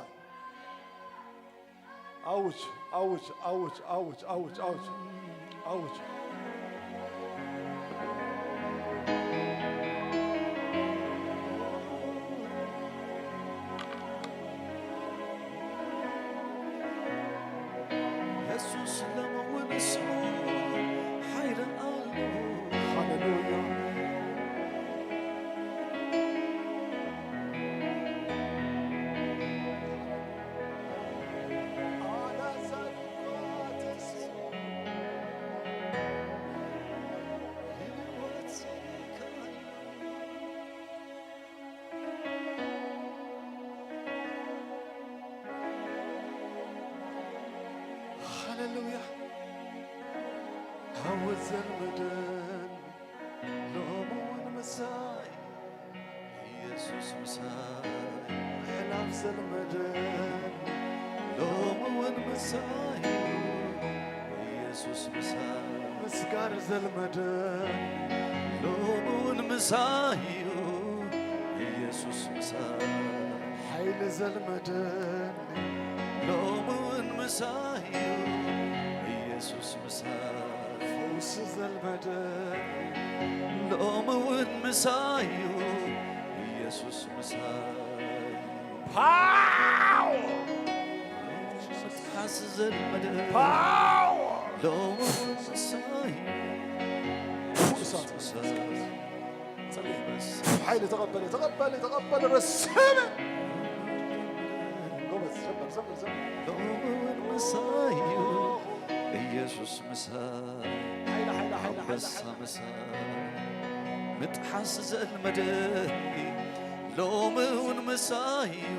ኣውጅ፣ ኣውጅ፣ ኣውጅ፣ ኣውጅ፣ ኣውጅ፣ ኣውጅ፣ ኣውጅ። የሱስ ለመወደስ ሓይሊ ኣለዎ። ሃሌሉያ። ሃሌሉያ። ኣወት ዘልመደን ሎሚ እውን ምሳይ ኢየሱስ ምሳይ። ኣሕላፍ ዘልመደን ሎሚ እውን ምሳይ ኢየሱስ ኢየሱስ ምሳይ። ምስጋር ዘልመደ። ሎሚ እውን ምሳይ እዩ ኢየሱስ ምሳይ። ሓይሊ ዘልመደ። ሎሚ እውን ምሳይ እዩ ኢየሱስ ምሳይ። ፈውሲ ዘልመደ። ሎሚ እውን ምሳይ እዩ ኢየሱስ ምሳይ። ፓወር! ምጥሓስ ዘልመደ። ፓወር! ሎሚ እውን ምሳይ እዩ። እሳት። ሓይሊ ተቐበለ፣ ተቐበለ፣ ተቐበለ፣ ረሰበ። ጎበዝ፣ ዘምር፣ ዘምር፣ ዘምር። ሎሚ እውን ምሳይ እዩ ኢየሱስ ምሳይ። ሓይሊ፣ ሓይሊ፣ ሓይሊ፣ ሓይሊ፣ ኣንበሳ ሓይሊ። ምሳይ። ምጥሓስ ዘልመደኒ ሎሚ እውን ምሳይ እዩ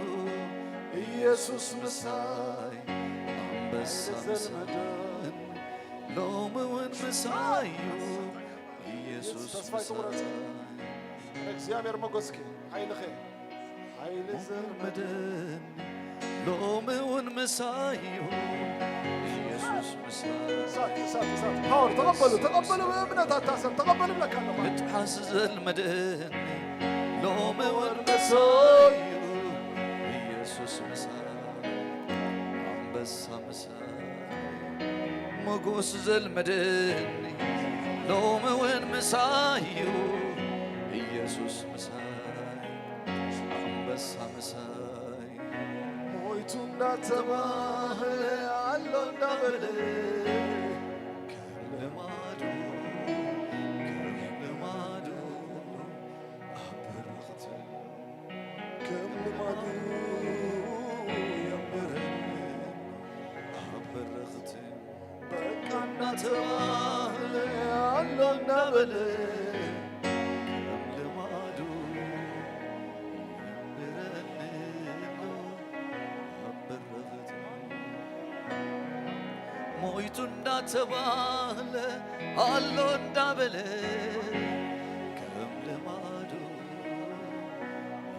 ኢየሱስ ምሳይ። ኣንበሳ ሓይሊ ምሳይ። ዘልመደ። ሎሚ እውን ምሳይ እዩ ኢየሱስ ተስፋ ምሳይ። ኣይትቑረጽ። እግዚኣብሔር መጎስኪ፣ ሓይልኸ፣ ሓይሊ ዘልመደ። ሎሚ እውን ምሳይ እዩ ኢየሱስ ምሳይ። እሳት፣ እሳት፣ እሳት። ፓወር ተቐበሉ፣ ተቐበሉ። ብእምነት ኣታሰብ ተቐበሉ ብለካ ኣለኹ። ምጥሓስ ዘልመደኒ ሎሚ እውን ምሳይ እዩ ኢየሱስ ምሳይ። ኣንበሳ ምሳይ። ሞጎስ ዘልመደኒ ሎሚ እውን ምሳይ እዩ ኢየሱስ ምሳይ። ኣንበሳ ምሳይ። ሞይቱ እንዳተባህለ ኣሎ እንዳበለ ከም ልማዱ፣ ከም ልማዱ ኣብ በረኽቲ ከም ልማዱ የንብረኒ ኣብ በረኽቲ። በቃ እንዳተባህለ ኣሎ እንዳበለ ከም ልማዱ የንብረኒ ኣብ በረኽቲ። ሞይቱ እንዳተባህለ ኣሎ እንዳበለ ከም ልማዱ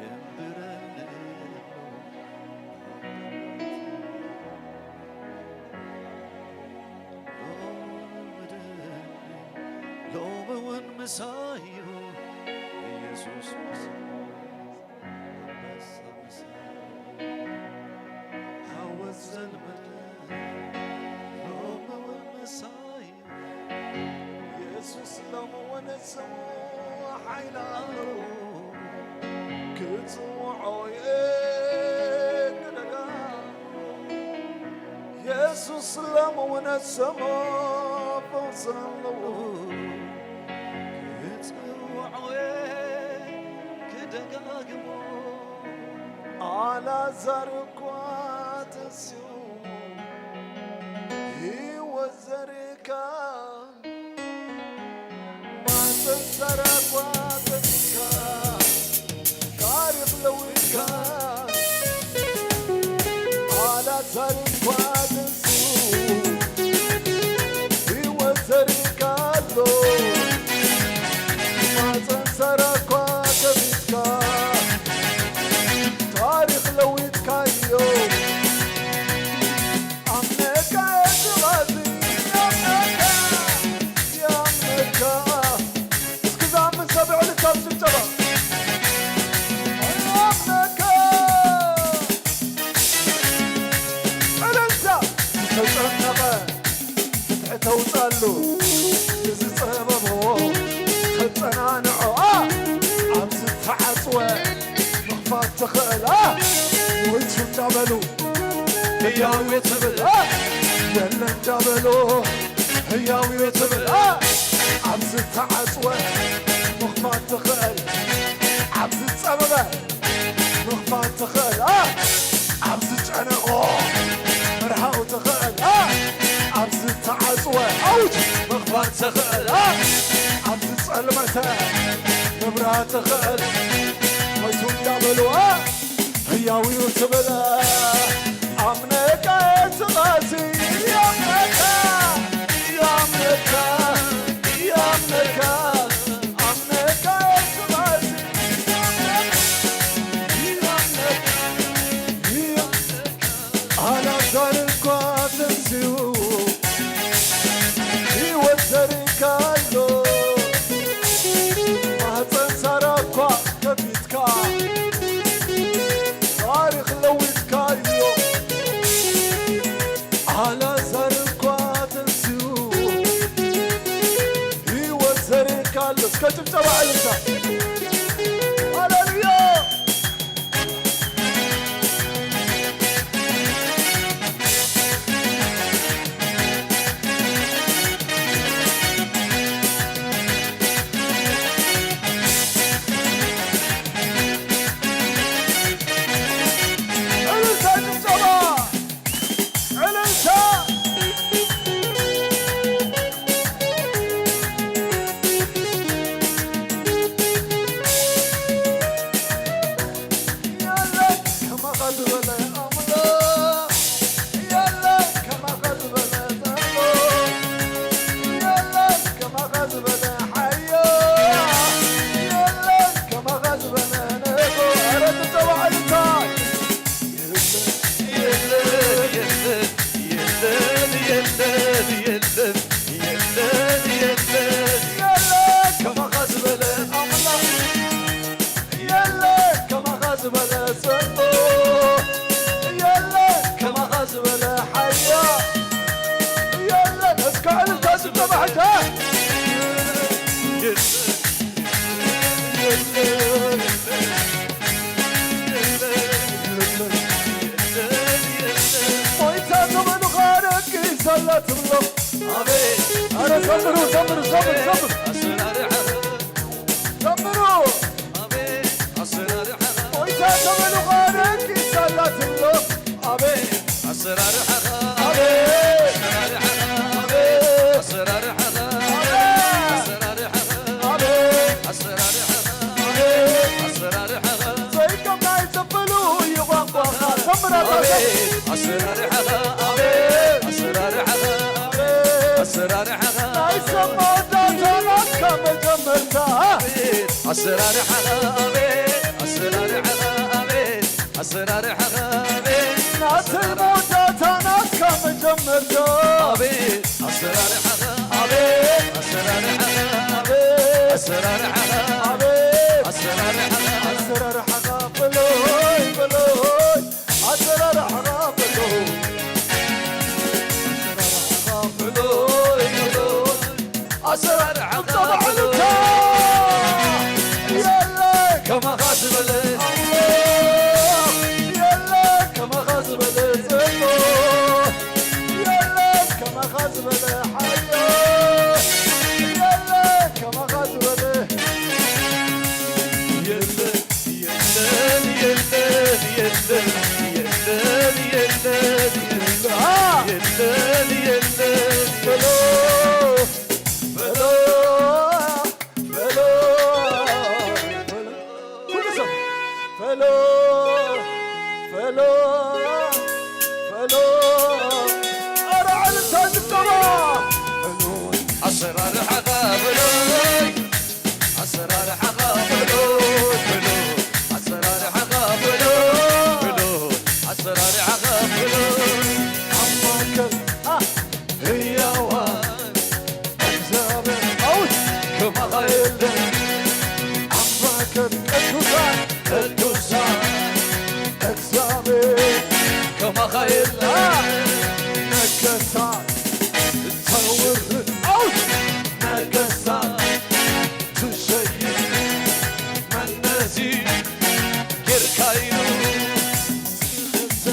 የንብረኒ። ሎሚ እውን ምሳይ እዩ ኢየሱስ ምሳይ። ኣንበሳ ምሳይ። ሓወት ዘልመደ ሎሚ እውን ምሳይ እዩ። ኢየሱስ ሎሚ እውን ስሙ ሓይሊ ኣለዎ። ክጽውዖ እየ ክደጋግሞ። የሱስ ሎሚ እውን ስሙ ፈውሲ ኣለዎ። ክጽውዖ እየ ክደጋግሞ። ኣላዛር እኳ ተንሲኡ ህይወት ዘሪእካ ማፀን ሰረቋ ተንስካ ታሪኽ ለዊጥካ ኣላዛር እኳ ተንሱ ህይወት ዘሪእካ ኣሎ ማፀን ሰረቋ ተንስካ ታሪኽ ለዊጥካዮ ኣምነካ የስባዚ ኣምነካ ኣምነካ እስኪ ዝኣምን ሰብ የዕልልታ ብጭብጨባ ኣምነካ ዕልልታ ዝተጨነቐ ፍትሒ ተውፃሉ ንዝፀበቦ ተፀናንዖ ኣብ ዝተዓፅወ ምኽፋት ትኽእል ሞይቱ እንዳበሉ ህያው እዩ ትብል የለ እንዳበሉ ህያው እዩ ትብል ኣብ ዝተዓፅወ ምኽፋት ትኽእል ኣብ ዝፀበበ ምኽፋት ትኽእል ኣብ ዝጨነቖ ምርሃው ትኽእል ኣብ ዝተዓፅወ ኣውጅ ምኽፋት ትኽእል ኣብ ዝፀልመተ ምብራህ ትኽእል ሞይቱ እንዳበሉ ህያው እዩ ትብል ኣምነካ የትቓሲ ኣምነካ ኣምነካ ኣምነካ ኣምነካ የትቓሲ ኣላዛር እኳ ተንሲኡ ኣሎ። ማህፀን ሳራ እኳ ከፊትካ፣ ታሪኽ ለዊጥካዮ። ኣልዓዛር እኳ ተንሲኡ፣ ህይወት ዘሪእካ ኣሎ። እስከ ጭብጨባ፣ እልልታ። ሃሌሉያ። እልልታ፣ ጭብጨባ፣ እልልታ። የለን ከማኻ ዝበለ ኣምላኽ፣ የለን ከማኻ ዝበለ ጸሎት፣ የለን ከማኻ ዝበለ ሓያል፣ የለን ከማኻ ዝበለ ንጉስ። ኧረ ጭብጨባ፣ እልልታ። የለን ከማኻ ዝበለ ኣምላኽ፣ የለን ከማኻ ዝበለ ጽቡቕ፣ የለን ከማኻ ዝበለ ሓያል፣ የለን። እስከ እልልታ ጭብጨባ ሕጂ። ሞይታ ተመኑ ኻረቂ ሰላ ትብሎ። ኣቤት። ኣረ ዘምሩ፣ ዘምሩ፣ ዘምሩ፣ ዘምሩ። ኣሰራርሓ። ዘምሩ። ኣቤት። ኣሰራርሓ። ሞይታ ተመኑ ኻረቂ ሰላ ትብሎ። ኣቤት። ኣሰራርሓኻ። ኣቤት። ኣሰራርሓኻ። ኣቤት። ኣሰራርሓኻ። ኣቤት። ኣሰራርሓኻ። ኣቤት። ኣሰራርሓኻ። ኣቤት። ኣሰራርሓኻ። ዘይከም ናይ ዘበሉ እዩ ቋንቋኻ። ዘምር ኣታ፣ ዘምር። ኣቤት። ኣሰራርሓኻ። ኣቤት። ኣሰራርሓኻ። ኣቤት። ኣሰራርሓኻ። ናይ ሰብ መወዳእታ ናትካ መጀመርታ። ኣቤት። ኣሰራርሓኻ። ኣቤት። ኣሰራርሓኻ። ኣቤት። ኣሰራርሓኻ ኣቤት። ናተይ መወዳእታ ናትካ መጀመርታ። ኣቤት ኣሰራርሓኻ። ኣቤት ኣሰራርሓኻ። ኣቤት ኣሰራርሓኻ። ኣቤት ኣሰራርሓኻ። ኣሰራርሓኻ በሎይ በሎይ። ኣሰራርሓኻ በሎይ። ኣሰራርሓኻ በሎይ በሎይ። ኣሰራርሓኻ ቁጠባ ዕልልታ። የለ ከማኻ ዝበለ ኣምላኽ፣ የለ ከማኻ ዝበለ ጽቡቕ፣ የለ ከማኻ ዝበለ ሓያል፣ የለ ከማኻ ዝበለ የለ፣ የለ፣ የለ፣ የለ፣ የለ፣ የለ፣ አ! የለ፣ የለ፣ በሎ፣ በሎ፣ በሎ፣ በሎ። ኩሉ ሰብ በሎ፣ በሎ፣ በሎ። ኧረ ዕልልታ ጭብጨባ። በሎ። ኣሰራርሓኻ በሎ። ኣሰራርሓኻ በሎ፣ በሎ፣ ኣሰራርሓኻ በሎ፣ በሎ፣ ኣሰራርሓኻ በሎ። ኣብ ማእከል፣ ኣ፣ ህያዋን እግዚኣብሔር፣ ኣውጅ፣ ከማኻ የለን። ኣብ ማእከል ቅዱሳን፣ ቅዱሳን እግዚኣብሔር፣ ከማኻ የለን። ኣ፣ ነገስታት ተውርድ፣ ኣውጅ፣ ነገስታት ትሸይን መነዚ ጌርካ ኢሉ ዝኽሰስ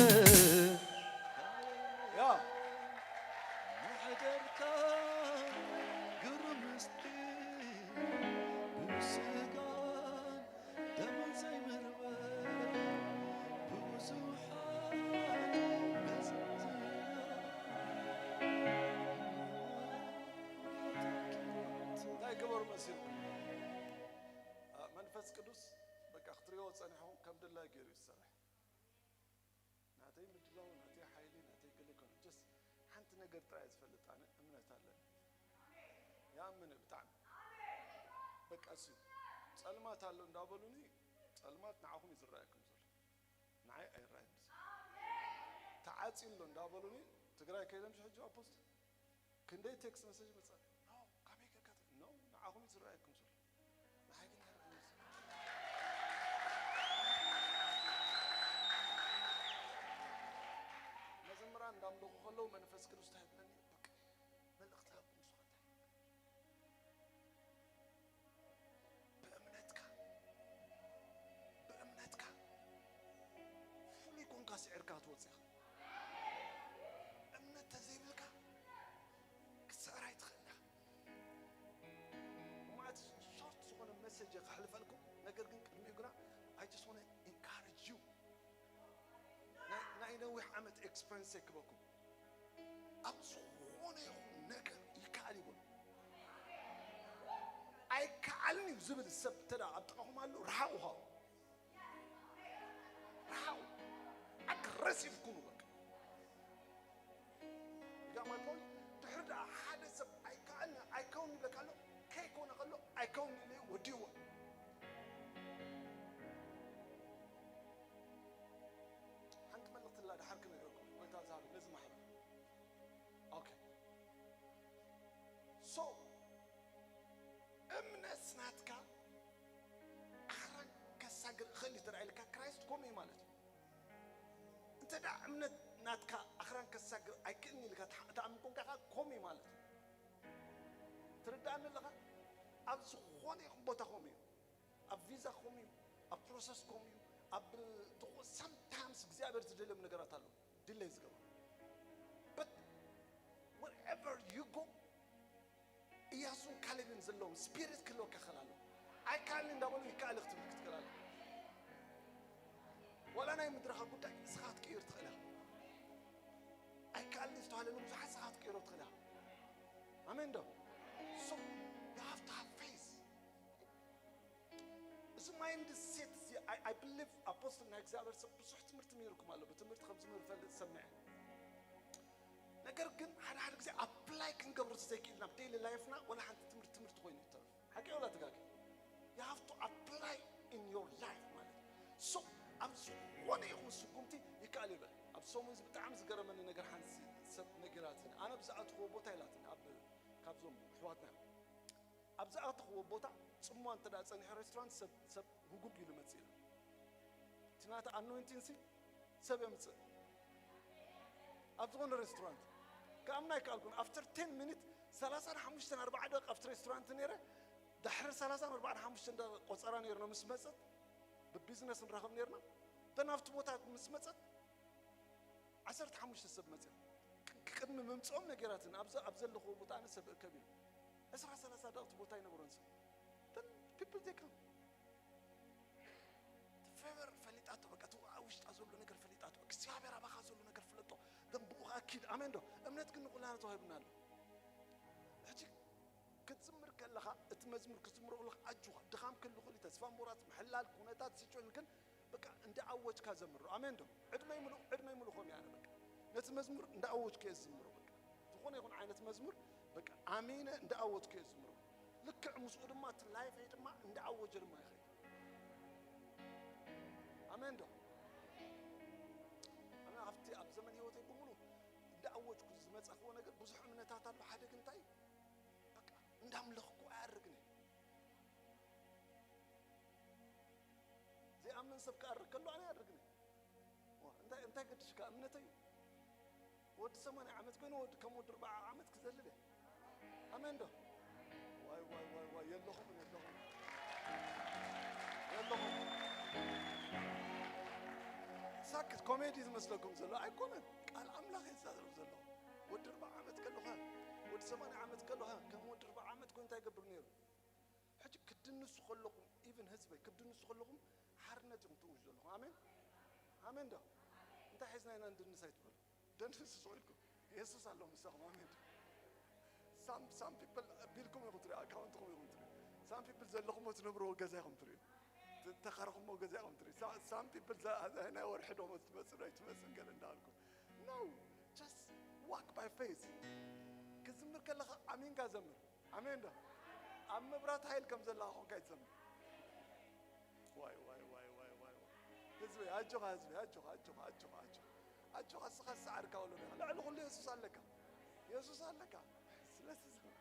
ያ ማሕደርካ ግሩም ምስጢር ብስጋን ደምን ዘይምርመር ብዙሓት መዘዝያ እንታይ ግበሩ መሲልኩም? እ፣ መንፈስ ቅዱስ በቃ ክትሪኦ ጸኒሕኹም ከም ድላይ ገይሩ እዩ ዝሰርሕ። ናተይ ምድላው፣ ናተይ ሓይሊ፣ ናተይ ገለ ይኮነ። ጀስት ሓንቲ ነገር ጥራይ እየ ዝፈልጥ ኣነ፣ እምነት ኣለኒ። ይኣምን እየ ብጣዕሚ። በቃ እሱ እዩ። ጸልማት ኣሎ እንዳበሉኒ፣ ጸልማት ንዓኹም እዩ ዝረኣየኩም ዘሎ። ንዓይ ኣይረኣየን እዩ። ተዓጽዩ ኣሎ እንዳበሉኒ፣ ትግራይ ከይደ ምሽ ሕጂ ኣፖስት ክንደይ ቴክስት መሰጅ መጻ። ኖ፣ ከመይ ጌርካ ለው መንፈስ ቅዱስ እንታይ ይብለኒ? በቃ መልእኽቲ ሃብኩም ንስኻ እንታይ? ብእምነትካ፣ ብእምነትካ ፍሉይ ኮንካ ስዒርካ ትወጽእ ኢኻ። እምነት ተዘይብልካ ክትስዕር ኣይትኽእልን ኢኻ። ማለት ሾርት ዝኾነ መሰጅ ከሕልፈልኩም፣ ነገር ግን ቅድሚኡ ግና I just want to encourage you። ናይ ናይ ነዊሕ ዓመት ኤክስፐሪንስ የክበኩም። ኣብ ዝኾነ ይኹን ነገር ይከኣል ይበሉ። ኣይከኣልን እዩ ዝብል ሰብ እንተ ደኣ ኣብ ጥቓኹም ኣሎ፣ ርሓቑ። ርሓቑ። ኣግረሲቭ ኩኑ በቃ። You got my point? ድሕሪ ደኣ ሓደ ሰብ ኣይከኣልን፣ ኣይከውን ይብለካ ኣሎ፣ ከይኮነ ከሎ ኣይከውን ኢሉ እዩ ወዲእዎ። ሓንቲ መልእኽቲ ኣላ፣ ደሓር ክነግረኩም፣ ጎይታ ዝሃበ ነዚ ማሕበር። ኦኬ። ሶ፣ እምነት ናትካ ኣኽራን ከሳግር እኽእል እዩ ተባሂልካ፣ ክራይስት ከምኡ እዩ ማለት እዩ። እንተ ደኣ እምነት ናትካ ኣኽራን ከሳግር ኣይክእልን ኢልካ ትሓ-፣ ትኣምን ኮንካ፣ ከምኡ እዩ ማለት እዩ። ትርድኣኒ ኣለኻ? ኣብ ዝኾነ ይኹን ቦታ ከምኡ እዩ። ኣብ ቪዛ ከምኡ እዩ። ኣብ ፕሮሰስ ከምኡ እዩ። ኣብ ዝኾ-፣ ሳምታይምስ እግዚኣብሔር ዝደልዮም ነገራት ኣለዉ። ዲለይ ዝገበሩ። But wherever you go፣ እያሱን ካሌብን ዘለዎም ስፒሪት ክህልወካ ይኽእል ኣሎ። ኣይከኣልን እንዳበሉ ይከኣል ክትብል ክትክእል ኣለካ። ዋላ ናይ ምድርኻ ጉዳይ ንስኻ ክትቅይር ትኽእል ኢኻ። ኣይከኣልን ዝተባህለ ንብዙሓት ንስኻ ክትቅይሮ ትኽእል ኢኻ። ኣሜን ዶ? So, you have to have faith። እዚ ማይንድ ሴት እዚ፣ I, I believe ኣፖስትል ናይ እግዚኣብሔር ሰብ ብዙሕ ትምህርቲ ምሂርኩም ኣሎ። ብትምህርቲ ከም ዝምህር ፈልጥ ሰሚዐ። ነገር ግን ሓደ ሓደ ግዜ ኣፕላይ ክንገብሮ ዘይክእልና ኣብ ዴይሊ ላይፍና ወላ ሓንቲ ትምህርቲ ትምህርቲ ኮይኑ ይተርፍ። ሓቂ ወላ ተጋጊ? You have to apply in your life ማለት እዩ። So፣ ኣብ ዝኾነ ይኹን ስጉምቲ ይከኣል ይበል። ኣብ ሰሙን እዚ ብጣዕሚ ዝገረመኒ ነገር ሓንቲ ሰብ ነጊራትኒ። ኣነ ኣብ ዝኣትኽዎ ቦታ ኢላትኒ፣ ኣብ፣ ካብዞም ኣሕዋትና እዮም። ኣብ ዝኣተኽዎ ቦታ ጽምዋ እንተ ደኣ ጸኒሑ ሬስቶራንት ሰብ፣ ሰብ ህጉግ ኢሉ መጽእ ኢሉ። እቲ ናቲ ኣኖይንቲንግ ሲ ሰብ የምጽእ። ኣብ ዝኾነ ሬስቶራንት ክኣምና ኣይከኣልኩን። ኣፍተር ቴን ሚኒት፣ ሰላሳን ሓሙሽተን ኣርባዓ ደቂቕ ኣብቲ ሬስቶራንት ነይረ። ድሕሪ ሰላሳን ኣርባዓን ሓሙሽተን ደቂቕ ቆጸራ ነይርና ምስ መጸት፣ ብቢዝነስ ንራኸብ ነይርና። ደን ኣብቲ ቦታ ምስ መጸት፣ ዓሰርተ ሓሙሽተ ሰብ መጺኦም። ቅ-፣ ቅድሚ ምምጽኦም ነጊራትኒ፣ ኣብ ዘ-፣ ኣብ ዘለኽዎ ቦታ ኣነ ሰብ እከብ ኢሉ። ዕስራ ሰላሳ ደቕቲ ቦታ ኣይነበሮን ሰብ። Then people they come። እቲ ፌቨር ፈሊጣቶ፣ በቃ፣ እቲ ኣብ ውሽጣ ዘሎ ነገር ፈሊጣቶ። እግዚኣብሔር ኣባኻ ዘሎ ነገር ፍለጦ። Then ብኡ ኸኣ ኪድ። ኣሜን ዶ? እምነት ግን ንኹላና ተዋሂቡና ኣሎ። ሕጂ ክትዝምር ከለኻ፣ እቲ መዝሙር ክትዝምሮ ከለኻ፣ ኣጆኻ፣ ድኻም ክህሉ ይኽእል እዩ፣ ተስፋ ምቑራጽ፣ ምሕላል፣ ኩነታት፣ ሲቹዌሽን፣ ግን በቃ እንዳ ኣወጅካ ዘምሮ። ኣሜን ዶ? ዕድመይ ሙሉእ፣ ዕድመይ ሙሉእ ከምኡ እየ ኣነ በቃ። ነቲ መዝሙር እንዳ ኣወጅኩ እየ ዝዝምሮ በቃ። ዝኾነ ይኹን ዓይነት መዝሙር በቃ ኣሚነ እንዳ ኣወጅኩ እየ ዝዝምሮ። ልክዕ ምስኡ ድማ እቲ ላይፈይ ድማ እንዳ ኣወጀ ድማ ይኸይድ። ኣሜን ዶ? ኣነ ኣብቲ ኣብ ዘመን ህይወተይ ብምሉእ እንዳ ኣወጅኩ ዝመጻኽዎ ነገር ብዙሕ እምነታት ኣሎ። ሓደ ግን እንታይ እዩ? በቃ እንዳምለኽኩ ኣያርግን እየ። ዘይኣምን ሰብ ክኣርግ ከሎ ኣነ ኣያርግን እየ። ዋ፣ እንታይ፣ እንታይ ገድሽካ? እምነተይ እዩ። ወዲ ሰማንያ ዓመት ኮይኑ ወዲ፣ ከም ወዲ ኣርብዓ ዓመት ክዘልል እየ። ኣሜን ዶ? ዋይ፣ ዋይ፣ ዋይ፣ ዋይ፣ የለኹምን፣ የለኹምን። የለኹም። ሳክት ኮሜዲ ዝመስለኩም ዘሎ ኣይኮነን። ቃል ኣምላኽ እዩ ዝዛረብ ዘሎ። ወዲ ኣርብዓ ዓመት ከለኻ፣ ወዲ ሰማንያ ዓመት ከለኻ፣ ከም ወዲ ኣርብዓ ዓመት ኮይኑ እንታይ ይገብር ነይሩ? ሕጂ ክድንሱ ከለኹም፣ ኢቭን ህዝበይ፣ ክድንሱ ከለኹም ሓርነት ኢኹም ትእውጁ ዘለኹም። ኣሜን? ኣሜን ዶ? እንታይ ሒዝና ኢና ንድንስ ኣይትበሉ። ደንሱ ስቕ ኢልኩም። የሱስ ኣሎ ምሳኹም። ኣሜን ዶ? ሳም፣ ሳም ፒፕል ቢልኩም ኢኹም ትሪኡ፣ ኣካውንትኹም ኢኹም ትሪኡ። ሳም ፒፕል ዘለኹምዎ ትነብርዎ ገዛ ኢኹም ትሪኡ። ተ-፣ ተኻረኹምዎ ገዛ ኢኹም ትሪኡ። ሳ-፣ ሳም ፒፕል ዘ-፣ ናይ ወርሒ ደሞዝ ትመጽእ ዶ ኣይትመጽእን ገለ እንዳበልኩም። No, just walk by faith። ክዝምር ከለኻ ኣሚንካ ዘምር። ኣሜን ዶ? ኣብ መብራት ሃይል ከም ዘለኻ ኮንካ ይትዘምር። ዋይ፣ ዋይ፣ ዋይ፣ ዋይ፣ ዋይ፣ ዋይ። ህዝበይ፣ ኣጆኻ፣ ህዝበይ፣ ኣጆኻ፣ ኣጆኻ፣ ኣጆኻ፣ ኣጆኻ። ኣጆኻ፣ እስኻ ዝሰዓርካ ወለዶ ኢኻ። ልዕሊ ኩሉ የሱስ ኣለካ። የሱስ ኣለካ። ስለዚ ዝም-፣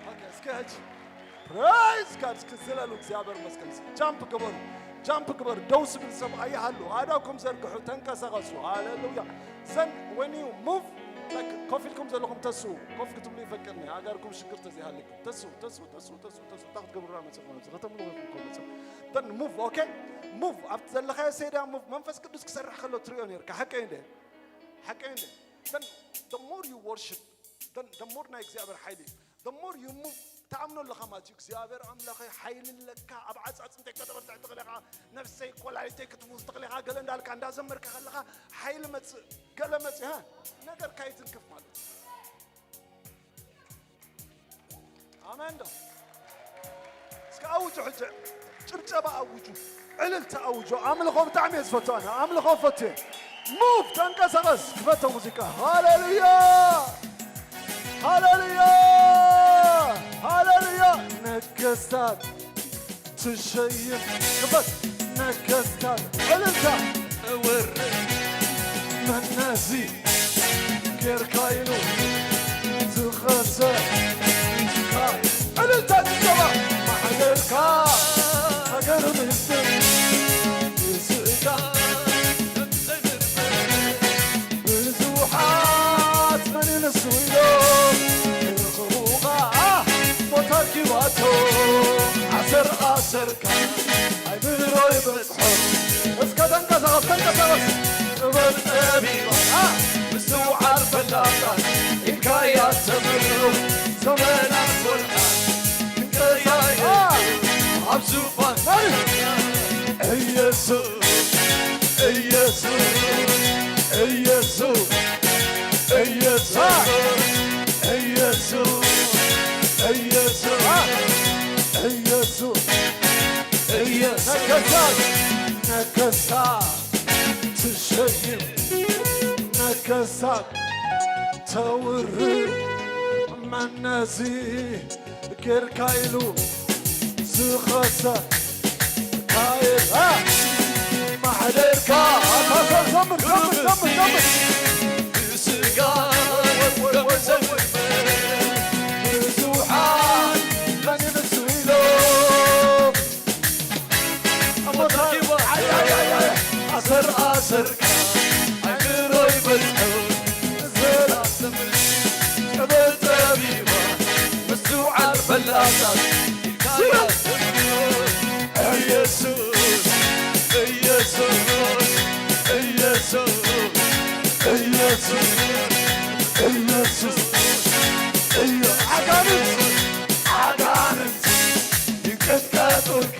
ኦኬ፣ እስከ ሕጂ ፕሬዝ ጋድ፣ እስኪ ዝለሉ፣ እግዚኣብሔር ይመስገን። ጃምፕ ግበሩ። ጃምፕ ግበር፣ ደው ዝብል ሰብ ኣይሃሉ። ኣእዳውኩም ዘርግሑ፣ ተንቀሳቐሱ። ሃሌሉያ። ዘን when you move, like ኮፍ ኢልኩም ዘለኹም ተስኡ፣ ኮፍ ክትብሉ ይፈቅድኒ፣ ኣእጋርኩም ሽግር ተዘይሃልኩም። ተስኡ፣ ተስኡ፣ ተስኡ፣ ተስኡ፣ ተስኡ። እንታይ ክትገብሩ መጽኹም? ከተምልኹ ኢኹም እኮ መጽኹም። Then move, okay? Move። ኣብቲ ዘለኻዮ ስቴድያም ሙቭ። መንፈስ ቅዱስ ክሰርሕ ከሎ ትሪኦ ነርካ። ሓቀይ እንደ? ሓቀይ እንደ? Then the more you worship, then the more ናይ እግዚኣብሔር ሓይሊ፣ the more you move፣ ትኣምኖ ኣለኻ ማለት እዩ። እግዚኣብሔር ኣምላኸይ ሓይሊ ኣለካ፣ ኣብ ዓጻጽምተይ ከተበርትዕ ትኽእል ኢኻ፣ ነፍሰይ ኮላሊተይ ክትፍውስ ትኽእል ኢኻ፣ ገለ እንዳልካ እንዳዘመርካ ከለኻ ሓይሊ መጽእ፣ ገለ መጽእ፣ ሃ፣ ነገርካ ይትንክፍ ማለት እዩ። ኣሜን ዶ? እስከ ኣውጁ ሕጂ፣ ጭብጨባ ኣውጁ፣ ዕልልታ ኣውጁ። ኣምልኾ ብጣዕሚ እየ ዝፈቱ ኣነ፣ ኣምልኾ ፈቱ እየ። ሙቭ፣ ተንቀሳቐስ፣ ክፈቶ ሙዚቃ። ሃሌሉያ፣ ሃሌሉያ፣ ሃሌሉያ። ነገስታት ትሸይም፣ ክፈት፣ ነገስታት ዕልልታ። እውር መነዚ ጌርካ ኢሉ ዝኸሰ ዕልልታ ጭብጨባ። ማሕደርካ ሃገር ምስጢር ብስጋ ብዙሓት መን ይንሱ ኢሎም ክረኽቡኻ ቦታ ኪባቶ ኣሰር ኣሰርካ ኣይምሮ ይበጽሖ። እስከ ተንቀሳቐስ፣ ተንቀሳቐስ። ጥበብ ጠቢባ ምስትውዓል ፈላጣት ኢልካያ ተመርሮ ዘመናት ወርሓት ክንቀያየ ኣብ ዙፋን ኢየሱስ ኢየሱስ ኢየሱስ ኢየሱስ ኢየሱስ ኢየሱስ ኢየሱስ ነገስታት ነገስታት ትሸይም ነገስታት ተውርድ መነዚ ጌርካ ኢሉ ዝኸሰ ካየል ማሕደርካ ኣታ ዘምር ዘምር ዘምር ዘምር ስጋ ብዙሓት መን ይንሱ ኢሎም ኣሞታ ኣሰርኣሰርካ ኣይምሮ ይበልዑ ዘላትምሽ ጥበብ ጠቢባ ምስትውዓል ፈላጣት ኢየሱስ ኢየሱስ ኢየሱስ ኢየሱስ ኢየሱስ ኢየ ኣጋንንት ኣጋንንት ይንቀጥቀጡልካ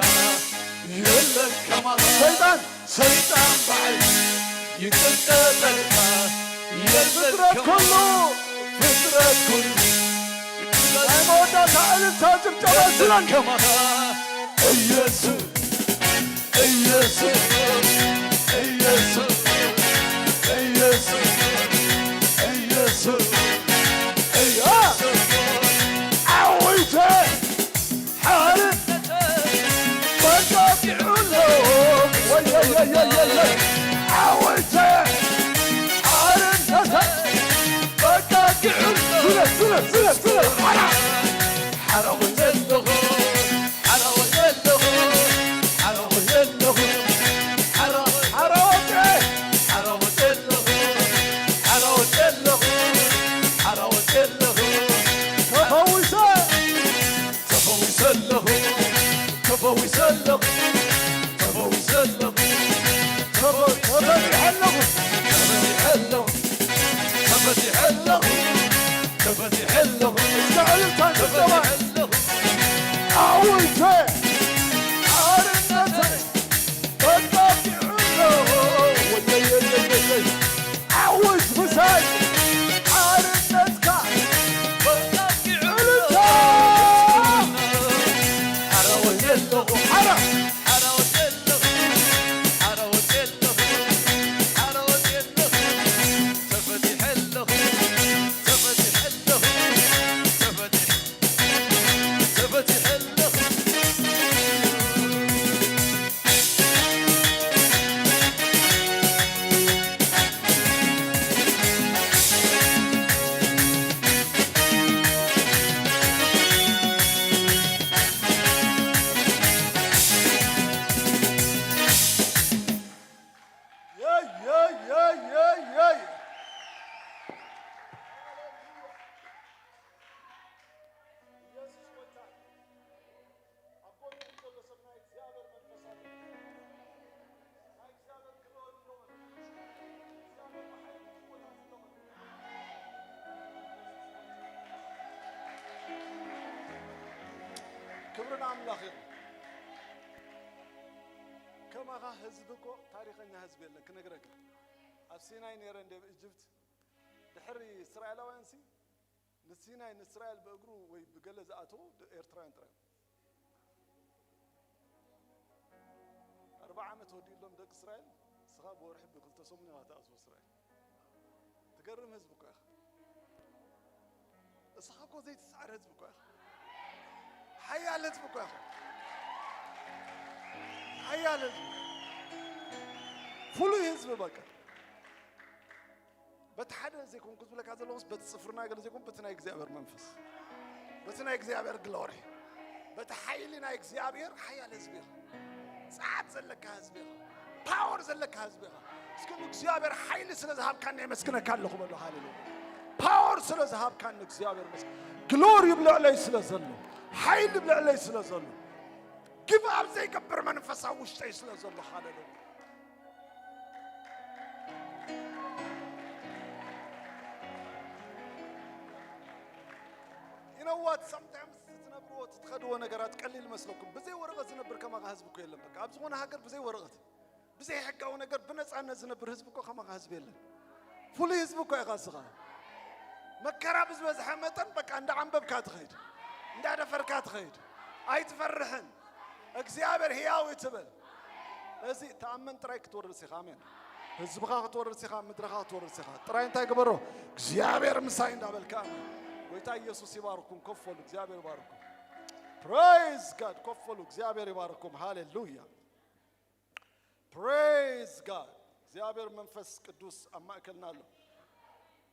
የለን ከማኻ ሰይጣን ሰይጣን ባዕሉ ይንቀጥቀጠልካ የለን ፍጥረት ከማኻ ኩሉ ፍጥረት ኩሉ ናይ መወዳእታ እልልታ ጭብጨባ የለን ዝለን ከማኻ ኢየሱስ ኢየሱስ ኢየሱስ ኢየሱስ ኢየሱስ ኢየሱስ ዓዊተ ሓርነተይ በቃ ኪዑሎ ወየየየየየ ዓወተ ሓርነተይ በቃ ኪዑሎ ስለ ስለ ስለ ስለ ሓራ ሓራ ወዘለኹ ሓራ ወዘለኹ ሓራ ወዘለኹ ሓራ ሓራ ወዘ ሓራ ወዘለኹ ሓራ ወዘለኹ ሓራ ወዘለኹ ተፈዊሰ ተፈዊሰ ኣለኹ ተፈዊሰ ኣለኹ ተፈዊሰ ኣለኹ ተፈ- ተፈቲሐ ኣለኹ ተፈቲሐ ኣለኹ ተፈቲሐ ኣለኹ ተፈቲሐ ኣለኹ እስከ ዕልልታ ጭብጨባ ተፈቲሐ ኣለኹ ኣውጀ ሓርነተይ በቃ ኪዑሎ ወየየየየየ ዓወት ምሳይ ሓርነትካ ዕልልታ ሓራ ክብሪ ንኣምላኽ ይኹን። ከማኻ ህዝቢ እኮ ታሪኸኛ ህዝቢ የለን ክነግረካ። ኣብ ሲናይ ነይረ እንደ ኢጅፕት ድሕሪ እስራኤላውያን ሲ ንሲናይ ንእስራኤል ብእግሩ ወይ ብገለ ዝኣተዉ ድ-፣ ኤርትራውያን ጥራይ። ኣርባዓ ዓመት ወዲእሎም ደቂ እስራኤል፣ ንስኻ ብወርሒ ብክልተ ሰሙን ኢኻ ትኣትዎ እስራኤል። ትገርም ህዝቢ እኮ ኢኻ። እስኻ እኮ ዘይትስዓር ህዝቢ እኮ ኢኻ። ሓያል ህዝቢ እኮ ኢኻ። ሓያል ህዝቢ። ፍሉይ ህዝቢ በቃ። በቲ ሓደ ዘይኮንኩ ዝብለካ ዘለኹስ፣ በቲ ጽፍርና ገለ ዘይኮን፣ በቲ ናይ እግዚኣብሔር መንፈስ፣ በቲ ናይ እግዚኣብሔር ግሎሪ፣ በቲ ሓይሊ ናይ እግዚኣብሔር ሓያል ህዝቢ ኢኻ። ጸዓት ዘለካ ህዝቢ ኢኻ። ፓወር ዘለካ ህዝቢ ኢኻ። እስኪ ንእግዚኣብሔር ሓይሊ ስለ ዝሃብካኒ የመስግነካ ኣለኹ በሉ። ሃሌሉያ። ፓወር ስለ ዝሃብካኒ እግዚኣብሔር መስገን። ግሎሪ ኣብ ልዕለይ ስለ ዘሎ፣ ሓይሊ ኣብ ልዕለይ ስለ ዘሎ፣ ግብ ኣብ ዘይገብር መንፈስ ኣብ ውሽጠይ ስለ ዘሎ። ሃሌሉያ። You know what? Sometimes ትነብርዎ ትኸድዎ ነገራት ቀሊል መስለኩም። ብዘይ ወረቐት ዝነብር ከማኻ ህዝቢ እኮ የለን። በቃ ኣብ ዝኾነ ሃገር ብዘይ ወረቐት፣ ብዘይ ሕጋዊ ነገር ብነፃነት ዝነብር ህዝቢ እኮ ከማኻ ህዝቢ የለን። ፍሉይ ህዝቢ እኮ ኢኻ እስኻ። መከራ ብዝበዝሐ መጠን በቃ እንዳ ዓንበብካ ትኸይድ፣ እንዳ ደፈርካ ትኸይድ፣ ኣይትፈርሕን። እግዚኣብሔር ህያው እዩ ትብል። ነዚ ተኣመን ጥራይ ክትወርስ ኢኻ። ኣሜን። ህዝብኻ ክትወርስ ኢኻ፣ ምድርኻ ክትወርስ ኢኻ። ጥራይ እንታይ ግበሮ? እግዚኣብሔር ምሳይ እንዳበልካ። ኣሜን። ጎይታ ኢየሱስ ይባርኩም። ኮፍ በሉ። እግዚኣብሔር ይባርኩም። Praise God። ኮፍ በሉ። እግዚኣብሔር ይባርኩም። ሃሌሉያ። Praise God። እግዚኣብሔር መንፈስ ቅዱስ ኣብ ማእከልና ኣሎ።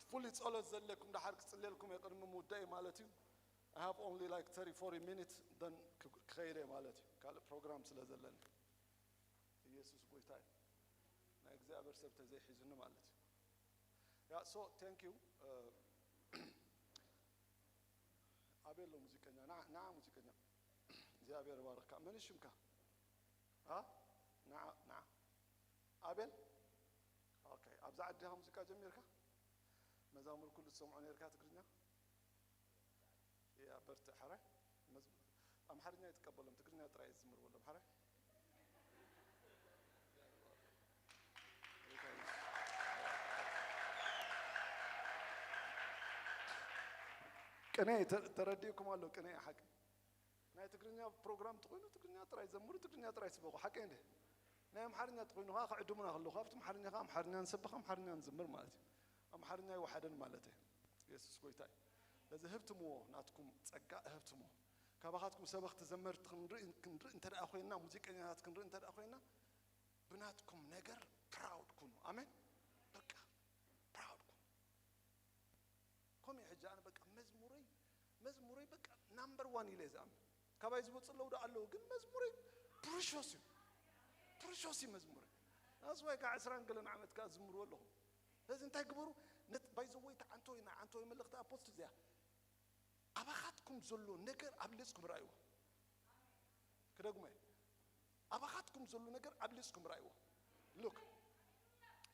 ፍሉይ ጸሎት ዘለኩም ደሓር ክጽልየልኩም እየ ቅድሚ ምውዳእ ማለት እዩ። I have only like thirty, forty minutes, then ክ-፣ ክኸይድ እየ ማለት እዩ። ካልእ ፕሮግራም ስለ ዘለኒ። ኢየሱስ ጎይታ እዩ። ናይ እግዚኣብሔር ሰብ ተዘይሒዙኒ ማለት እዩ። Yeah, so thank you። Uh, ኣቤል ኣሎ ሙዚቀኛ። ንዓ፣ ንዓ ሙዚቀኛ። እግዚኣብሔር ይባርካ። መን እዩ ሽምካ? ሃ? ንዓ፣ ንዓ። ኣቤል? ኦኬ። ኣብዛ ዓዲ ዲኻ ሙዚቃ ጀሚርካ? መዛሙር ኩሉ ትሰምዖ ነርካ ትግርኛ? ያ፣ በርትዕ ሓራይ። መዝ-፣ ኣምሓርኛ ይትቀበሎም፣ ትግርኛ ጥራይ ዝዝምር በሎም ሓራይ። ቅኔ ተ-፣ ተረዲእኩም ኣሎ፣ ቅኔ ሓቂ። ናይ ትግርኛ ፕሮግራም ተኾይኑ ትግርኛ ጥራይ ዘምሩ፣ ትግርኛ ጥራይ ስበኹ። ሓቂ እንደ ናይ ኣምሓርኛ ተኾይኑ ኸዓ ክዕድሙና ከለኹ፣ ኣብቲ ኣምሓርኛ ኸዓ ኣምሓርኛ ንሰብኽ፣ ኣምሓርኛ ንዝምር ማለት እዩ። ኣምሓርኛ ይወሓደን ማለት እዩ። የሱስ ጎይታ እዩ። ስለዚ ህብትምዎ፣ ናትኩም ጸጋ ህብትምዎ። ካባኻትኩም ሰበኽቲ ዘመርቲ ክንርኢ፣ ክንርኢ እንተ ደኣ ኮይንና፣ ሙዚቀኛታት ክንርኢ እንተ ደኣ ኮይንና፣ ብናትኩም ነገር ፕራውድ ኩኑ። ኣሜን። በቃ ፕራውድ ኩኑ። ከምኡ ሕጂ ኣነ በቃ መዝሙረይ፣ መዝሙረይ በቃ ናምበር ዋን ኢለ እየ ዝኣምን። ካባይ ዝወፁ ኣለዉ ዶ ኣለዉ፣ ግን መዝሙረይ ፕሪሾስ እዩ። ፕሪሾስ እዩ መዝሙረይ። ናስዋይ ከዓ ዕስራን ገለን ዓመት ከዓ ዝምርዎ ኣለኹ። ስለዚ እንታይ ግበሩ? ነት-፣ ባይ ዘ ወይ፣ እታ ዓንቶይ፣ ናይ ዓንቶይ መልእኽቲ ኣፖስት እዚኣ። ኣባኻትኩም ዘሎ ነገር ኣብሊጽኩም ረኣይዎ። ክደግሞ እየ። ኣባኻትኩም ዘሎ ነገር ኣብሊጽኩም ረኣይዎ። ሉክ፣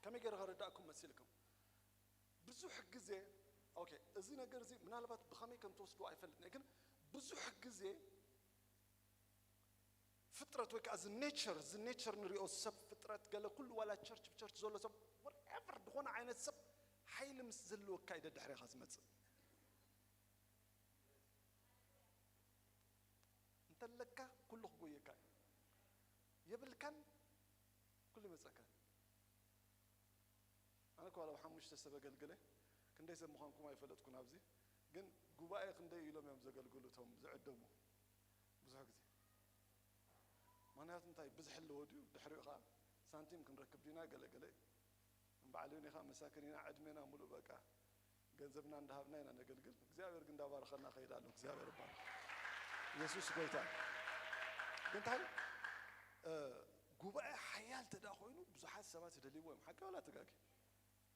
ከመይ ገይረ ከረዳእኩም መሲልኩም? ብዙሕ ግዜ፣ ኦኬ፣ እዚ ነገር እዚ ምናልባት ብኸመይ ከም ትወስድዎ ኣይፈልጥን እየ፣ ግን ብዙሕ ግዜ ፍጥረት ወይ ከዓ እዚ ኔቸር፣ እዚ ኔቸር ንሪኦ ሰብ ፍጥረት ገለ ኩሉ ዋላ ቸርች ብቸርች ዘሎ ሰብ፣ ወትኤቨር ዝኾነ ዓይነት ሰብ ሓይሊ ምስ ዘለወካ እዩ ደድሕሬኻ ዝመጽእ። እንተለካ ኩሉ ክጎየካ እዩ። የብልካን ኩሉ ይመጸካ እዩ። ኣነ እኮ ዋላ ሓሙሽተ ሰብ ኣገልግለ፣ ክንደይ ሰብ ምዃንኩም ኣይፈለጥኩን ኣብዚ፣ ግን ጉባኤ ክንደይ ኢሎም እዮም ዘገልግሉ እቶም ዝዕደሙ ብዙሕ ግዜ። ምኽንያቱ እንታይ? ብዝሒ ኣለዎ ድዩ? ድሕሪኡ ኸዓ ሳንቲም ክንረክብ ዲና? ገለ ገለ እዩ። ንባዕሉ እውን ኢኻ መሳኪን ኢና፣ ዕድሜና ሙሉእ በቃ ገንዘብና እንዳሃብና ኢና ነገልግል። እግዚኣብሔር ግን እንዳባረኸና ኸይድ ኣሎ። እግዚኣብሔር ይባረክ። ኢየሱስ ጎይታ እዩ። ግን እንታይ? እ፣ ጉባኤ ሓያል ተደኣ ኮይኑ ብዙሓት ሰባት ይደልይዎ እዮም። ሓቂ ዋላ ተጋጊ?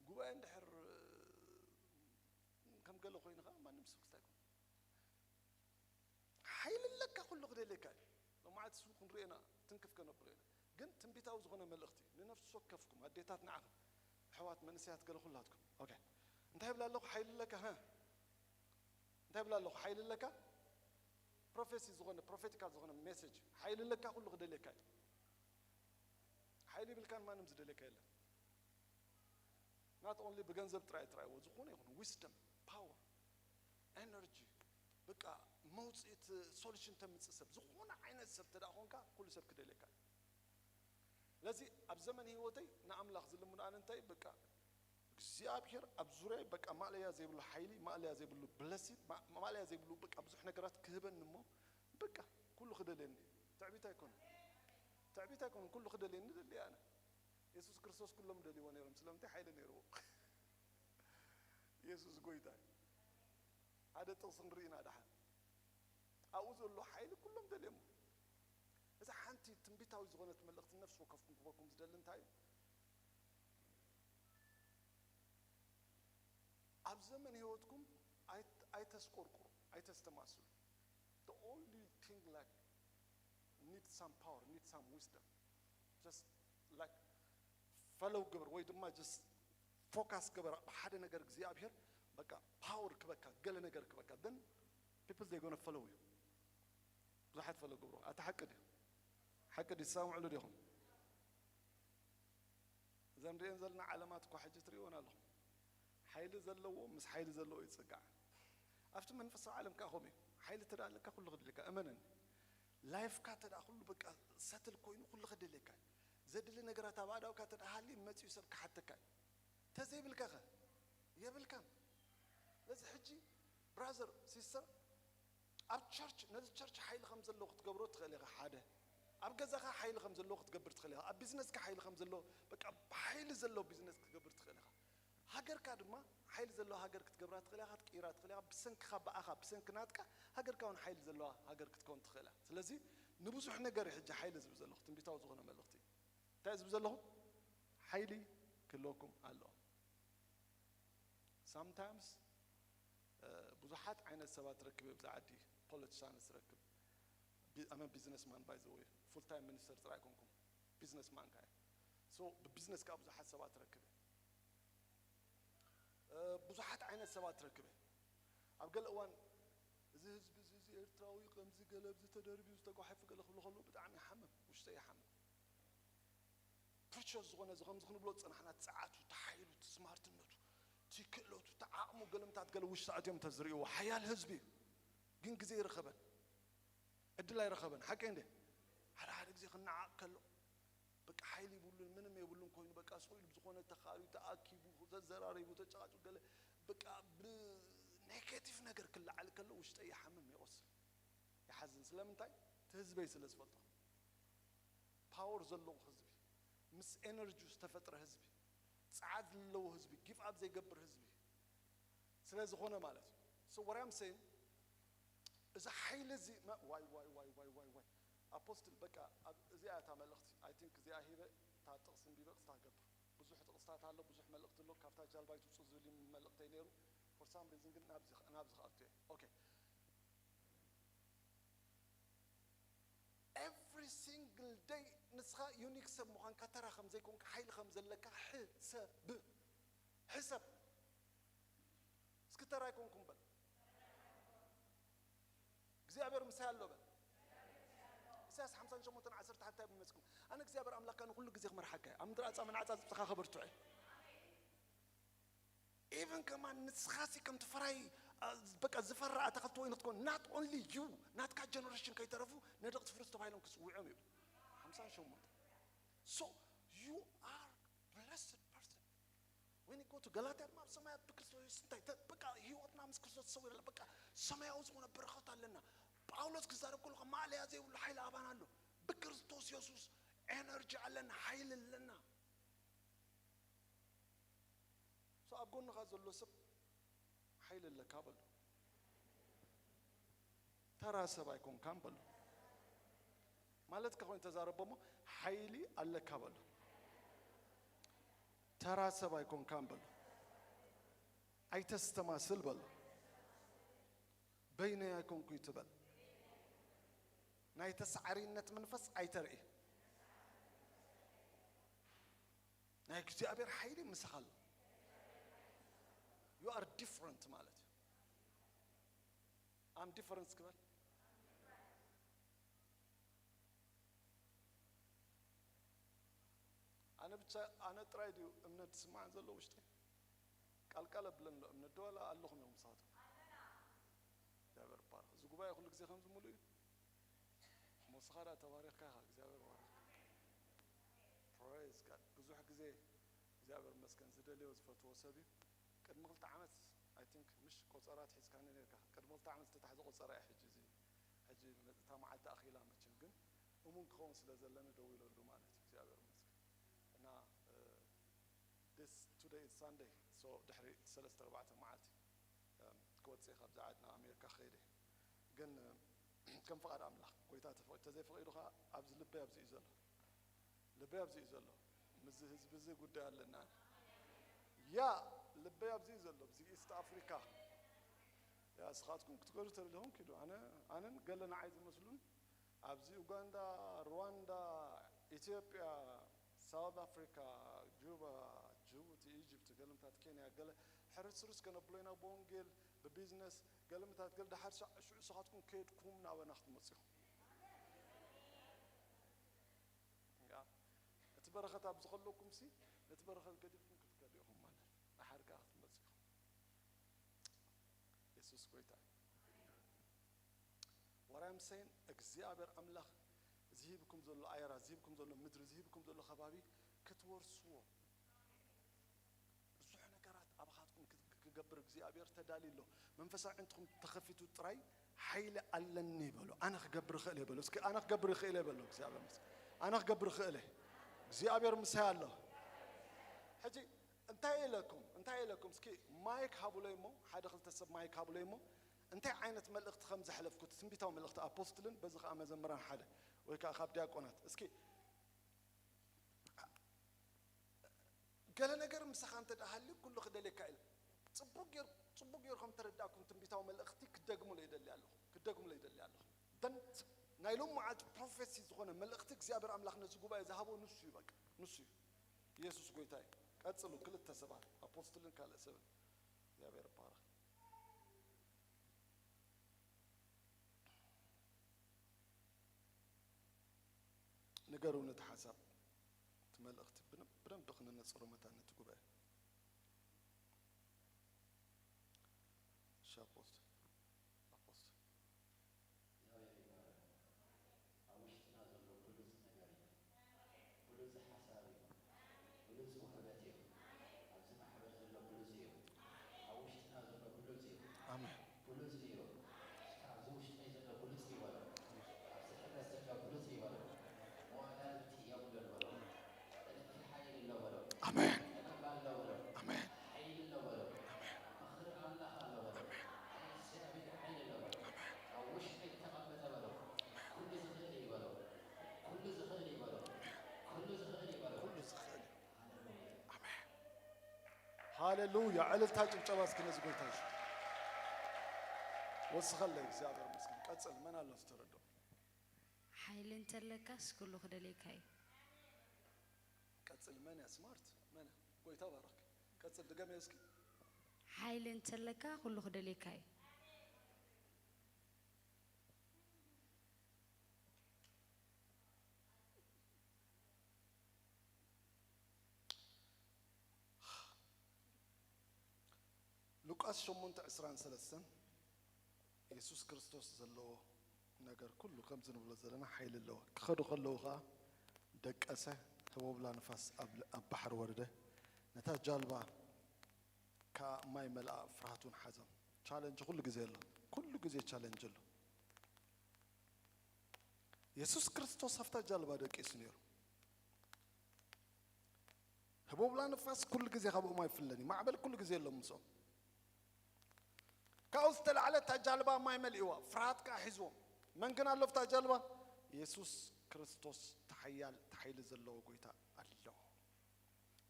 ጉባኤ እንድሕር፣ እ፣ ከም ገለ ኮይኑ ኸዓ ማንም ሰብ ክስታይ ኣይኮነን። ሓይሊ ኣለካ፣ ኩሉ ክደልየካ እዩ። ሎማዓት እሱ ክንሪኦ ኢና፣ ትንክፍ ከነብሎ ኢና። ግን ትንቢታዊ ዝኾነ መልእኽቲ ንነፍሲ ወከፍኩም፣ ኣዴታት ንዓኽን፣ ኣሕዋት መንእሰያት ገለ ኩላትኩም። ኦኬ። እንታይ ይብላ ኣለኹ? ሓይሊ ኣለካ፣ ሀ? እንታይ ይብላ ኣለኹ? ሓይሊ ኣለካ? ፕሮፌሲ ዝኾነ፣ ፕሮፌቲካል ዝኾነ ሜሴጅ፣ ሓይሊ ኣለካ፣ ኩሉ ክደልየካ እዩ። ሓይሊ ይብልካን ማንም ዝደልየካ የለን። ናት ኦንሊ ብገንዘብ ጥራይ ትራይዎ፣ ዝኾነ ይኹን ዊስደም፣ ፓወር፣ ኤነርጂ፣ በቃ መውፅኢት፣ ሶሉሽን ተምፅእ ሰብ፣ ዝኾነ ዓይነት ሰብ ተደኣ ኾንካ ኩሉ ሰብ ክደልየካ እዩ። ስለዚ ኣብ ዘመን ህይወተይ ንኣምላኽ ዝልምኖ ኣነ እንታይ በቃ እግዚኣብሔር ኣብ ዙርያይ በቃ ማእለያ ዘይብሉ ሓይሊ፣ ማእለያ ዘይብሉ ብለሲት፣ ማእለያ ዘይብሉ በቃ ብዙሕ ነገራት ክህበኒ እሞ በቃ ኩሉ ክደልየኒ። ትዕቢት ኣይኮነን፣ ትዕቢት ኣይኮነን፣ ኩሉ ክደልየኒ ደልየ ኣነ። የሱስ ክርስቶስ ኩሎም ደልይዎ ነይሮም፣ ስለምንታይ ሓይሊ ነይርዎ። የሱስ ጎይታ እዩ። ሓደ ጥቕሲ ንርኢ ኢና ደሓን። ኣብኡ ዘሎ ሓይሊ ኩሎም ደልየሞ። እዛ ሓንቲ ትንቢታዊ ዝኾነት መልእኽቲ ነፍሲ ወከፍኩም ክበኩም ዝደሊ እንታይ እዩ? ኣብ ዘመን ህይወትኩም ኣይት-፣ ኣይተስቆርቁሩ፣ ኣይተስተማስሉ። The only thing like need some power, need some wisdom. Just like ፈለው ግብር ወይ ድማ just ፎካስ ግበር ኣብ ሓደ ነገር እግዚኣብሔር በቃ ፓወር ክበካ ገለ ነገር ክበካ then people they gonna follow you። ብዙሓት ፈለው ግብሩ ኣታ ሓቂ ድዩ? ሓቂ ድዩ? ትሰማምዕሉ ዲኹም? እዘን ሪኤን ዘለና ዓለማት እኳ ሕጂ ትሪእወን ኣለኹም። ሓይሊ ዘለዎ ምስ ሓይሊ ዘለዎ ይጽጋዕ። ኣብቲ መንፈሳዊ ዓለም ከኣ ከምኡ እዩ። ሓይሊ እንተ ደኣ ኣለካ ኩሉ ክድልካ እመነኒ። ላይፍካ እንተ ደኣ ኩሉ በቃ ሰትል ኮይኑ ኩሉ ክደልየካ እዩ። ዘድሊ ነገራት ኣብ ኣእዳውካ እንተ ደኣ ሃልዩ መጺኡ ሰብ ክሓተካ እዩ። እንተዘይብልካ ኸ? የብልካን። ስለዚ ሕጂ ብራዘር ሲስተር ኣብ ቸርች ነዚ ቸርች ሓይሊ ከም ዘለዎ ክትገብሮ ትኽእል ኢኻ። ሓደ ኣብ ገዛኻ ሓይሊ ከም ዘለዎ ክትገብር ትኽእል ኢኻ። ኣብ ቢዝነስካ ሓይሊ ከም ዘለዎ በቃ ብሓይሊ ዘለዎ ቢዝነስ ክትገብር ትኽእል ኢኻ። ሃገርካ ድማ ሓይሊ ዘለዋ ሃገር ክትገብራ ትኽእል ኢኻ፣ ክትቅይራ ትኽእል ኢኻ። ብሰንክኻ ብኣኻ ብሰንኪ ናትካ ሃገርካ እውን ሓይሊ ዘለዋ ሃገር ክትከውን ትኽእል እያ። ስለዚ ንብዙሕ ነገር እዩ ሕጂ ሓይሊ ዝብል ዘለኹ ትንቢታዊ ዝኾነ መልእኽቲ እዩ። እንታይ ዝብል ዘለኹ? ሓይሊ ክህልወኩም ኣለዎ። ሳምታይምስ ብዙሓት ዓይነት ሰባት ረክብ ኣብዚ ዓዲ ፖለቲሻንስ ረክብ ኣመ ቢዝነስ ማን ባይ ዘወይ ፉል ታይም ሚኒስተር ጥራይ ኣይኮንኩም ቢዝነስ ማን ካየ ሶ ብቢዝነስ ከዓ ብዙሓት ሰባት ረክብ ብዙሓት ዓይነት ሰባት ረክበ ኣብ ገለ እዋን እዚ ህዝቢ እዚ እዚ ኤርትራዊ ከምዚ ገለ ብዚ ተደርብዩ ዝተጓሓፉ ገለ ክብሉ ከለዉ ብጣዕሚ ይሓምም ውሽጠ ይሓምም ፕሪቸር ዝኾነ እዚ ከምዚ ክንብሎ ዝፀናሕና እቲ ፀዓቱ እቲ ሓይሉ እቲ ስማርትነቱ እቲ ክእለቱ እቲ ዓቕሙ ገለምታት ገለ ውሽጢ ኣትዮም እንተዝርእይዎ ሓያል ህዝቢ እዩ ግን ግዜ ይረኸበን ዕድል ኣይረኸበን ሓቂ እንደ ሓደ ሓደ ግዜ ክነዓቕ ከሎ በቃ ሓይሊ ይብሉን ምንም የብሉን ኮይኑ በቃ ስቕ ኢሉ ብዝኾነ ተኻርዩ ተኣኪቡ ተዘራሪቡ ተጨቃጭ ገለ በቃ ብኔጌቲቭ ነገር ክለዓል ከሎ ውሽጠ ይሓምም ይቆስል ይሓዝን ስለምንታይ እቲ ህዝበይ ስለ ዝፈልጦ ፓወር ዘለዎ ህዝቢ ምስ ኤነርጂ ዝተፈጥረ ህዝቢ ፀዓት ዘለዎ ህዝቢ ጊቭ ኣፕ ዘይገብር ህዝቢ ስለ ዝኾነ ማለት እዩ so what I'm saying እዚ ሓይሊ እዚ ዋይ ዋይ ዋይ ዋይ ዋይ ዋይ ኣፖስትል በቃ እዚኣ እታ መልእኽቲ I think እዚኣ ሂበ እታ ጥቕሲ እንቢበ ክስታ ገብር ብዙሕ ጥቕስታት ኣሎ ብዙሕ መልእኽቲ ኣሎ ካብታ ጃልባይ ትውፅእ ዝብል መልእኽተይ ነይሩ for some reason ግን ናብዚ ናብዚ ክኣቱ እየ okay every single day ንስኻ ዩኒክ ሰብ ምዃንካ ተራ ከም ዘይኮንካ ሓይሊ ከም ዘለካ ሕሰብ ሕሰብ እስኪ ተራ ኣይኮንኩም በል እግዚኣብሔር ምሳይ ኣሎ በል ኢሳያስ ሓምሳን ሸሞንተን ዓሰርተ ሓንቲ እንታይ ብምመስኩም ኣነ እግዚኣብሔር ኣምላክካ ንኩሉ ግዜ ክመርሓካ እየ ኣብ ምድሪ ኣፃ መናዕፃ ዝብፅኻ ከበርትዑ ኢቨን ከማን ንስኻሲ ከምቲ ፈራይ በቃ ዝፈራ ኣታኽልቲ ወይኒ ክትኮን not only you ናትካ ጀነሬሽን ከይተረፉ ነደቕቲ ፍሩስ ተባሂሎም ክፅውዖም እዩ ሓምሳን ሸሞንተ so you are blessed person when you go to ገላትያ ድማ ኣብ ሰማያት ብክርስቶስ የሱስ እንታይ በቃ ህይወትና ምስ ክርስቶስ ተሰዊር ኣለ በቃ ሰማያዊ ዝኾነ በረኸት ኣለና ጳውሎስ ክዛረብ ከሎ ማእለያ ዘይብሉ ሓይሊ ኣባና ኣሎ ብክርስቶስ የሱስ ኤነርጂ ኣለና ሓይሊ ኣለና So ኣብ ጎንኻ ዘሎ ሰብ ሓይሊ ኣለካ በሎ። ተራ ሰብ ኣይኮንካን በሎ። ማለት ከኮይን ተዛረቦ እሞ ሓይሊ ኣለካ በሎ። ተራ ሰብ ኣይኮንካን በሎ። ኣይተስተማስል በሎ። በይነይ ኣይኮንኩ ይትበል። ናይ ተሳዓሪነት መንፈስ ኣይተርኢ። ናይ እግዚኣብሔር ሓይሊ ምሳኻ ኣሎ። You are different ማለት እዩ። I'm different ክበል። ኣነ ጥራይ ድዩ እምነት ዝስማዕ ዘሎ ውሽጢ? ቃልቃል ኣብለን ኣሎ እምነት ዶ ዋላ ኣለኹም እዮም ምሳቱ? እግዚኣብሔር ይባረክ። እዚ ጉባኤ ኩሉ ግዜ ከምዚ ሙሉ እዩ። ሞስኻ ዳ ተባሪኽካ ኢኻ። እግዚኣብሔር ይባረክ። Praise God። ብዙሕ ግዜ እግዚኣብሔር ይመስገን ዝደልዮ ዝፈትዎ ሰብ እዩ። ቅድሚ ክልተ ዓመት I think ምሽ ቆጸራ ትሒዝካኒ ነርካ። ቅድሚ ክልተ ዓመት ዝተታሕዘ ቆጸራ እዩ ሕጂ እዚ። ሕጂ እታ መዓልቲ ኣኺላ መቸም ግን እሙን ክኸውን ስለ ዘለኒ ደው ኢለሉ ማለት እዩ። እግዚኣብሔር ይመስገን። እና this today is Sunday so ድሕሪ ሰለስተ ኣርባዕተ መዓልቲ ክወፅእ ካብዚ ዓድና ኣሜሪካ ክኸይደ ግን ከም ፍቓድ ኣምላኽ ጎይታ ተዘይፈቒዱ ከዓ ኣብዚ ልበይ ኣብዚ እዩ ዘሎ። ልበይ ኣብዚ እዩ ዘሎ። ምስዚ ህዝቢ እዚ ጉዳይ ኣለና። ያ ልበይ ኣብዚ እዩ ዘሎ። እዚ ኢስት ኣፍሪካ ያ እስኻትኩም ክትገዱ ተደሊኹም ኪዱ። ኣነ ኣነን ገለ ንዓይ ዝመስሉን ኣብዚ ኡጋንዳ፣ ሩዋንዳ፣ ኢትዮጵያ፣ ሳውት ኣፍሪካ፣ ጁባ፣ ጅቡቲ፣ ኢጅፕት፣ ገለምታት ኬንያ፣ ገለ ሕርስርስ ከነብሎ ኢና ብወንጌል ብቢዝነስ ገለምታት ገለ ድሓር ሽዑ ስኻትኩም ከየድኩም ናበና ክትመፅኡ እቲ በረኸት ኣብ ዝኸለኩም ሲ ነቲ በረኸት ገዲፍኩም ክትከዱ ኢኹም ማለት ድሓር ከዓ ክትመፅኡ ኢኹም። የሱስ ጎይታ እዩ። What I'm saying እግዚኣብሔር ኣምላኽ ዝሂብኩም ዘሎ ኣየራ ዝሂብኩም ዘሎ ምድሪ ዝሂብኩም ዘሎ ከባቢ ክትወርስዎ ብዙሕ ነገራት ኣባኻትኩም ክገብር እግዚኣብሔር ተዳልዩ ኣሎ። መንፈሳዊ ዕንትኹም ተኸፊቱ ጥራይ ሓይሊ ኣለኒ በሉ። ኣነ ክገብር ይኽእል እየ በሉ። እስኪ ኣነ ክገብር ይኽእል እየ በሉ። እግዚኣብሔር ምስ ኣነ ክገብር ይኽእል እየ። እግዚኣብሔር ምሳይ ኣሎ። ሕጂ እንታይ ኢለኩም እንታይ ኢለኩም እስኪ ማይክ ሃቡለይ እሞ ሓደ ክልተ ሰብ ማይክ ሃቡለይ እሞ እንታይ ዓይነት መልእኽቲ ከም ዘሕለፍኩ ትንቢታዊ መልእኽቲ ኣፖስትልን በዚ ከዓ መዘምራን ሓደ ወይ ከዓ ካብ ዲያቆናት እስኪ ገለ ነገር ምሳኻ እንተ ደኣ ሃልዩ ኩሉ ክደልየካ ኢለ ጽቡቅ ጌር ጽቡቅ ጌርኩም ተረዳእኩም ትንቢታዊ መልእኽቲ ክደግሙለ ይደሊ ኣለኹ ክደግሙለ ይደሊ ኣለኹ ደን ናይ ሎም መዓልቲ ፕሮፌሲ ዝኾነ መልእኽቲ እግዚኣብሔር ኣምላኽ ነዚ ጉባኤ ዝሃቦ ንሱ እዩ በቃ ንሱ እዩ ኢየሱስ ጎይታ እዩ ቀጽሉ ክልተ ሰባት ኣፖስትልን ካልእ ሰብን እግዚኣብሔር ይባረኽ ንገሩኒ እቲ ሓሳብ እቲ መልእኽቲ ብደንብ ክንነፅሮ መታን ነቲ ጉባኤ ሻፖስት ኣፖስት ሃሌሉያ። ዕልልታ ጭብጨባ እስኪ ነዚ ጎይታ ይስጥ። ወስኸለይ እግዚኣብሔር ይመስገን። ቀጽል መን ኣሎ ዝተረዶ? ሓይሊ እንተለካስ ኩሉ ክደልየካ እዩ። ቀጽል መን እያ ስማርት መን እያ? ጎይታ ባረክ። ቀጽል ድገም እስኪ። ሓይሊ እንተለካ ኩሉ ክደልየካ እዩ። ሉቃስ ሸሞንተ ዕስራን ሰለስተን የሱስ ክርስቶስ ዘለዎ ነገር ኩሉ ከምዚ ንብሎ ዘለና ሓይሊ ኣለዎ። ክኸዱ ከለዉ ኸዓ ደቀሰ፣ ህቦብላ ንፋስ ኣብ ል- ኣብ ባሕሪ ወረደ፣ ነታ ጃልባ ከዓ ማይ መልኣ፣ ፍርሃት እውን ሓዞም። ቻለንጅ ኩሉ ግዜ ኣሎ፣ ኩሉ ግዜ ቻለንጅ ኣሎ። የሱስ ክርስቶስ ኣብታ ጃልባ ደቂሱ ነይሩ። ህቦብላ ንፋስ ኩሉ ግዜ ካብኦም ኣይፍለን እዩ። ማዕበል ኩሉ ግዜ የሎም ምስኦም። ካብኡ ዝተላዕለ እታ ጃልባ ማይ መሊእዋ፣ ፍርሃት ከዓ ሒዝዎም። መን ግን ኣሎ ኣብታ ጃልባ? የሱስ ክርስቶስ፣ እቲ ሓያል፣ እቲ ሓይሊ ዘለዎ ጎይታ ኣሎ።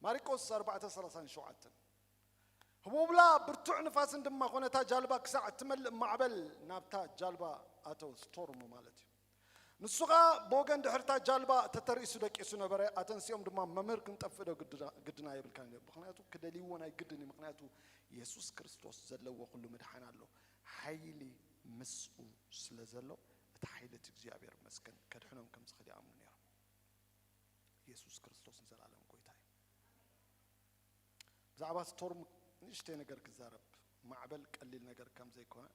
ማርቆስ ኣርባዕተ ሰላሳን ሸውዓተን። ህቦብላ ብርቱዕ ንፋስን ድማ ኾነ፣ እታ ጃልባ ክሳዕ እትመልእ ማዕበል ናብታ ጃልባ ኣተወ፣ ስቶርም ማለት እዩ። ንሱ ኸኣ ብወገን ድሕርታ ጃልባ ተተርኢሱ ደቂሱ ነበረ። ኣተንሲኦም ድማ፣ "መምህር፣ ክንጠፍእ ዶ ግድና-፣ ግድና የብልካን?" ኢሎም። ምኽንያቱ ክደልይዎ ናይ ግድን እዩ። ምኽንያቱ የሱስ ክርስቶስ ዘለዎ ኩሉ ምድሓን ኣሎ። ሓይሊ ምስኡ ስለ ዘሎ፣ እቲ ሓይሊ እቲ እግዚኣብሔር ይመስገን ከድሕኖም ከም ዝኽእል ይኣምኑ ነይሮም። የሱስ ክርስቶስ ንዘለኣለም ጐይታ እዩ። ብዛዕባ ስቶርም ንእሽተይ ነገር ክዛረብ። ማዕበል ቀሊል ነገር ከም ዘይኮነ፣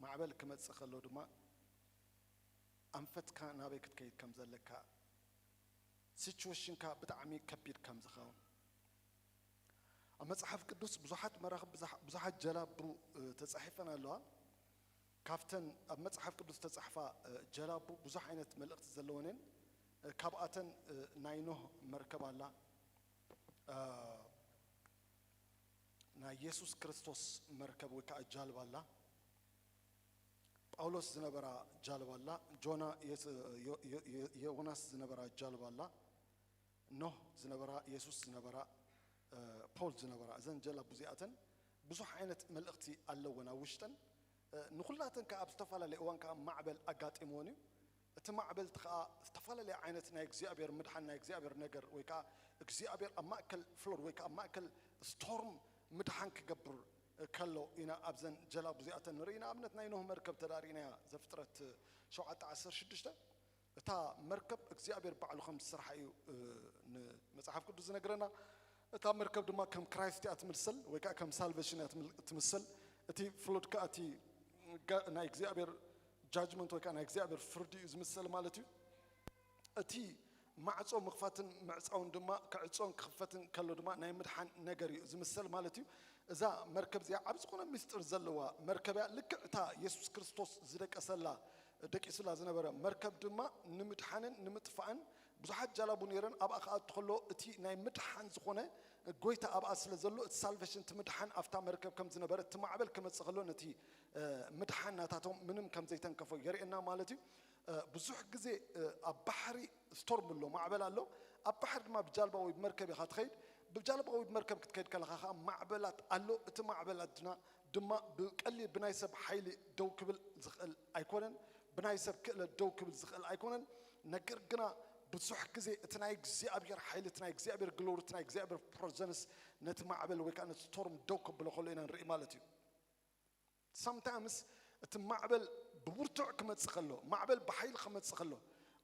ማዕበል ክመጽእ ከሎ ድማ ኣንፈትካ ናበይ ክትከይድ ከም ዘለካ፣ ሲቹዌሽንካ ብጣዕሚ ከቢድ ከም ዝኸውን። ኣብ መጽሓፍ ቅዱስ ብዙሓት መራኽብ፣ ብዙሓ-፣ ብዙሓት ጀላቡ፣ እ፣ ተጻሒፈን ኣለዋ። ካብተን ኣብ መጽሓፍ ቅዱስ ተጻሕፋ፣ እ፣ ጀላቡ ብዙሕ ዓይነት መልእኽቲ ዘለወን እየን። እ፣ ካብኣተን፣ እ፣ ናይ ኖህ መርከብ ኣላ። እ፣ ናይ የሱስ ክርስቶስ መርከብ ወይ ከዓ ጃልባ ኣላ። ጳውሎስ ዝነበራ ጃልባ ኣላ። ጆና፣ የስ-፣ ዮ-፣ ዮ-፣ ዮ-፣ ዮናስ ዝነበራ ጃልባ ኣላ። ኖህ ዝነበራ፣ የሱስ ዝነበራ፣ እ፣ ፖል ዝነበራ፣ እዘን ጀላቡ እዚኣተን ብዙሕ ዓይነት መልእኽቲ ኣለወን ኣብ ውሽጠን። እ፣ ንኹላተን ከኣ ኣብ ዝተፈላለየ እዋን ከኣ ማዕበል ኣጋጢምወን እዩ። እቲ ማዕበል እቲ ከኣ ዝተፈላለየ ዓይነት ናይ እግዚኣብሔር ምድሓን፣ ናይ እግዚኣብሔር ነገር፣ ወይ ከኣ እግዚኣብሔር ኣብ ማእከል ፍሎድ ወይ ከኣ ኣብ ማእከል ስቶርም ምድሓን ክገብር ከሎ ኢና ኣብዘን ጀላቡ እዚኣተን ንርኢ። ንኣብነት ናይ ኖህ መርከብ ተዳ ርኢናያ፣ ዘፍጥረት ሸውዓተ ዓሰርተ ሽዱሽተ፣ እታ መርከብ እግዚኣብሔር ባዕሉ ከም ዝሰርሓ እዩ፣ እ፣ ንመጽሓፍ ቅዱስ ዝነግረና። እታ መርከብ ድማ ከም ክራይስት እያ ትምልሰል፣ ወይ ከዓ ከም ሳልቬሽን እያ ትምል-፣ ትምሰል። እቲ ፍሎድ ከዓ እቲ ጋ-፣ ናይ እግዚኣብሔር ጃጅመንት ወይ ከዓ ናይ እግዚኣብሔር ፍርዲ እዩ ዝምሰል ማለት እዩ። እቲ ማዕጾ ምኽፋትን ምዕጻውን ድማ፣ ክዕጾን ክኽፈትን ከሎ ድማ ናይ ምድሓን ነገር እዩ ዝምሰል ማለት እዩ። እዛ መርከብ እዚኣ ዓብ ዝኾነ ምስጢር ዘለዋ መርከብ እያ። ልክዕ እታ የሱስ ክርስቶስ ዝደቀሰላ፣ ደቂሱላ ዝነበረ መርከብ ድማ ንምድሓንን ንምጥፋእን ብዙሓት ጃላቡ ነይረን። ኣብኣ ክኣቱ ከሎ እቲ ናይ ምድሓን ዝኾነ ጎይታ ኣብኣ ስለ ዘሎ፣ እቲ ሳልቬሽን፣ እቲ ምድሓን ኣብታ መርከብ ከም ዝነበረ፣ እቲ ማዕበል ክመጽእ ከሎ ነቲ፣ እ፣ ምድሓን ናታቶም ምንም ከም ዘይተንከፎ የርእየና ማለት እዩ። እ፣ ብዙሕ ግዜ፣ እ፣ ኣብ ባሕሪ ስቶርም ኣሎ፣ ማዕበል ኣሎ። ኣብ ባሕሪ ድማ ብጃልባ ወይ ብመርከብ ኢኻ ትኸይድ። ብጃልባ ወይ ብመርከብ ክትከይድ ከለኻ ኸዓ ማዕበላት ኣሎ። እቲ ማዕበላት ድና-፣ ድማ ብቀሊል ብናይ ሰብ ሓይሊ ደው ክብል ዝኽእል ኣይኮነን፣ ብናይ ሰብ ክእለት ደው ክብል ዝኽእል ኣይኮነን። ነገር ግና ብዙሕ ግዜ እቲ ናይ እግዚኣብሔር ሓይሊ፣ እቲ ናይ እግዚኣብሔር ግሎሪ፣ እቲ ናይ እግዚኣብሔር ፕረዘንስ ነቲ ማዕበል ወይ ከዓ ነቲ ስቶርም ደው ከብሎ ከሎ ኢና ንርኢ ማለት እዩ። ሳምታይምስ እቲ ማዕበል ብብርቱዕ ክመጽእ ከሎ፣ ማዕበል ብሓይሊ ክመጽእ ከሎ፣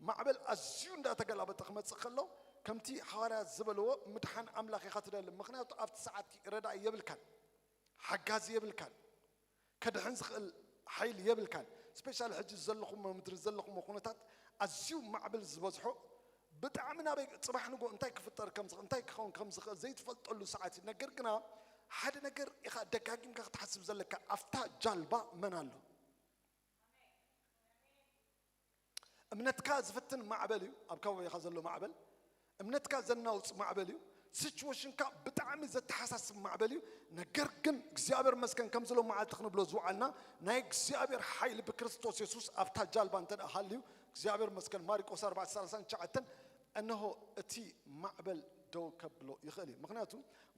ማዕበል ኣዝዩ እንዳተገላበጠ ክመጽእ ከሎ፣ ከምቲ ሃዋርያት ዝበልዎ፣ ምድሓን ኣምላኽ ኢኻ ትደሊ። ምኽንያቱ ኣብቲ ሰዓት ረዳኢ የብልካን፣ ሓጋዚ የብልካን፣ ከድሕን ዝኽእል ሓይሊ የብልካን። ስፔሻሊ ሕጂ ዘለኹሞ ምድሪ፣ ዘለኹሞ ኩነታት ኣዝዩ ማዕበል ዝበዝሖ፣ ብጣዕሚ ናበይ ጽባሕ ንግሆ እንታይ ክፍጠር ከም ዝኽእል፣ እንታይ ክኸውን ከም ዝኽእል ዘይትፈልጠሉ ሰዓት እዩ። ነገር ግና ሓደ ነገር ኢኻ ደጋጊምካ ክትሓስብ ዘለካ፣ ኣብታ ጃልባ መን ኣሎ? እምነትካ ዝፍትን ማዕበል እዩ፣ ኣብ ከባቢኻ ዘሎ ማዕበል። እምነትካ ዘናውጽ ማዕበል እዩ። ሲቹዌሽንካ ብጣዕሚ ዘተሓሳስብ ማዕበል እዩ። ነገር ግን እግዚኣብሔር መስገን፣ ከምዚ ሎም መዓልቲ ክንብሎ ዝውዓልና፣ ናይ እግዚኣብሔር ሓይሊ ብክርስቶስ የሱስ ኣብታ ጃልባ እንተ ደኣ ሃልዩ፣ እግዚኣብሔር መስገን። ማርቆስ ኣርባዕተ ሰላሳ ትሽዓተ፣ እነሆ እቲ ማዕበል ደው ከብሎ ይኽእል እዩ። ምኽንያቱ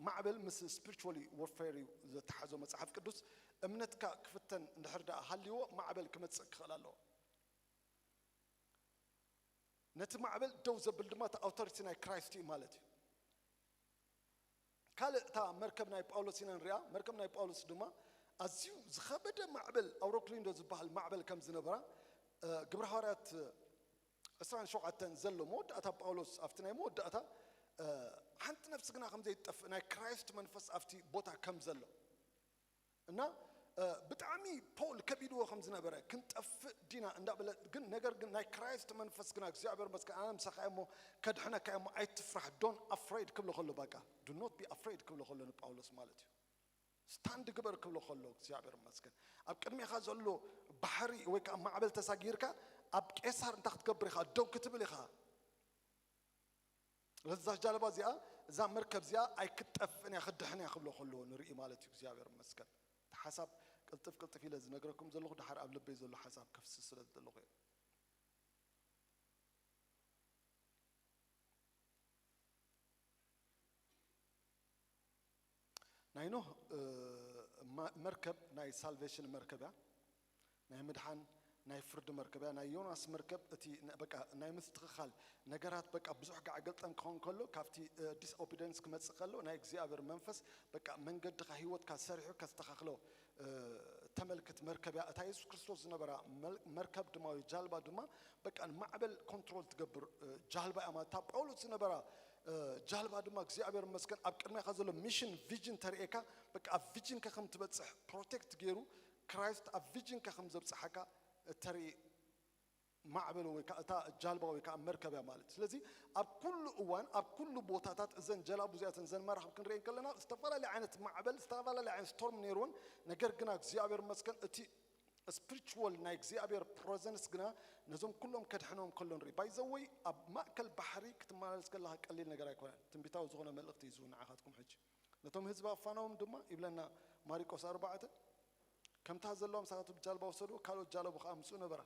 ማዕበል ምስ ስፒሪቹዋሊ ዎርፌር እዩ ዘተሓዞ መጽሓፍ ቅዱስ። እምነትካ ክፍተን እንድሕር ደኣ ሃልይዎ፣ ማዕበል ክመጽእ ክኽእል ኣለዎ። ነቲ ማዕበል ደው ዘብል ድማ እቲ ኣውቶሪቲ ናይ ክራይስት እዩ ማለት እዩ። ካልእ እታ መርከብ ናይ ጳውሎስ ኢና ንሪኣ። መርከብ ናይ ጳውሎስ ድማ ኣዝዩ ዝኸበደ ማዕበል፣ ኣውሮክሊንዶ ዝበሃል ማዕበል ከም ዝነበራ፣ እ፣ ግብረ ሃዋርያት ዕስራን ሸውዓተን ዘሎ መወዳእታ፣ ጳውሎስ ኣብቲ ናይ መወዳእታ፣ እ፣ ሓንቲ ነፍሲ ግና ከም ዘይትጠፍእ ናይ ክራይስት መንፈስ ኣብቲ ቦታ ከም ዘሎ እና፣ እ፣ ብጣዕሚ ፖል ከቢድዎ ከም ዝነበረ፣ ክንጠፍእ ዲና እንዳበለ፣ ግን ነገር ግን ናይ ክራይስት መንፈስ ግና እግዚኣብሔር መስገን፣ ኣነ ምሳኻ እየ እሞ ከድሕነካ እየ እሞ ኣይትፍራሕ፣ ዶን ኣፍሬድ ክብሎ ከሎ፣ በቃ ዱ ኖት ቢ ኣፍሬድ ክብሎ ከሎ ንጳውሎስ ማለት እዩ። ስታንድ ግበር ክብሎ ከሎ እግዚኣብሔር መስገን፣ ኣብ ቅድሜኻ ዘሎ ባሕሪ ወይ ከዓ ማዕበል ተሳጊርካ ኣብ ቄሳር እንታይ ክትገብር ኢኻ? ደው ክትብል ኢኻ። ለዛ ጃልባ እዚኣ፣ እዛ መርከብ እዚኣ ኣይክትጠፍእን እያ፣ ክትድሕን እያ ክብሎ ከሎ ንርኢ ማለት እዩ። እግዚኣብሔር ይመስገን። እቲ ሓሳብ ቅልጥፍ ቅልጥፍ ኢለ ዝነግረኩም ዘለኹ፣ ድሓር ኣብ ልበይ ዘሎ ሓሳብ ከፍስስ ስለ ዝደለኹ እየ። ናይ ኖህ፣ እ፣ ማ-፣ መርከብ ናይ ሳልቬሽን መርከብ እያ። ናይ ምድሓን፣ ናይ ፍርዲ መርከብ እያ። ናይ ዮናስ መርከብ እቲ ነ-፣ በቃ ናይ ምስትኽኻል ነገራት፣ በቃ ብዙሕ ጋዕ ገልጠም ክኸውን ከሎ፣ ካብቲ፣ እ፣ ዲስኦቢደንስ ክመጽእ ከሎ፣ ናይ እግዚኣብሔር መንፈስ በቃ መንገድኻ፣ ህይወትካ ሰሪሑ ከስተኻኽሎ፣ እ፣ ተመልክት መርከብ እያ። እታ የሱስ ክርስቶስ ዝነበራ መል-፣ መርከብ ድማ ወይ ጃልባ ድማ በቃ ንማዕበል ኮንትሮል ትገብር፣ እ፣ ጃልባ እያ ማለት። እታ ጳውሎስ ዝነበራ እ፣ ጃልባ ድማ እግዚኣብሔር ይመስገን ኣብ ቅድሜኻ ዘሎ ሚሽን ቪዥን ተርእየካ፣ በቃ ኣብ ቪዥንካ ከም ትበጽሕ ፕሮቴክት ገይሩ ክራይስት ኣብ ቪዥንካ ከም ዘብጽሓካ እተርኢ ማዕበል ወይ ከዓ እታ ጃልባ ወይ ከዓ መርከብ እያ ማለት። ስለዚ ኣብ ኩሉ እዋን ኣብ ኩሉ ቦታታት እዘን ጀላቡ እዚኣተን እዘን መራኽብ ክንሪኤን ከለና ዝተፈላለየ ዓይነት ማዕበል ዝተፈላለየ ዓይነት ስቶርም ነይርዎን፣ ነገር ግና እግዚኣብሔር ይመስገን እቲ ስፒሪቹዋል ናይ እግዚኣብሔር ፕረዘንስ ግና ነዞም ኩሎም ከድሕኖም ከሎ ንርኢ። ባይዘወይ ኣብ ማእከል ባሕሪ ክትመላለስ ከለኻ ቀሊል ነገር ኣይኮነን። ትንቢታዊ ዝኾነ መልእኽቲ እዩ ንዓኻትኩም። ሕጂ ነቶም ህዝቢ ኣፋነዎም ድማ ይብለና ማሪቆስ ኣርባዕተ፣ ከምታ ዘለዎም ሳቱ ብጃልባ ወሰዱ፣ ካልኦት ጃለቡ ከዓ ምጽኡ ነበራ።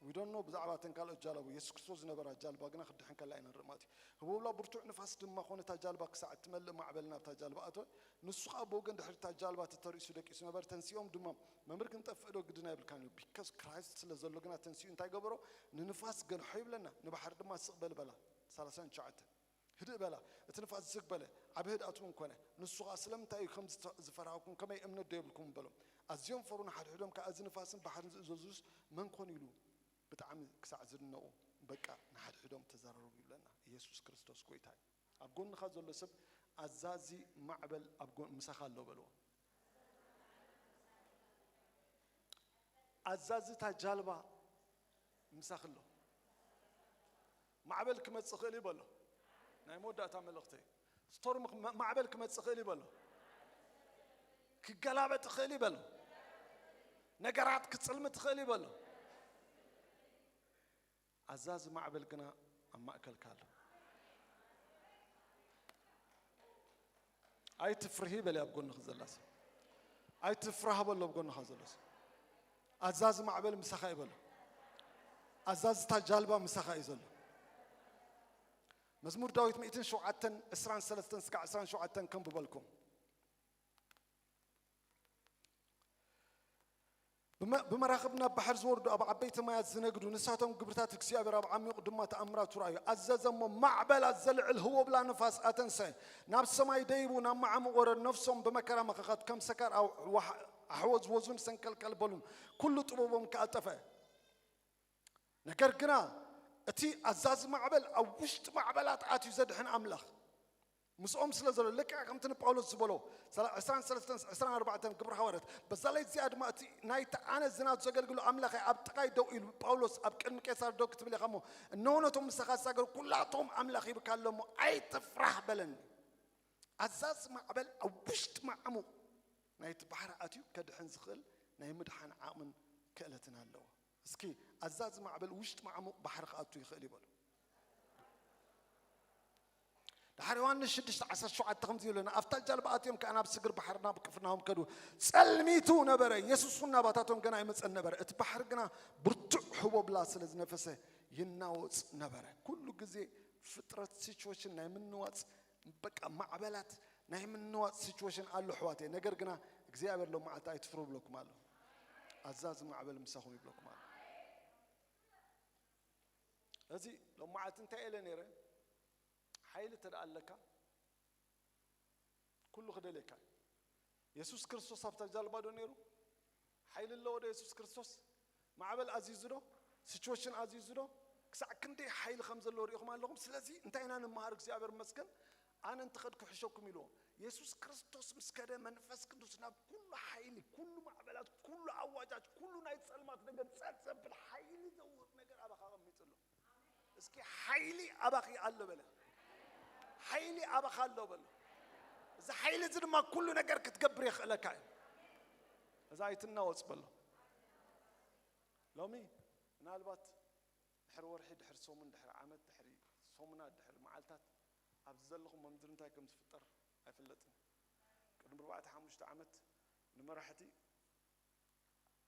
ዊዶኖ ብዛዕባ እተን ካልኦት ጃለቡ የሱስ ክርስቶስ ዝነበራ ጃልባ ግና ክድሕን ከላ ኢና ንርኢ ማለት እዩ። ህቦብላ ብርቱዕ ንፋስ ድማ ኾነ እታ ጃልባ ክሳዕ እትመልእ ማዕበል ናብታ ጃልባ ኣተወ። ንሱ ከዓ ብወገን ድሕሪ እታ ጃልባ ተተሪሱ ደቂሱ ነበር። ተንሲኦም ድማ መምህር ክንጠፍእ ዶ ግድን ኣይብልካን እዩ፣ ቢካዝ ክራይስት ስለ ዘሎ ግና ተንሲኡ እንታይ ገበሮ? ንንፋስ ገንሖ ይብለና፣ ንባሕሪ ድማ ስቕ በል በላ። ሰላሳን ትሽዓተ ህድእ በላ፣ እቲ ንፋስ ዝግ በለ፣ ዓቢ ህድኣት እውን ኮነ። ንሱ ኸኣ ስለምንታይ እዩ ከም ዝፈራህኩም፣ ከመይ እምነት ዶ የብልኩም በሎም። ኣዝዮም ፈሩ፣ ንሓድሕዶም ከኣ እዚ ንፋስን ባሕርን ዝእዘዙስ መን ኮን ኢሉ ብጣዕሚ ክሳዕ ዝድነቑ በቃ ንሓድሕዶም ተዘራረቡ ይብለና። ኢየሱስ ክርስቶስ ጎይታ እዩ። ኣብ ጎንኻ ዘሎ ሰብ ኣዛዚ ማዕበል ኣብ ጎን ምሳኻ ኣሎ በልዎ። ኣዛዚ እታ ጃልባ ምሳኺ ኣሎ። ማዕበል ክመጽእ ይኽእል እዩ በሎ። ናይ መወዳእታ መልእኽተይ። ስቶርም ክመ-፣ ማዕበል ክመጽእ ይኽእል እዩ በሎ። ክገላበጥ ይኽእል እዩ በሎ። ነገራት ክጽልምት ይኽእል እዩ በሎ። ኣዛዚ ማዕበል ግና ኣብ ማእከልካ ኣሎ። ኣይትፍርሂ በሊ ኣብ ጎንኺ ዘላ ሰብ። ኣይትፍራህ በሎ ኣብ ጎንኻ ዘሎ ሰብ። ኣዛዚ ማዕበል ምሳኻ እዩ በሎ። ኣዛዚ እታ ጃልባ ምሳኻ እዩ ዘሎ። መዝሙር ዳዊት ሚእትን ሸውዓተን ዕስራን ሰለስተን ስጋዕ ዕስራን ሸውዓተን ከንብበልኩም። ብመ-፣ ብመራኽብ ናብ ባሕር ዝወርዱ፣ ኣብ ዓበይቲ ማያት ዝነግዱ፣ ንሳቶም ግብርታት እግዚኣብሔር ኣብ ዓሚቑ ድማ ተኣምራቱ ረኣዩ። ኣዘዘ እሞ ማዕበላት ዘልዕል ህቦብላ ንፋስ ኣተንሰ። ናብ ሰማይ ደይቡ ናብ መዓሙቕ ወረድ። ነፍሶም ብመከራ መኸኸት ከም ሰካር ኣው-፣ ዋሕ-፣ ኣሕወዝወዙን ሰንከልከል በሉን። ኩሉ ጥበቦም ከኣ ጠፍአ። ነገር ግና እቲ ኣዛዚ ማዕበል ኣብ ውሽጢ ማዕበላት ኣትዩ ዘድሕን ኣምላኽ ምስኦም ስለ ዘሎ፣ ልክዕ ከምቲ ንጳውሎስ ዝበሎ፣ ሰላ-፣ ዕስራን ሰለስተን ዕስራን ኣርባዕተን ግብሪ ሃዋርያት፣ በዛ ለይቲ እዚኣ ድማ እቲ ናይቲ ኣነ ዝናቱ ዘገልግሎ ኣምላኸይ ኣብ ጥቓይ ደው ኢሉ፣ ጳውሎስ ኣብ ቅድሚ ቄሳር ደው ክትብል ኢኻ እሞ፣ እነሆ ነቶም ምሳኻ ዝሳገሩ ኩላቶም ኣምላኽ ሂብካ ኣሎ እሞ ኣይትፍራህ በለኒ። ኣዛዚ ማዕበል ኣብ ውሽጢ ማዕሙቕ ናይቲ ባሕሪ ኣትዩ ከድሕን ዝኽእል ናይ ምድሓን ዓቕምን ክእለትን ኣለዎ። እስኪ ኣዛዚ ማዕበል ውሽጢ ማዕሙቕ ባሕሪ ክኣቱ ይኽእል ይበሉ። ድሓር ዮሃንስ ሽዱሽተ ዓሰርተ ሸውዓተ ከምዚ ይብለና፣ ኣብታ ጃልባ ኣትዮም ከኣ ናብ ስግር ባሕሪ ናብ ቅፍርናሆም ከዱ። ጸልሚቱ ነበረ፣ የሱስ እውን ናባታቶም ገና ኣይመጸን ነበረ። እቲ ባሕሪ ግና ብርቱዕ ህቦብላ ስለ ዝነፈሰ ይናወጽ ነበረ። ኩሉ ግዜ ፍጥረት ሲቹዌሽን ናይ ምንዋጽ፣ በቃ ማዕበላት ናይ ምንዋጽ ሲቹዌሽን ኣሎ ኣሕዋተይ። ነገር ግና እግዚኣብሔር ሎም መዓልቲ ኣይትፍሩ ብለኩም ኣሎ። ኣዛዚ ማዕበል ምሳኹም ይብለኩም ኣሎ። እዚ ሎም መዓልቲ እንታይ ኢለ ነይረ? ሓይሊ እንተ ደኣ ኣለካ ኩሉ ክደልየካ እዩ። የሱስ ክርስቶስ ኣብታ ጃልባ ዶ ነይሩ? ሓይሊ ኣለዎ ዶ የሱስ ክርስቶስ? ማዕበል ኣዚዙ ዶ? ሲቹዌሽን ኣዚዙ ዶ? ክሳዕ ክንደይ ሓይሊ ከም ዘለዎ ርኢኹም ኣለኹም። ስለዚ እንታይ ኢና ንመሃር? እግዚኣብሔር ይመስገን፣ ኣነ እንተኸድኩ ሕሸኩም ኢልዎም። የሱስ ክርስቶስ ምስ ከደ መንፈስ ቅዱስ ናብ ኩሉ ሓይሊ፣ ኩሉ ማዕበላት፣ ኩሉ ኣዋጃት፣ ኩሉ ናይ ጸልማት ነገር ጸጥ ዘብል ሓይሊ ዘውህብ ነገር ኣባኻ ኣቐሚጡ ኣሎ። እስኪ ሓይሊ ኣባኺ ኣሎ በለ። ሓይሊ ኣባኻ ኣሎ በሎ። እዚ ሓይሊ እዚ ድማ ኩሉ ነገር ክትገብር የኽእለካ እዩ። እዛ ኣይትናወጽ በሎ። ሎሚ ምናልባት ድሕሪ ወርሒ፣ ድሕሪ ሰሙን፣ ድሕሪ ዓመት፣ ድሕሪ ሰሙናት፣ ድሕሪ መዓልታት ኣብዚ ዘለኹም ምድሪ እንታይ ከም ዝፍጠር ኣይፍለጥን። ቅድሚ ኣርባዕተ ሓሙሽተ ዓመት ንመራሕቲ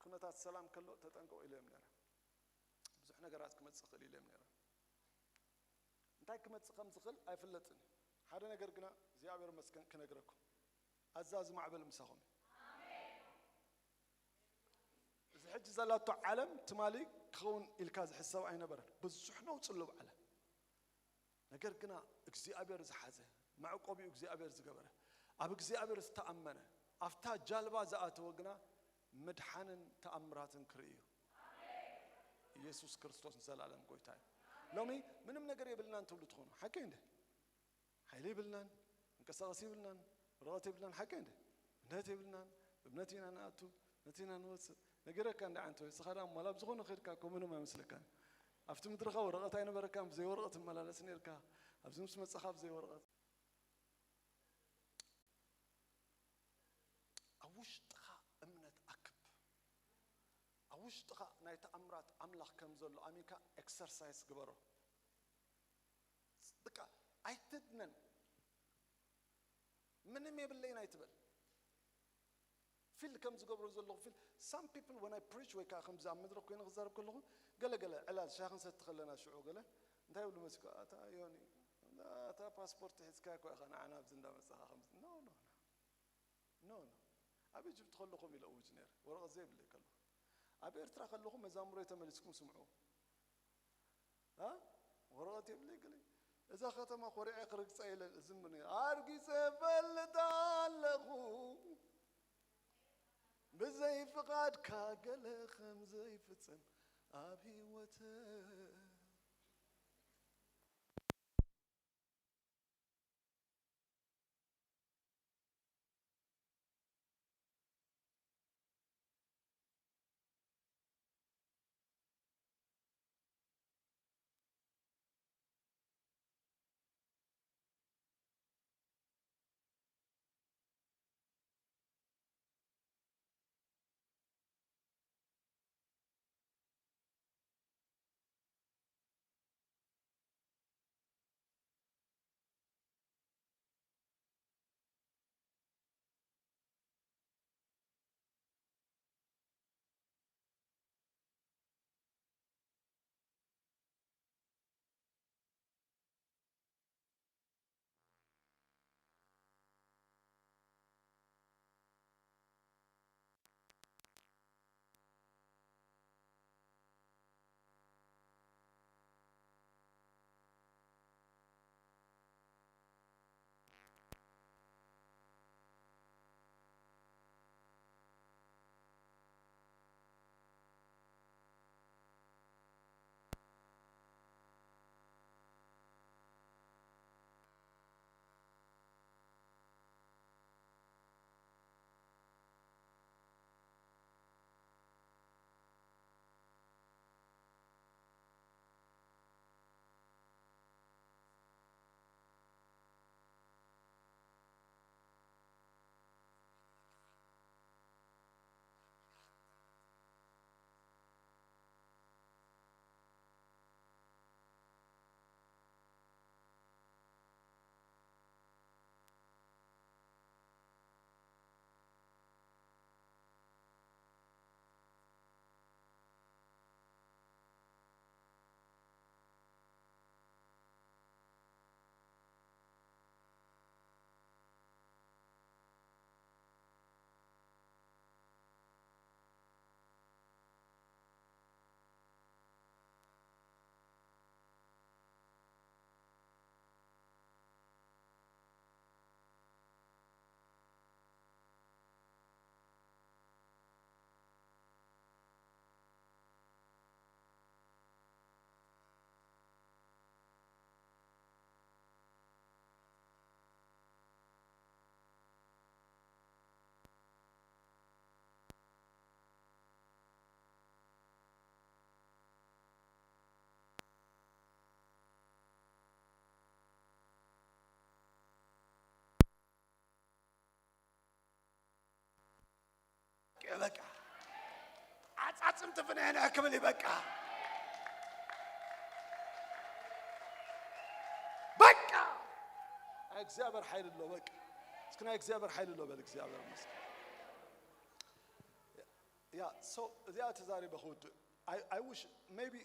ኩነታት ሰላም ከሎ ተጠንቀቑ ኢለዮም ነይረ። ብዙሕ ነገራት ክመጽእ ይኽእል ኢለዮም ነይረ። እንታይ ክመጽእ ከም ዝኽእል ኣይፍለጥን እዩ። ሓደ ነገር ግና እግዚኣብሔር ይመስገን ክነግረኩም፣ ኣዛዚ ማዕበል ምሳኹም እዩ። እዚ ሕጂ ዘላቶ ዓለም ትማሊ ክኸውን ኢልካ ዝሕሰብ ኣይነበረን። ብዙሕ ነውጺ ኣሎ ኣብ ዓለም። ነገር ግና እግዚኣብሔር ዝሓዘ፣ መዕቆቢኡ እግዚኣብሔር ዝገበረ፣ ኣብ እግዚኣብሔር ዝተኣመነ፣ ኣብታ ጃልባ ዝኣተወ ግና ምድሓንን ተኣምራትን ክርኢ እዩ። ኢየሱስ ክርስቶስ ንዘላለም ጎይታ እዩ። ሎሚ ምንም ነገር የብልናን ትብሉ ትኾኑ፣ ሓቀይ እንደ? ሓይሊ ይብልናን፣ እንቀሳቐስ ይብልናን፣ ወረቐት የብልናን። ሓቂ እንደ እምነት የብልናን። እምነት ኢና ንኣቱ፣ እምነት ኢና ንወፅእ። ነጊረካ እንደ ዓንተ ወይ ስኻ ደኣ እሞ ኣብ ዝኾነ ከድካ እኮ ምንም ኣይመስለካን። ኣብቲ ምድርኻ ወረቐት ኣይነበረካን፣ ብዘይ ወረቐት ትመላለስ ነርካ። ኣብዚ ምስ መጻኻ ብዘይ ወረቐት። ኣብ ውሽጥኻ እምነት ኣክብ። ኣብ ውሽጥኻ ናይ ተኣምራት ኣምላኽ ከም ዘሎ ኣሚንካ ኤክሰርሳይዝ ግበሮ። በቃ ኣይትድነን። ምንም የብለይን ኣይትበል። ፊል ከም ዝገብሮ ዘለኹ ፊል some people when I preach ወይ ከዓ ከምዚ ኣብ መድረኽ ኮይነ ክዛረብ ከለኹ ገለ ገለ ዕላል ሻሂ ክንሰቲ ከለና ሽዑ ገለ እንታይ ይብሉ መሲልካ ኣታ ዮኒ ኣታ ፓስፖርት ሒዝካ እኮ ኢኻ ንዓና ኣብዚ እንዳመጻኻ ከምዚ no no no no no ኣብ ኢጅፕት ከለኹም ኢለ እውጅ ነይረ ወረቐት ዘይብለይ ከለኹ ኣብ ኤርትራ ከለኹም መዛሙሮይ ተመሊስኩም ስምዑ ها؟ ወረቐት የብለይ ገለ እዛ ከተማ ኮሪዐ ክርግፃ ኢለ ዝምር ነይረ ኣርጊፀ ፈልጥ ኣለኹ ብዘይ ፍቓድካ ገለ ከም ዘይፍፅም ኣብ ህይወተ በቃ ዓጻጽምቲ ፍንሕንሕ ክብል እዩ በቃ በቃ ናይ እግዚኣብሔር ሓይሊ ኣሎ በቃ እስኪ ናይ እግዚኣብሔር ሓይሊ ኣሎ በል እግዚኣብሔር ይመስገን ያ so እዚኣ ተዛሪበ ክውድእ I wish maybe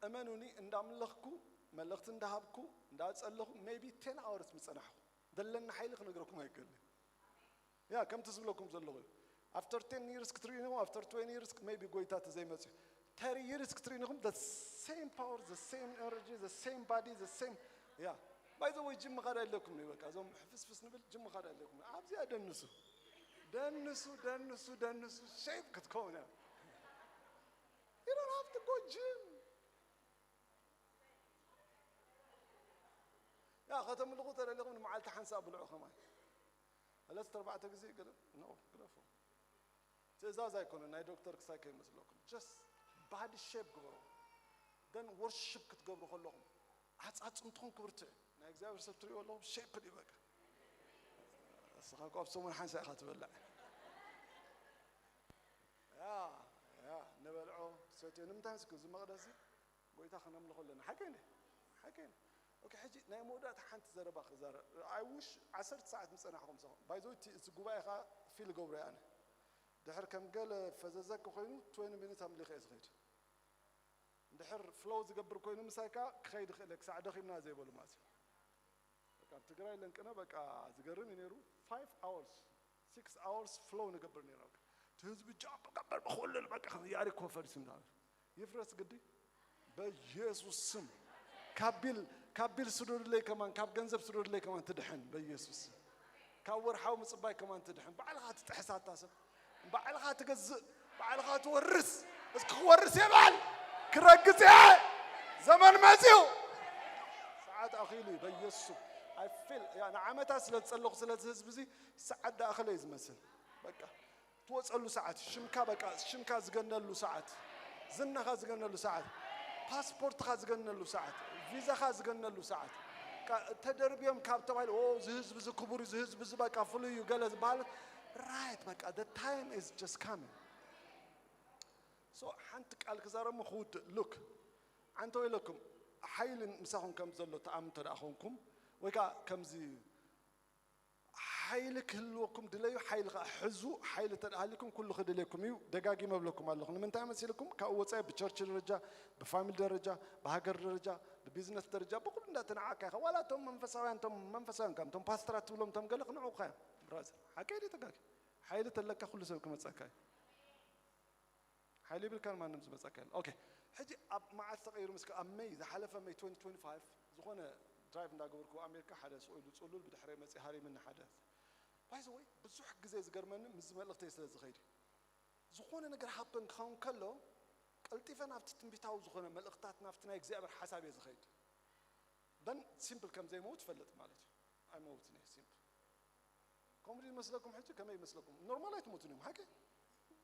እመኑኒ እንዳምለኽኩ መልእኽቲ እንዳሃብኩ እንዳጸለኹ maybe ten hours ምጸናሕኩ ዘለና ሓይሊ ክነግረኩም ኣይክእልን ያ ከምቲ ዝብለኩም ዘለኹ after ten years ክትርእዩ ኢኹም after twenty years maybe ጎይታ ተዘይመጽዩ thirty years ክትርእዩ ኢኹም the same power the same energy the same body the same yeah by the way ጅም ኻዳ ኣለኩም ነው በቃ እዞም ሕፍስፍስ ንብል ጅም ኻዳ ኣለኩም ኣብዚኣ ደንሱ ደንሱ ደንሱ ደንሱ shape ክትከውን you don't have to go gym ከተምልኹ ተደሊኹም ንመዓልቲ ሓንሳእ ብልዑ ከማይ። ሰለስተ ኣርባዕተ ግዜ ገለ፣ ኖ፣ ግደፉ። ትእዛዝ ኣይኮነን፣ ናይ ዶክተር ክሳይ ከይመስለኩም። Just body shape ግበሩ። Then worship ክትገብሩ ከለኹም ኣጻጽምትኹም ክብርትዕ። ናይ እግዚኣብሔር ሰብ ትሪእዎ ኣለኹም፣ ሼፕ እዩ በቃ። እስኻ እኮ ኣብ ሰሙን ሓንሳ ኢኻ ትበልዕ። ያ፣ ያ፣ ንበልዖ፣ ሰትዮ። ንምንታይ መስኪ እዚ መቕደስ እዚ ጎይታ ክነምልኾ ኣለና። ሓቀይ እንዴ? ሓቀይ እንዴ? ኦኬ፣ ሕጂ ናይ መወዳእታ ሓንቲ ዘረባ ክዛረብ። I wish ዓሰርተ ሰዓት ምጸናሕኹም ሰኹም። By the way፣ እቲ፣ እቲ ጉባኤ ኸኣ ፊል ገብሮ እየ ኣነ። ድሕር ከም ገለ ፈዘዘ ኮይኑ፣ ትዌንቲ ሚኒት ኣምሊኸ እየ ዝኸይድ። ድሕር ፍሎው ዝገብር ኮይኑ ምሳይ ከኣ ክኸይድ ይኽእል እየ፣ ክሳዕ ደኺምና ዘይበሉ ማለት እዩ። በቃ ኣብ ትግራይ ለንቅነ በቃ ዝገርም እዩ ነይሩ። ፋይቭ ኣወርስ፣ ሲክስ ኣወርስ ፍሎው ንገብር ነይሩ። በቃ እቲ ህዝቢ ጃምፕ ገበር ብኹሉ በቃ ከም ያሪኮ ፈሪሱ እንዳበለ ይፍረስ ግዲ በኢየሱስ ስም። ካብ ቢል፣ ካብ ቢል ስደዱለይ ከማን፣ ካብ ገንዘብ ስደዱለይ ከማን ትድሕን በኢየሱስ ስም። ካብ ወርሓዊ ምጽባይ ከማን ትድሕን። ባዕልኻ ትጥሕስ ኣታ ሰብ። ባዕልኻ ትገዝእ፣ ባዕልኻ ትወርስ። እስኪ ክወርስ የባል ክረግጽ እየ። ዘመን መጺኡ። ሰዓት ኣኺሉ እዩ በኢየሱስ ስም። I feel፣ ያ፣ ንዓመታት ስለ ዝጸለኹ ስለዚ ህዝቢ እዚ ሰዓት ደኣኸለ እዩ ዝመስል። በቃ ትወጸሉ ሰዓት፣ ሽምካ በቃ፣ ሽምካ ዝገነሉ ሰዓት፣ ዝናኻ ዝገነሉ ሰዓት፣ ፓስፖርትኻ ዝገነሉ ሰዓት፣ ቪዛኻ ዝገነሉ ሰዓት፣ በቃ ተደርብዮም ካብ ተባሂሉ፣ "ኦ፣ እዚ ህዝቢ እዚ ክቡር እዩ፣ እዚ ህዝቢ እዚ በቃ ፍሉይ እዩ" ገለ ዝበሃል፣ ራይት፣ በቃ the time is just coming። So ሓንቲ ቃል ክዛረብ ክውድእ፣ ሉክ፣ ኣንተ ወይለኩም፣ ሓይሊ ምሳኹም ከም ዘሎ ትኣምኑ እንተ ደኣ ኾንኩም፣ ወይ ከኣ ከምዚ ሓይሊ ክህልወኩም ድለዩ፣ ሓይሊ ከኣ ሕዙ። ሓይሊ እንተ ደኣ ሃልዩኩም ኩሉ ክድልየኩም እዩ። ደጋጊመ እብለኩም ኣለኹ። ንምንታይ መሲልኩም? ካብኡ ወጻኢ ብቸርች ደረጃ፣ ብፋሚሊ ደረጃ፣ ብሃገር ደረጃ፣ ብቢዝነስ ደረጃ፣ ብኹሉ እንዳተናዓቅካ ኢኻ። ዋላ እቶም መንፈሳውያን፣ እቶም መንፈሳውያን፣ ከም እቶም ፓስተራት ትብሎም፣ እቶም ገለ ክንዕቑኻ እዮም። ብራዘር፣ ሓቀይ ድዩ ተጋጊ? ሓይሊ ተለካ ኩሉ ሰብ ክመጸካ እዩ። ሓይሊ ይብልካን ማንም ዝመጸካ የለን። ኦኬ፣ ሕጂ ኣብ መዓልቲ ተቐይሩ ምስ ኣብ መይ፣ ዝሓለፈ መይ ትዌንቲ ትዌንቲ ፋይቭ ዝኾነ ድራይቭ እንዳገበርኩ ኣሜሪካ ሓደ ስቕ ኢሉ ጽሉል ብድሕረይ መጺ ሃሪምኒ ሓደ። By the way፣ ብዙሕ ግዜ ዝገርመኒ ምስዚ መልእኽተይ ስለ ዝኸይድ እዩ። ዝኾነ ነገር ሃፕን ክኸውን ከሎ ቀልጢፈ ናብቲ ትንቢታዊ ዝኾነ መልእኽታት ናብቲ ናይ እግዚኣብሔር ሓሳብ እየ ዝኸይድ። Then ሲምፕል ከም ዘይመውት ፈልጥ ማለት እዩ። ኣይመውትን እየ ሲምፕል። ከምኡ ድዩ ይመስለኩም? ሕጂ ከመይ ይመስለኩም? ኖርማል ኣይትሞቱን እዮም። ሓቂ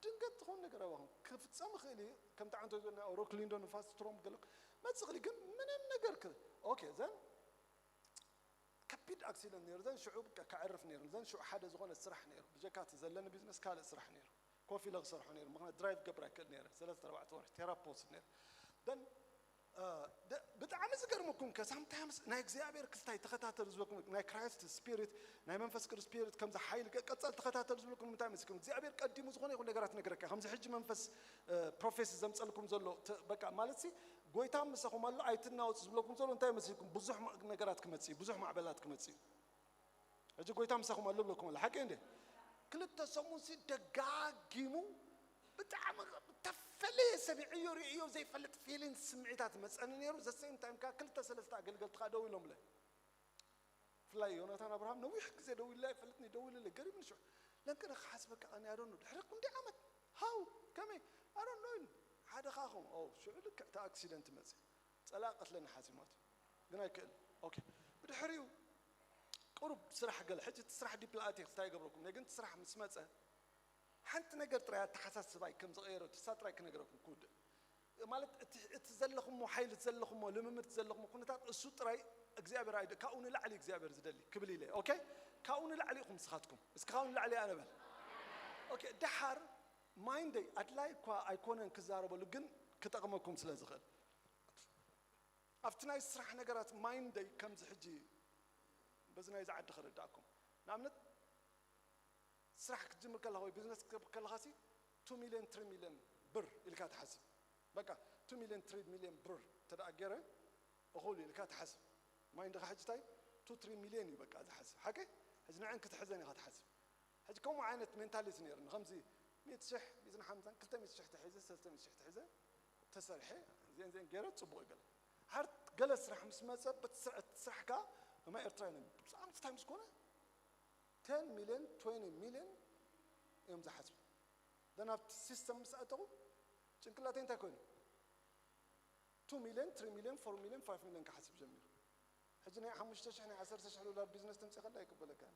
ድንገት ትኾን ነገር ኣባኹም ክፍጸም ይኽእል እዩ። ከምቲ ዓንቶ ዝበልና ሮክሊንዶ ንፋስ ትሮም ገለ መጽእ ይኽእል እዩ። ግን ምንም ነገር ክ-፣ ኦኬ፣ ዘን ከቢድ ኣክሲደንት ነይሩ። ዘን ሽዑ በቃ ከዕርፍ ነይሩ። ዘን ሽዑ ሓደ ዝኾነ ስራሕ ነይሩ። ብጀካ እቲ ዘለኒ ቢዝነስ ካልእ ስራሕ ነይሩ። ኮፍ ኢለ ክሰርሖ ነይሩ። ምኽንያቱ ድራይቭ ገብር ኣይክእል ነይረ። ሰለስተ ኣርባዕተ ወርሒ ቴራፖስ ነይሩ። ዘን እ፣ ደ-፣ ብጣዕሚ ዝገርመኩም ከ ሳምታይምስ ናይ እግዚኣብሔር ክስታይ ተኸታተሉ ዝብለኩም፣ ናይ ክራይስት ስፒሪት፣ ናይ መንፈስ ቅዱስ ስፒሪት ከምዚ ሓይሊ ከ-፣ ቀጸል ተኸታተሉ ዝብለኩም ንምንታይ መስልኩም? እግዚኣብሔር ቀዲሙ ዝኾነ ይኹን ነገራት ነገረካ። ከምዚ ሕጂ መንፈስ፣ እ፣ ፕሮፌሲ ዘምጸልኩም ዘሎ ተ-፣ በቃ ማለት ሲ ጎይታ ምሳኹም ኣሎ ኣይትናወጹ ዝብለኩም ዘሎ እንታይ መስልኩም? ብዙሕ ማ-፣ ነገራት ክመጽእ እዩ፣ ብዙሕ ማዕበላት ክመጽእ እዩ። ሕጂ ጎይታ ምሳኹም ኣሎ ብለኩም ኣሎ። ሓቂ እንዴ? ክልተ ሰሙን ሲ ደጋጊሙ ብጣዕሚ ተፈለየ ሰብ ዕዮ ርእዮ ዘይፈልጥ ፊሊንግ ስምዒታት መጸኒ ነይሩ። ዘ ሴም ታይም ከኣ ክልተ ሰለስተ ኣገልገልቲ ከኣ ደው ኢሎምለ። ብፍላይ ዮናታን ኣብርሃም ነዊሕ ግዜ ደው ኢለ ኣይፈልጥን እዩ፣ ደው ኢለ ገሪምኒ ሽዑ። ለንቅነ ክሓስበካ ቀኒ ኣዶኑ ድሕሪ ክንደይ ዓመት ሃው ከመይ ኣዶኑ ኢሉ ሓደ ከኣ ኸም ኦ ሽዑ ልክዕ እቲ ኣክሲደንት መጽእ። ጸላኢ ቀትለኒ ሓሲማቱ ግን ኣይክእል። ኦኬ፣ ብድሕሪኡ ቁሩብ ስራሕ ገለ፣ ሕጂ እቲ ስራሕ ዲፕ ለኣቲ ክስታይ ይገብረኩም። ግን እቲ ስራሕ ምስ መጸ ሓንቲ ነገር ጥራይ ኣተሓሳስባይ ከም ዝቐየረ እሳ ጥራይ ክነግረኩም ክውድእ። ማለት እቲ፣ እቲ ዘለኹሞ ሓይሊ፣ እቲ ዘለኹሞ ልምምድ፣ እቲ ዘለኹሞ ኩነታት እሱ ጥራይ እግዚኣብሔር ኣይደ-፣ ካብኡ ንላዕሊ እግዚኣብሔር ዝደሊ ክብል ኢለ። ኦኬ፣ ካብኡ ንላዕሊ ኢኹም ንስኻትኩም። እስኪ ካብኡ ንላዕሊ ኣነ በል። ኦኬ፣ ደሓር ማይንደይ ኣድላይ እኳ ኣይኮነን ክዛረበሉ፣ ግን ክጠቕመኩም ስለ ዝኽእል። ኣብቲ ናይ ስራሕ ነገራት ማይንደይ ከምዚ ሕጂ በዚ ናይዚ ዓዲ ከረዳእኩም። ንኣብነት ስራሕ ክትጅምር ከለኻ ወይ ቢዝነስ ክትገብር ከለኻ ሲ ቱ ሚልዮን ትሪ ሚልዮን ብር ኢልካ ትሓስብ። በቃ ቱ ሚልዮን ትሪ ሚልዮን ብር እንተ ደኣ ገይረ እኹል ኢልካ ትሓስብ። ማይንድኻ ሕጂ እንታይ ቱ ትሪ ሚልዮን እዩ በቃ ዝሓስብ። ሓቂ ሕጂ ንዕን ክትሕዘን ኢኻ ትሓስብ። ሕጂ ከምኡ ዓይነት ሜንታሊቲ ነይሩኒ። ከምዚ ሚእቲ ሽሕ፣ ሚእትን ሓምሳን፣ ክልተ ሚእቲ ሽሕ ተሒዘ፣ ሰለስተ ሚእቲ ሽሕ ተሒዘ ተሰሪሐ፣ እዚአን እዚአን ገይረ ጽቡቕ እዩ ገለ። ሓር-፣ ገለ ስራሕ ምስ መጸ፣ በቲ ስራ-፣ እቲ ስራሕ ከኣ፣ እማ ኤርትራ ኢለ፣ ብጣዕሚ ፍታሕ ምስ ኮነ፣ ቴን ሚልዮን፣ ትዌንቲ ሚልዮን እዮም ዝሓስቡ። ደን ኣብቲ ሲስተም ምስ ኣተኹ፣ ጭንቅላተይ እንታይ ኮይኑ? ቱ ሚልዮን፣ ትሪ ሚልዮን፣ ፎር ሚልዮን፣ ፋይቭ ሚልዮን ክሓስብ ጀሚሩ። ሕጂ ናይ ሓሙሽተ ሽሕ ናይ ዓሰርተ ሽሕ ዶላር ቢዝነስ ተምፂእ ከላ ኣይቅበለካን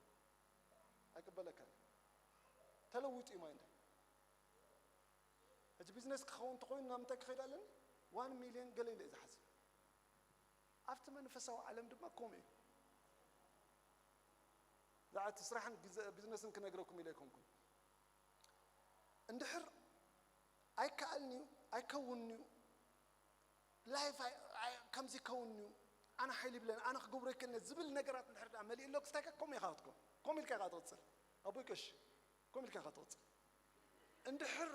ኣይቅበለካን። ተለዊጡ እዩ ማይንድ። ሕጂ ቢዝነስ ክኸውን እንተኮይኑ ናብ ምንታይ ክኸይድ ኣለኒ? ዋን ሚልዮን ገለ ኢለ እዩ ዝሓስብ። ኣብቲ መንፈሳዊ ዓለም ድማ ከምኡ እዩ። ዛዕባ እቲ ስራሕን ቢዝነስን ክነግረኩም ኢለ ኣይኮንኩን። እንድሕር ኣይከኣልን እዩ ኣይከውንን እዩ ላይፍ ከምዚ ይከውን እዩ፣ ኣነ ሓይል ይብለን፣ ኣነ ክገብሮ ይክእልን ዝብል ነገራት እንድሕር ደኣ መሊእሎ ክስታይካ ከምኡ ኢኻ ክትከውን። ከምኡ ኢልካ ኢኻ ትቕፅል። ኣቦይ ቀሺ ከምኡ ኢልካ ኢኻ ትቕፅል። እንድሕር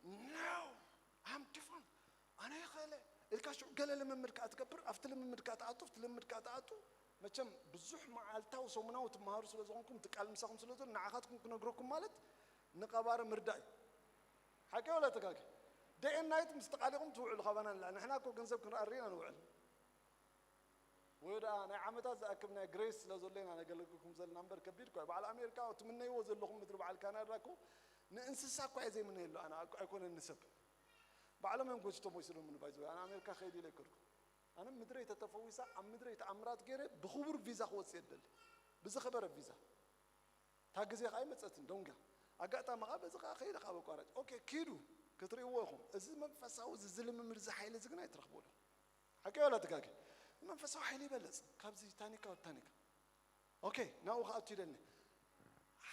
no I'm different ኣነ ይኽእለ ኢልካ ሽዑ ገለ ልምምድ ከኣ ትገብር፣ ኣብቲ ልምምድ ከኣ ትኣቱ፣ ኣብቲ ልምምድ ከኣ ትኣቱ። መቸም ብዙሕ መዓልታዊ ሰሙናዊ ትመሃሩ ስለ ዝኾንኩም፣ እቲ ቃል ምሳኹም ስለ ዘሎ ንዓኻትኩም ክነግረኩም ማለት ንቐባሪ ምርዳእ እዩ። ሓቂ ወላ ተጋጊ? ደይ ናይት ምስ ተቓሊኹም ትውዕሉ ካባና ንላዕሊ። ንሕና እኮ ገንዘብ ክንረኣ ሪኢና ንውዕል። ወይ ደኣ ናይ ዓመታት ዝኣክብ ናይ ግሬስ ስለ ዘሎ ኢና ነገልግልኩም ዘለና እምበር ከቢድ እኮ እዩ። በዓል ኣሜሪካ ትምነይዎ ዘለኹም ምድሪ በዓል ካናዳ እኮ ንእንስሳ እኳ እየ ዘይምነየሉ ኣነ ኣይኮነን ንሰብ። ባዕሎም እዮም ጎቲቶም ወሲዶም ንባይ ዝበ ኣነ ኣሜሪካ ከይድ ኢለ ኣይከድኩ። ኣነ ምድረይ ተተፈዊሳ ኣብ ምድረይ ተኣምራት ገይረ ብክቡር ቪዛ ክወፅእ የደሊ ብዝኸበረ ቪዛ። እታ ግዜ ከዓ ኣይመፀትን ደንጋ ኣጋጣሚ ከዓ በዚ ከዓ ከይደ ከዓ በቋራጭ ኦኬ ኪዱ ክትርእይዎ ኢኹም። እዚ መንፈሳዊ እዚ ዝልምምድ እዚ ሓይሊ እዚ ግን ኣይትረኽበሉ። ሓቂ ወላ ትጋጊ? መንፈሳዊ ሓይሊ ይበለፅ ካብዚ ታኒካ ወድ ታኒካ። ኦኬ ናብኡ ክኣቱ ኢለኒ።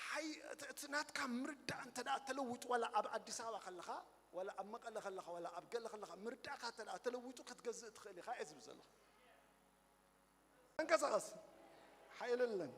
ሓይ እቲ ናትካ ምርዳእ እንተ ደኣ ተለዊጡ ዋላ ኣብ ኣዲስ ኣበባ ከለኻ ዋላ ኣብ መቐለ ከለኻ ዋላ ኣብ ገለ ከለኻ ምርዳእካ እንተ ደኣ ተለዊጡ ክትገዝእ ትኽእል ኢኻ እየ ዝብል ዘለኹ። ተንቀሳቐስ ሓይሊ ኣለን።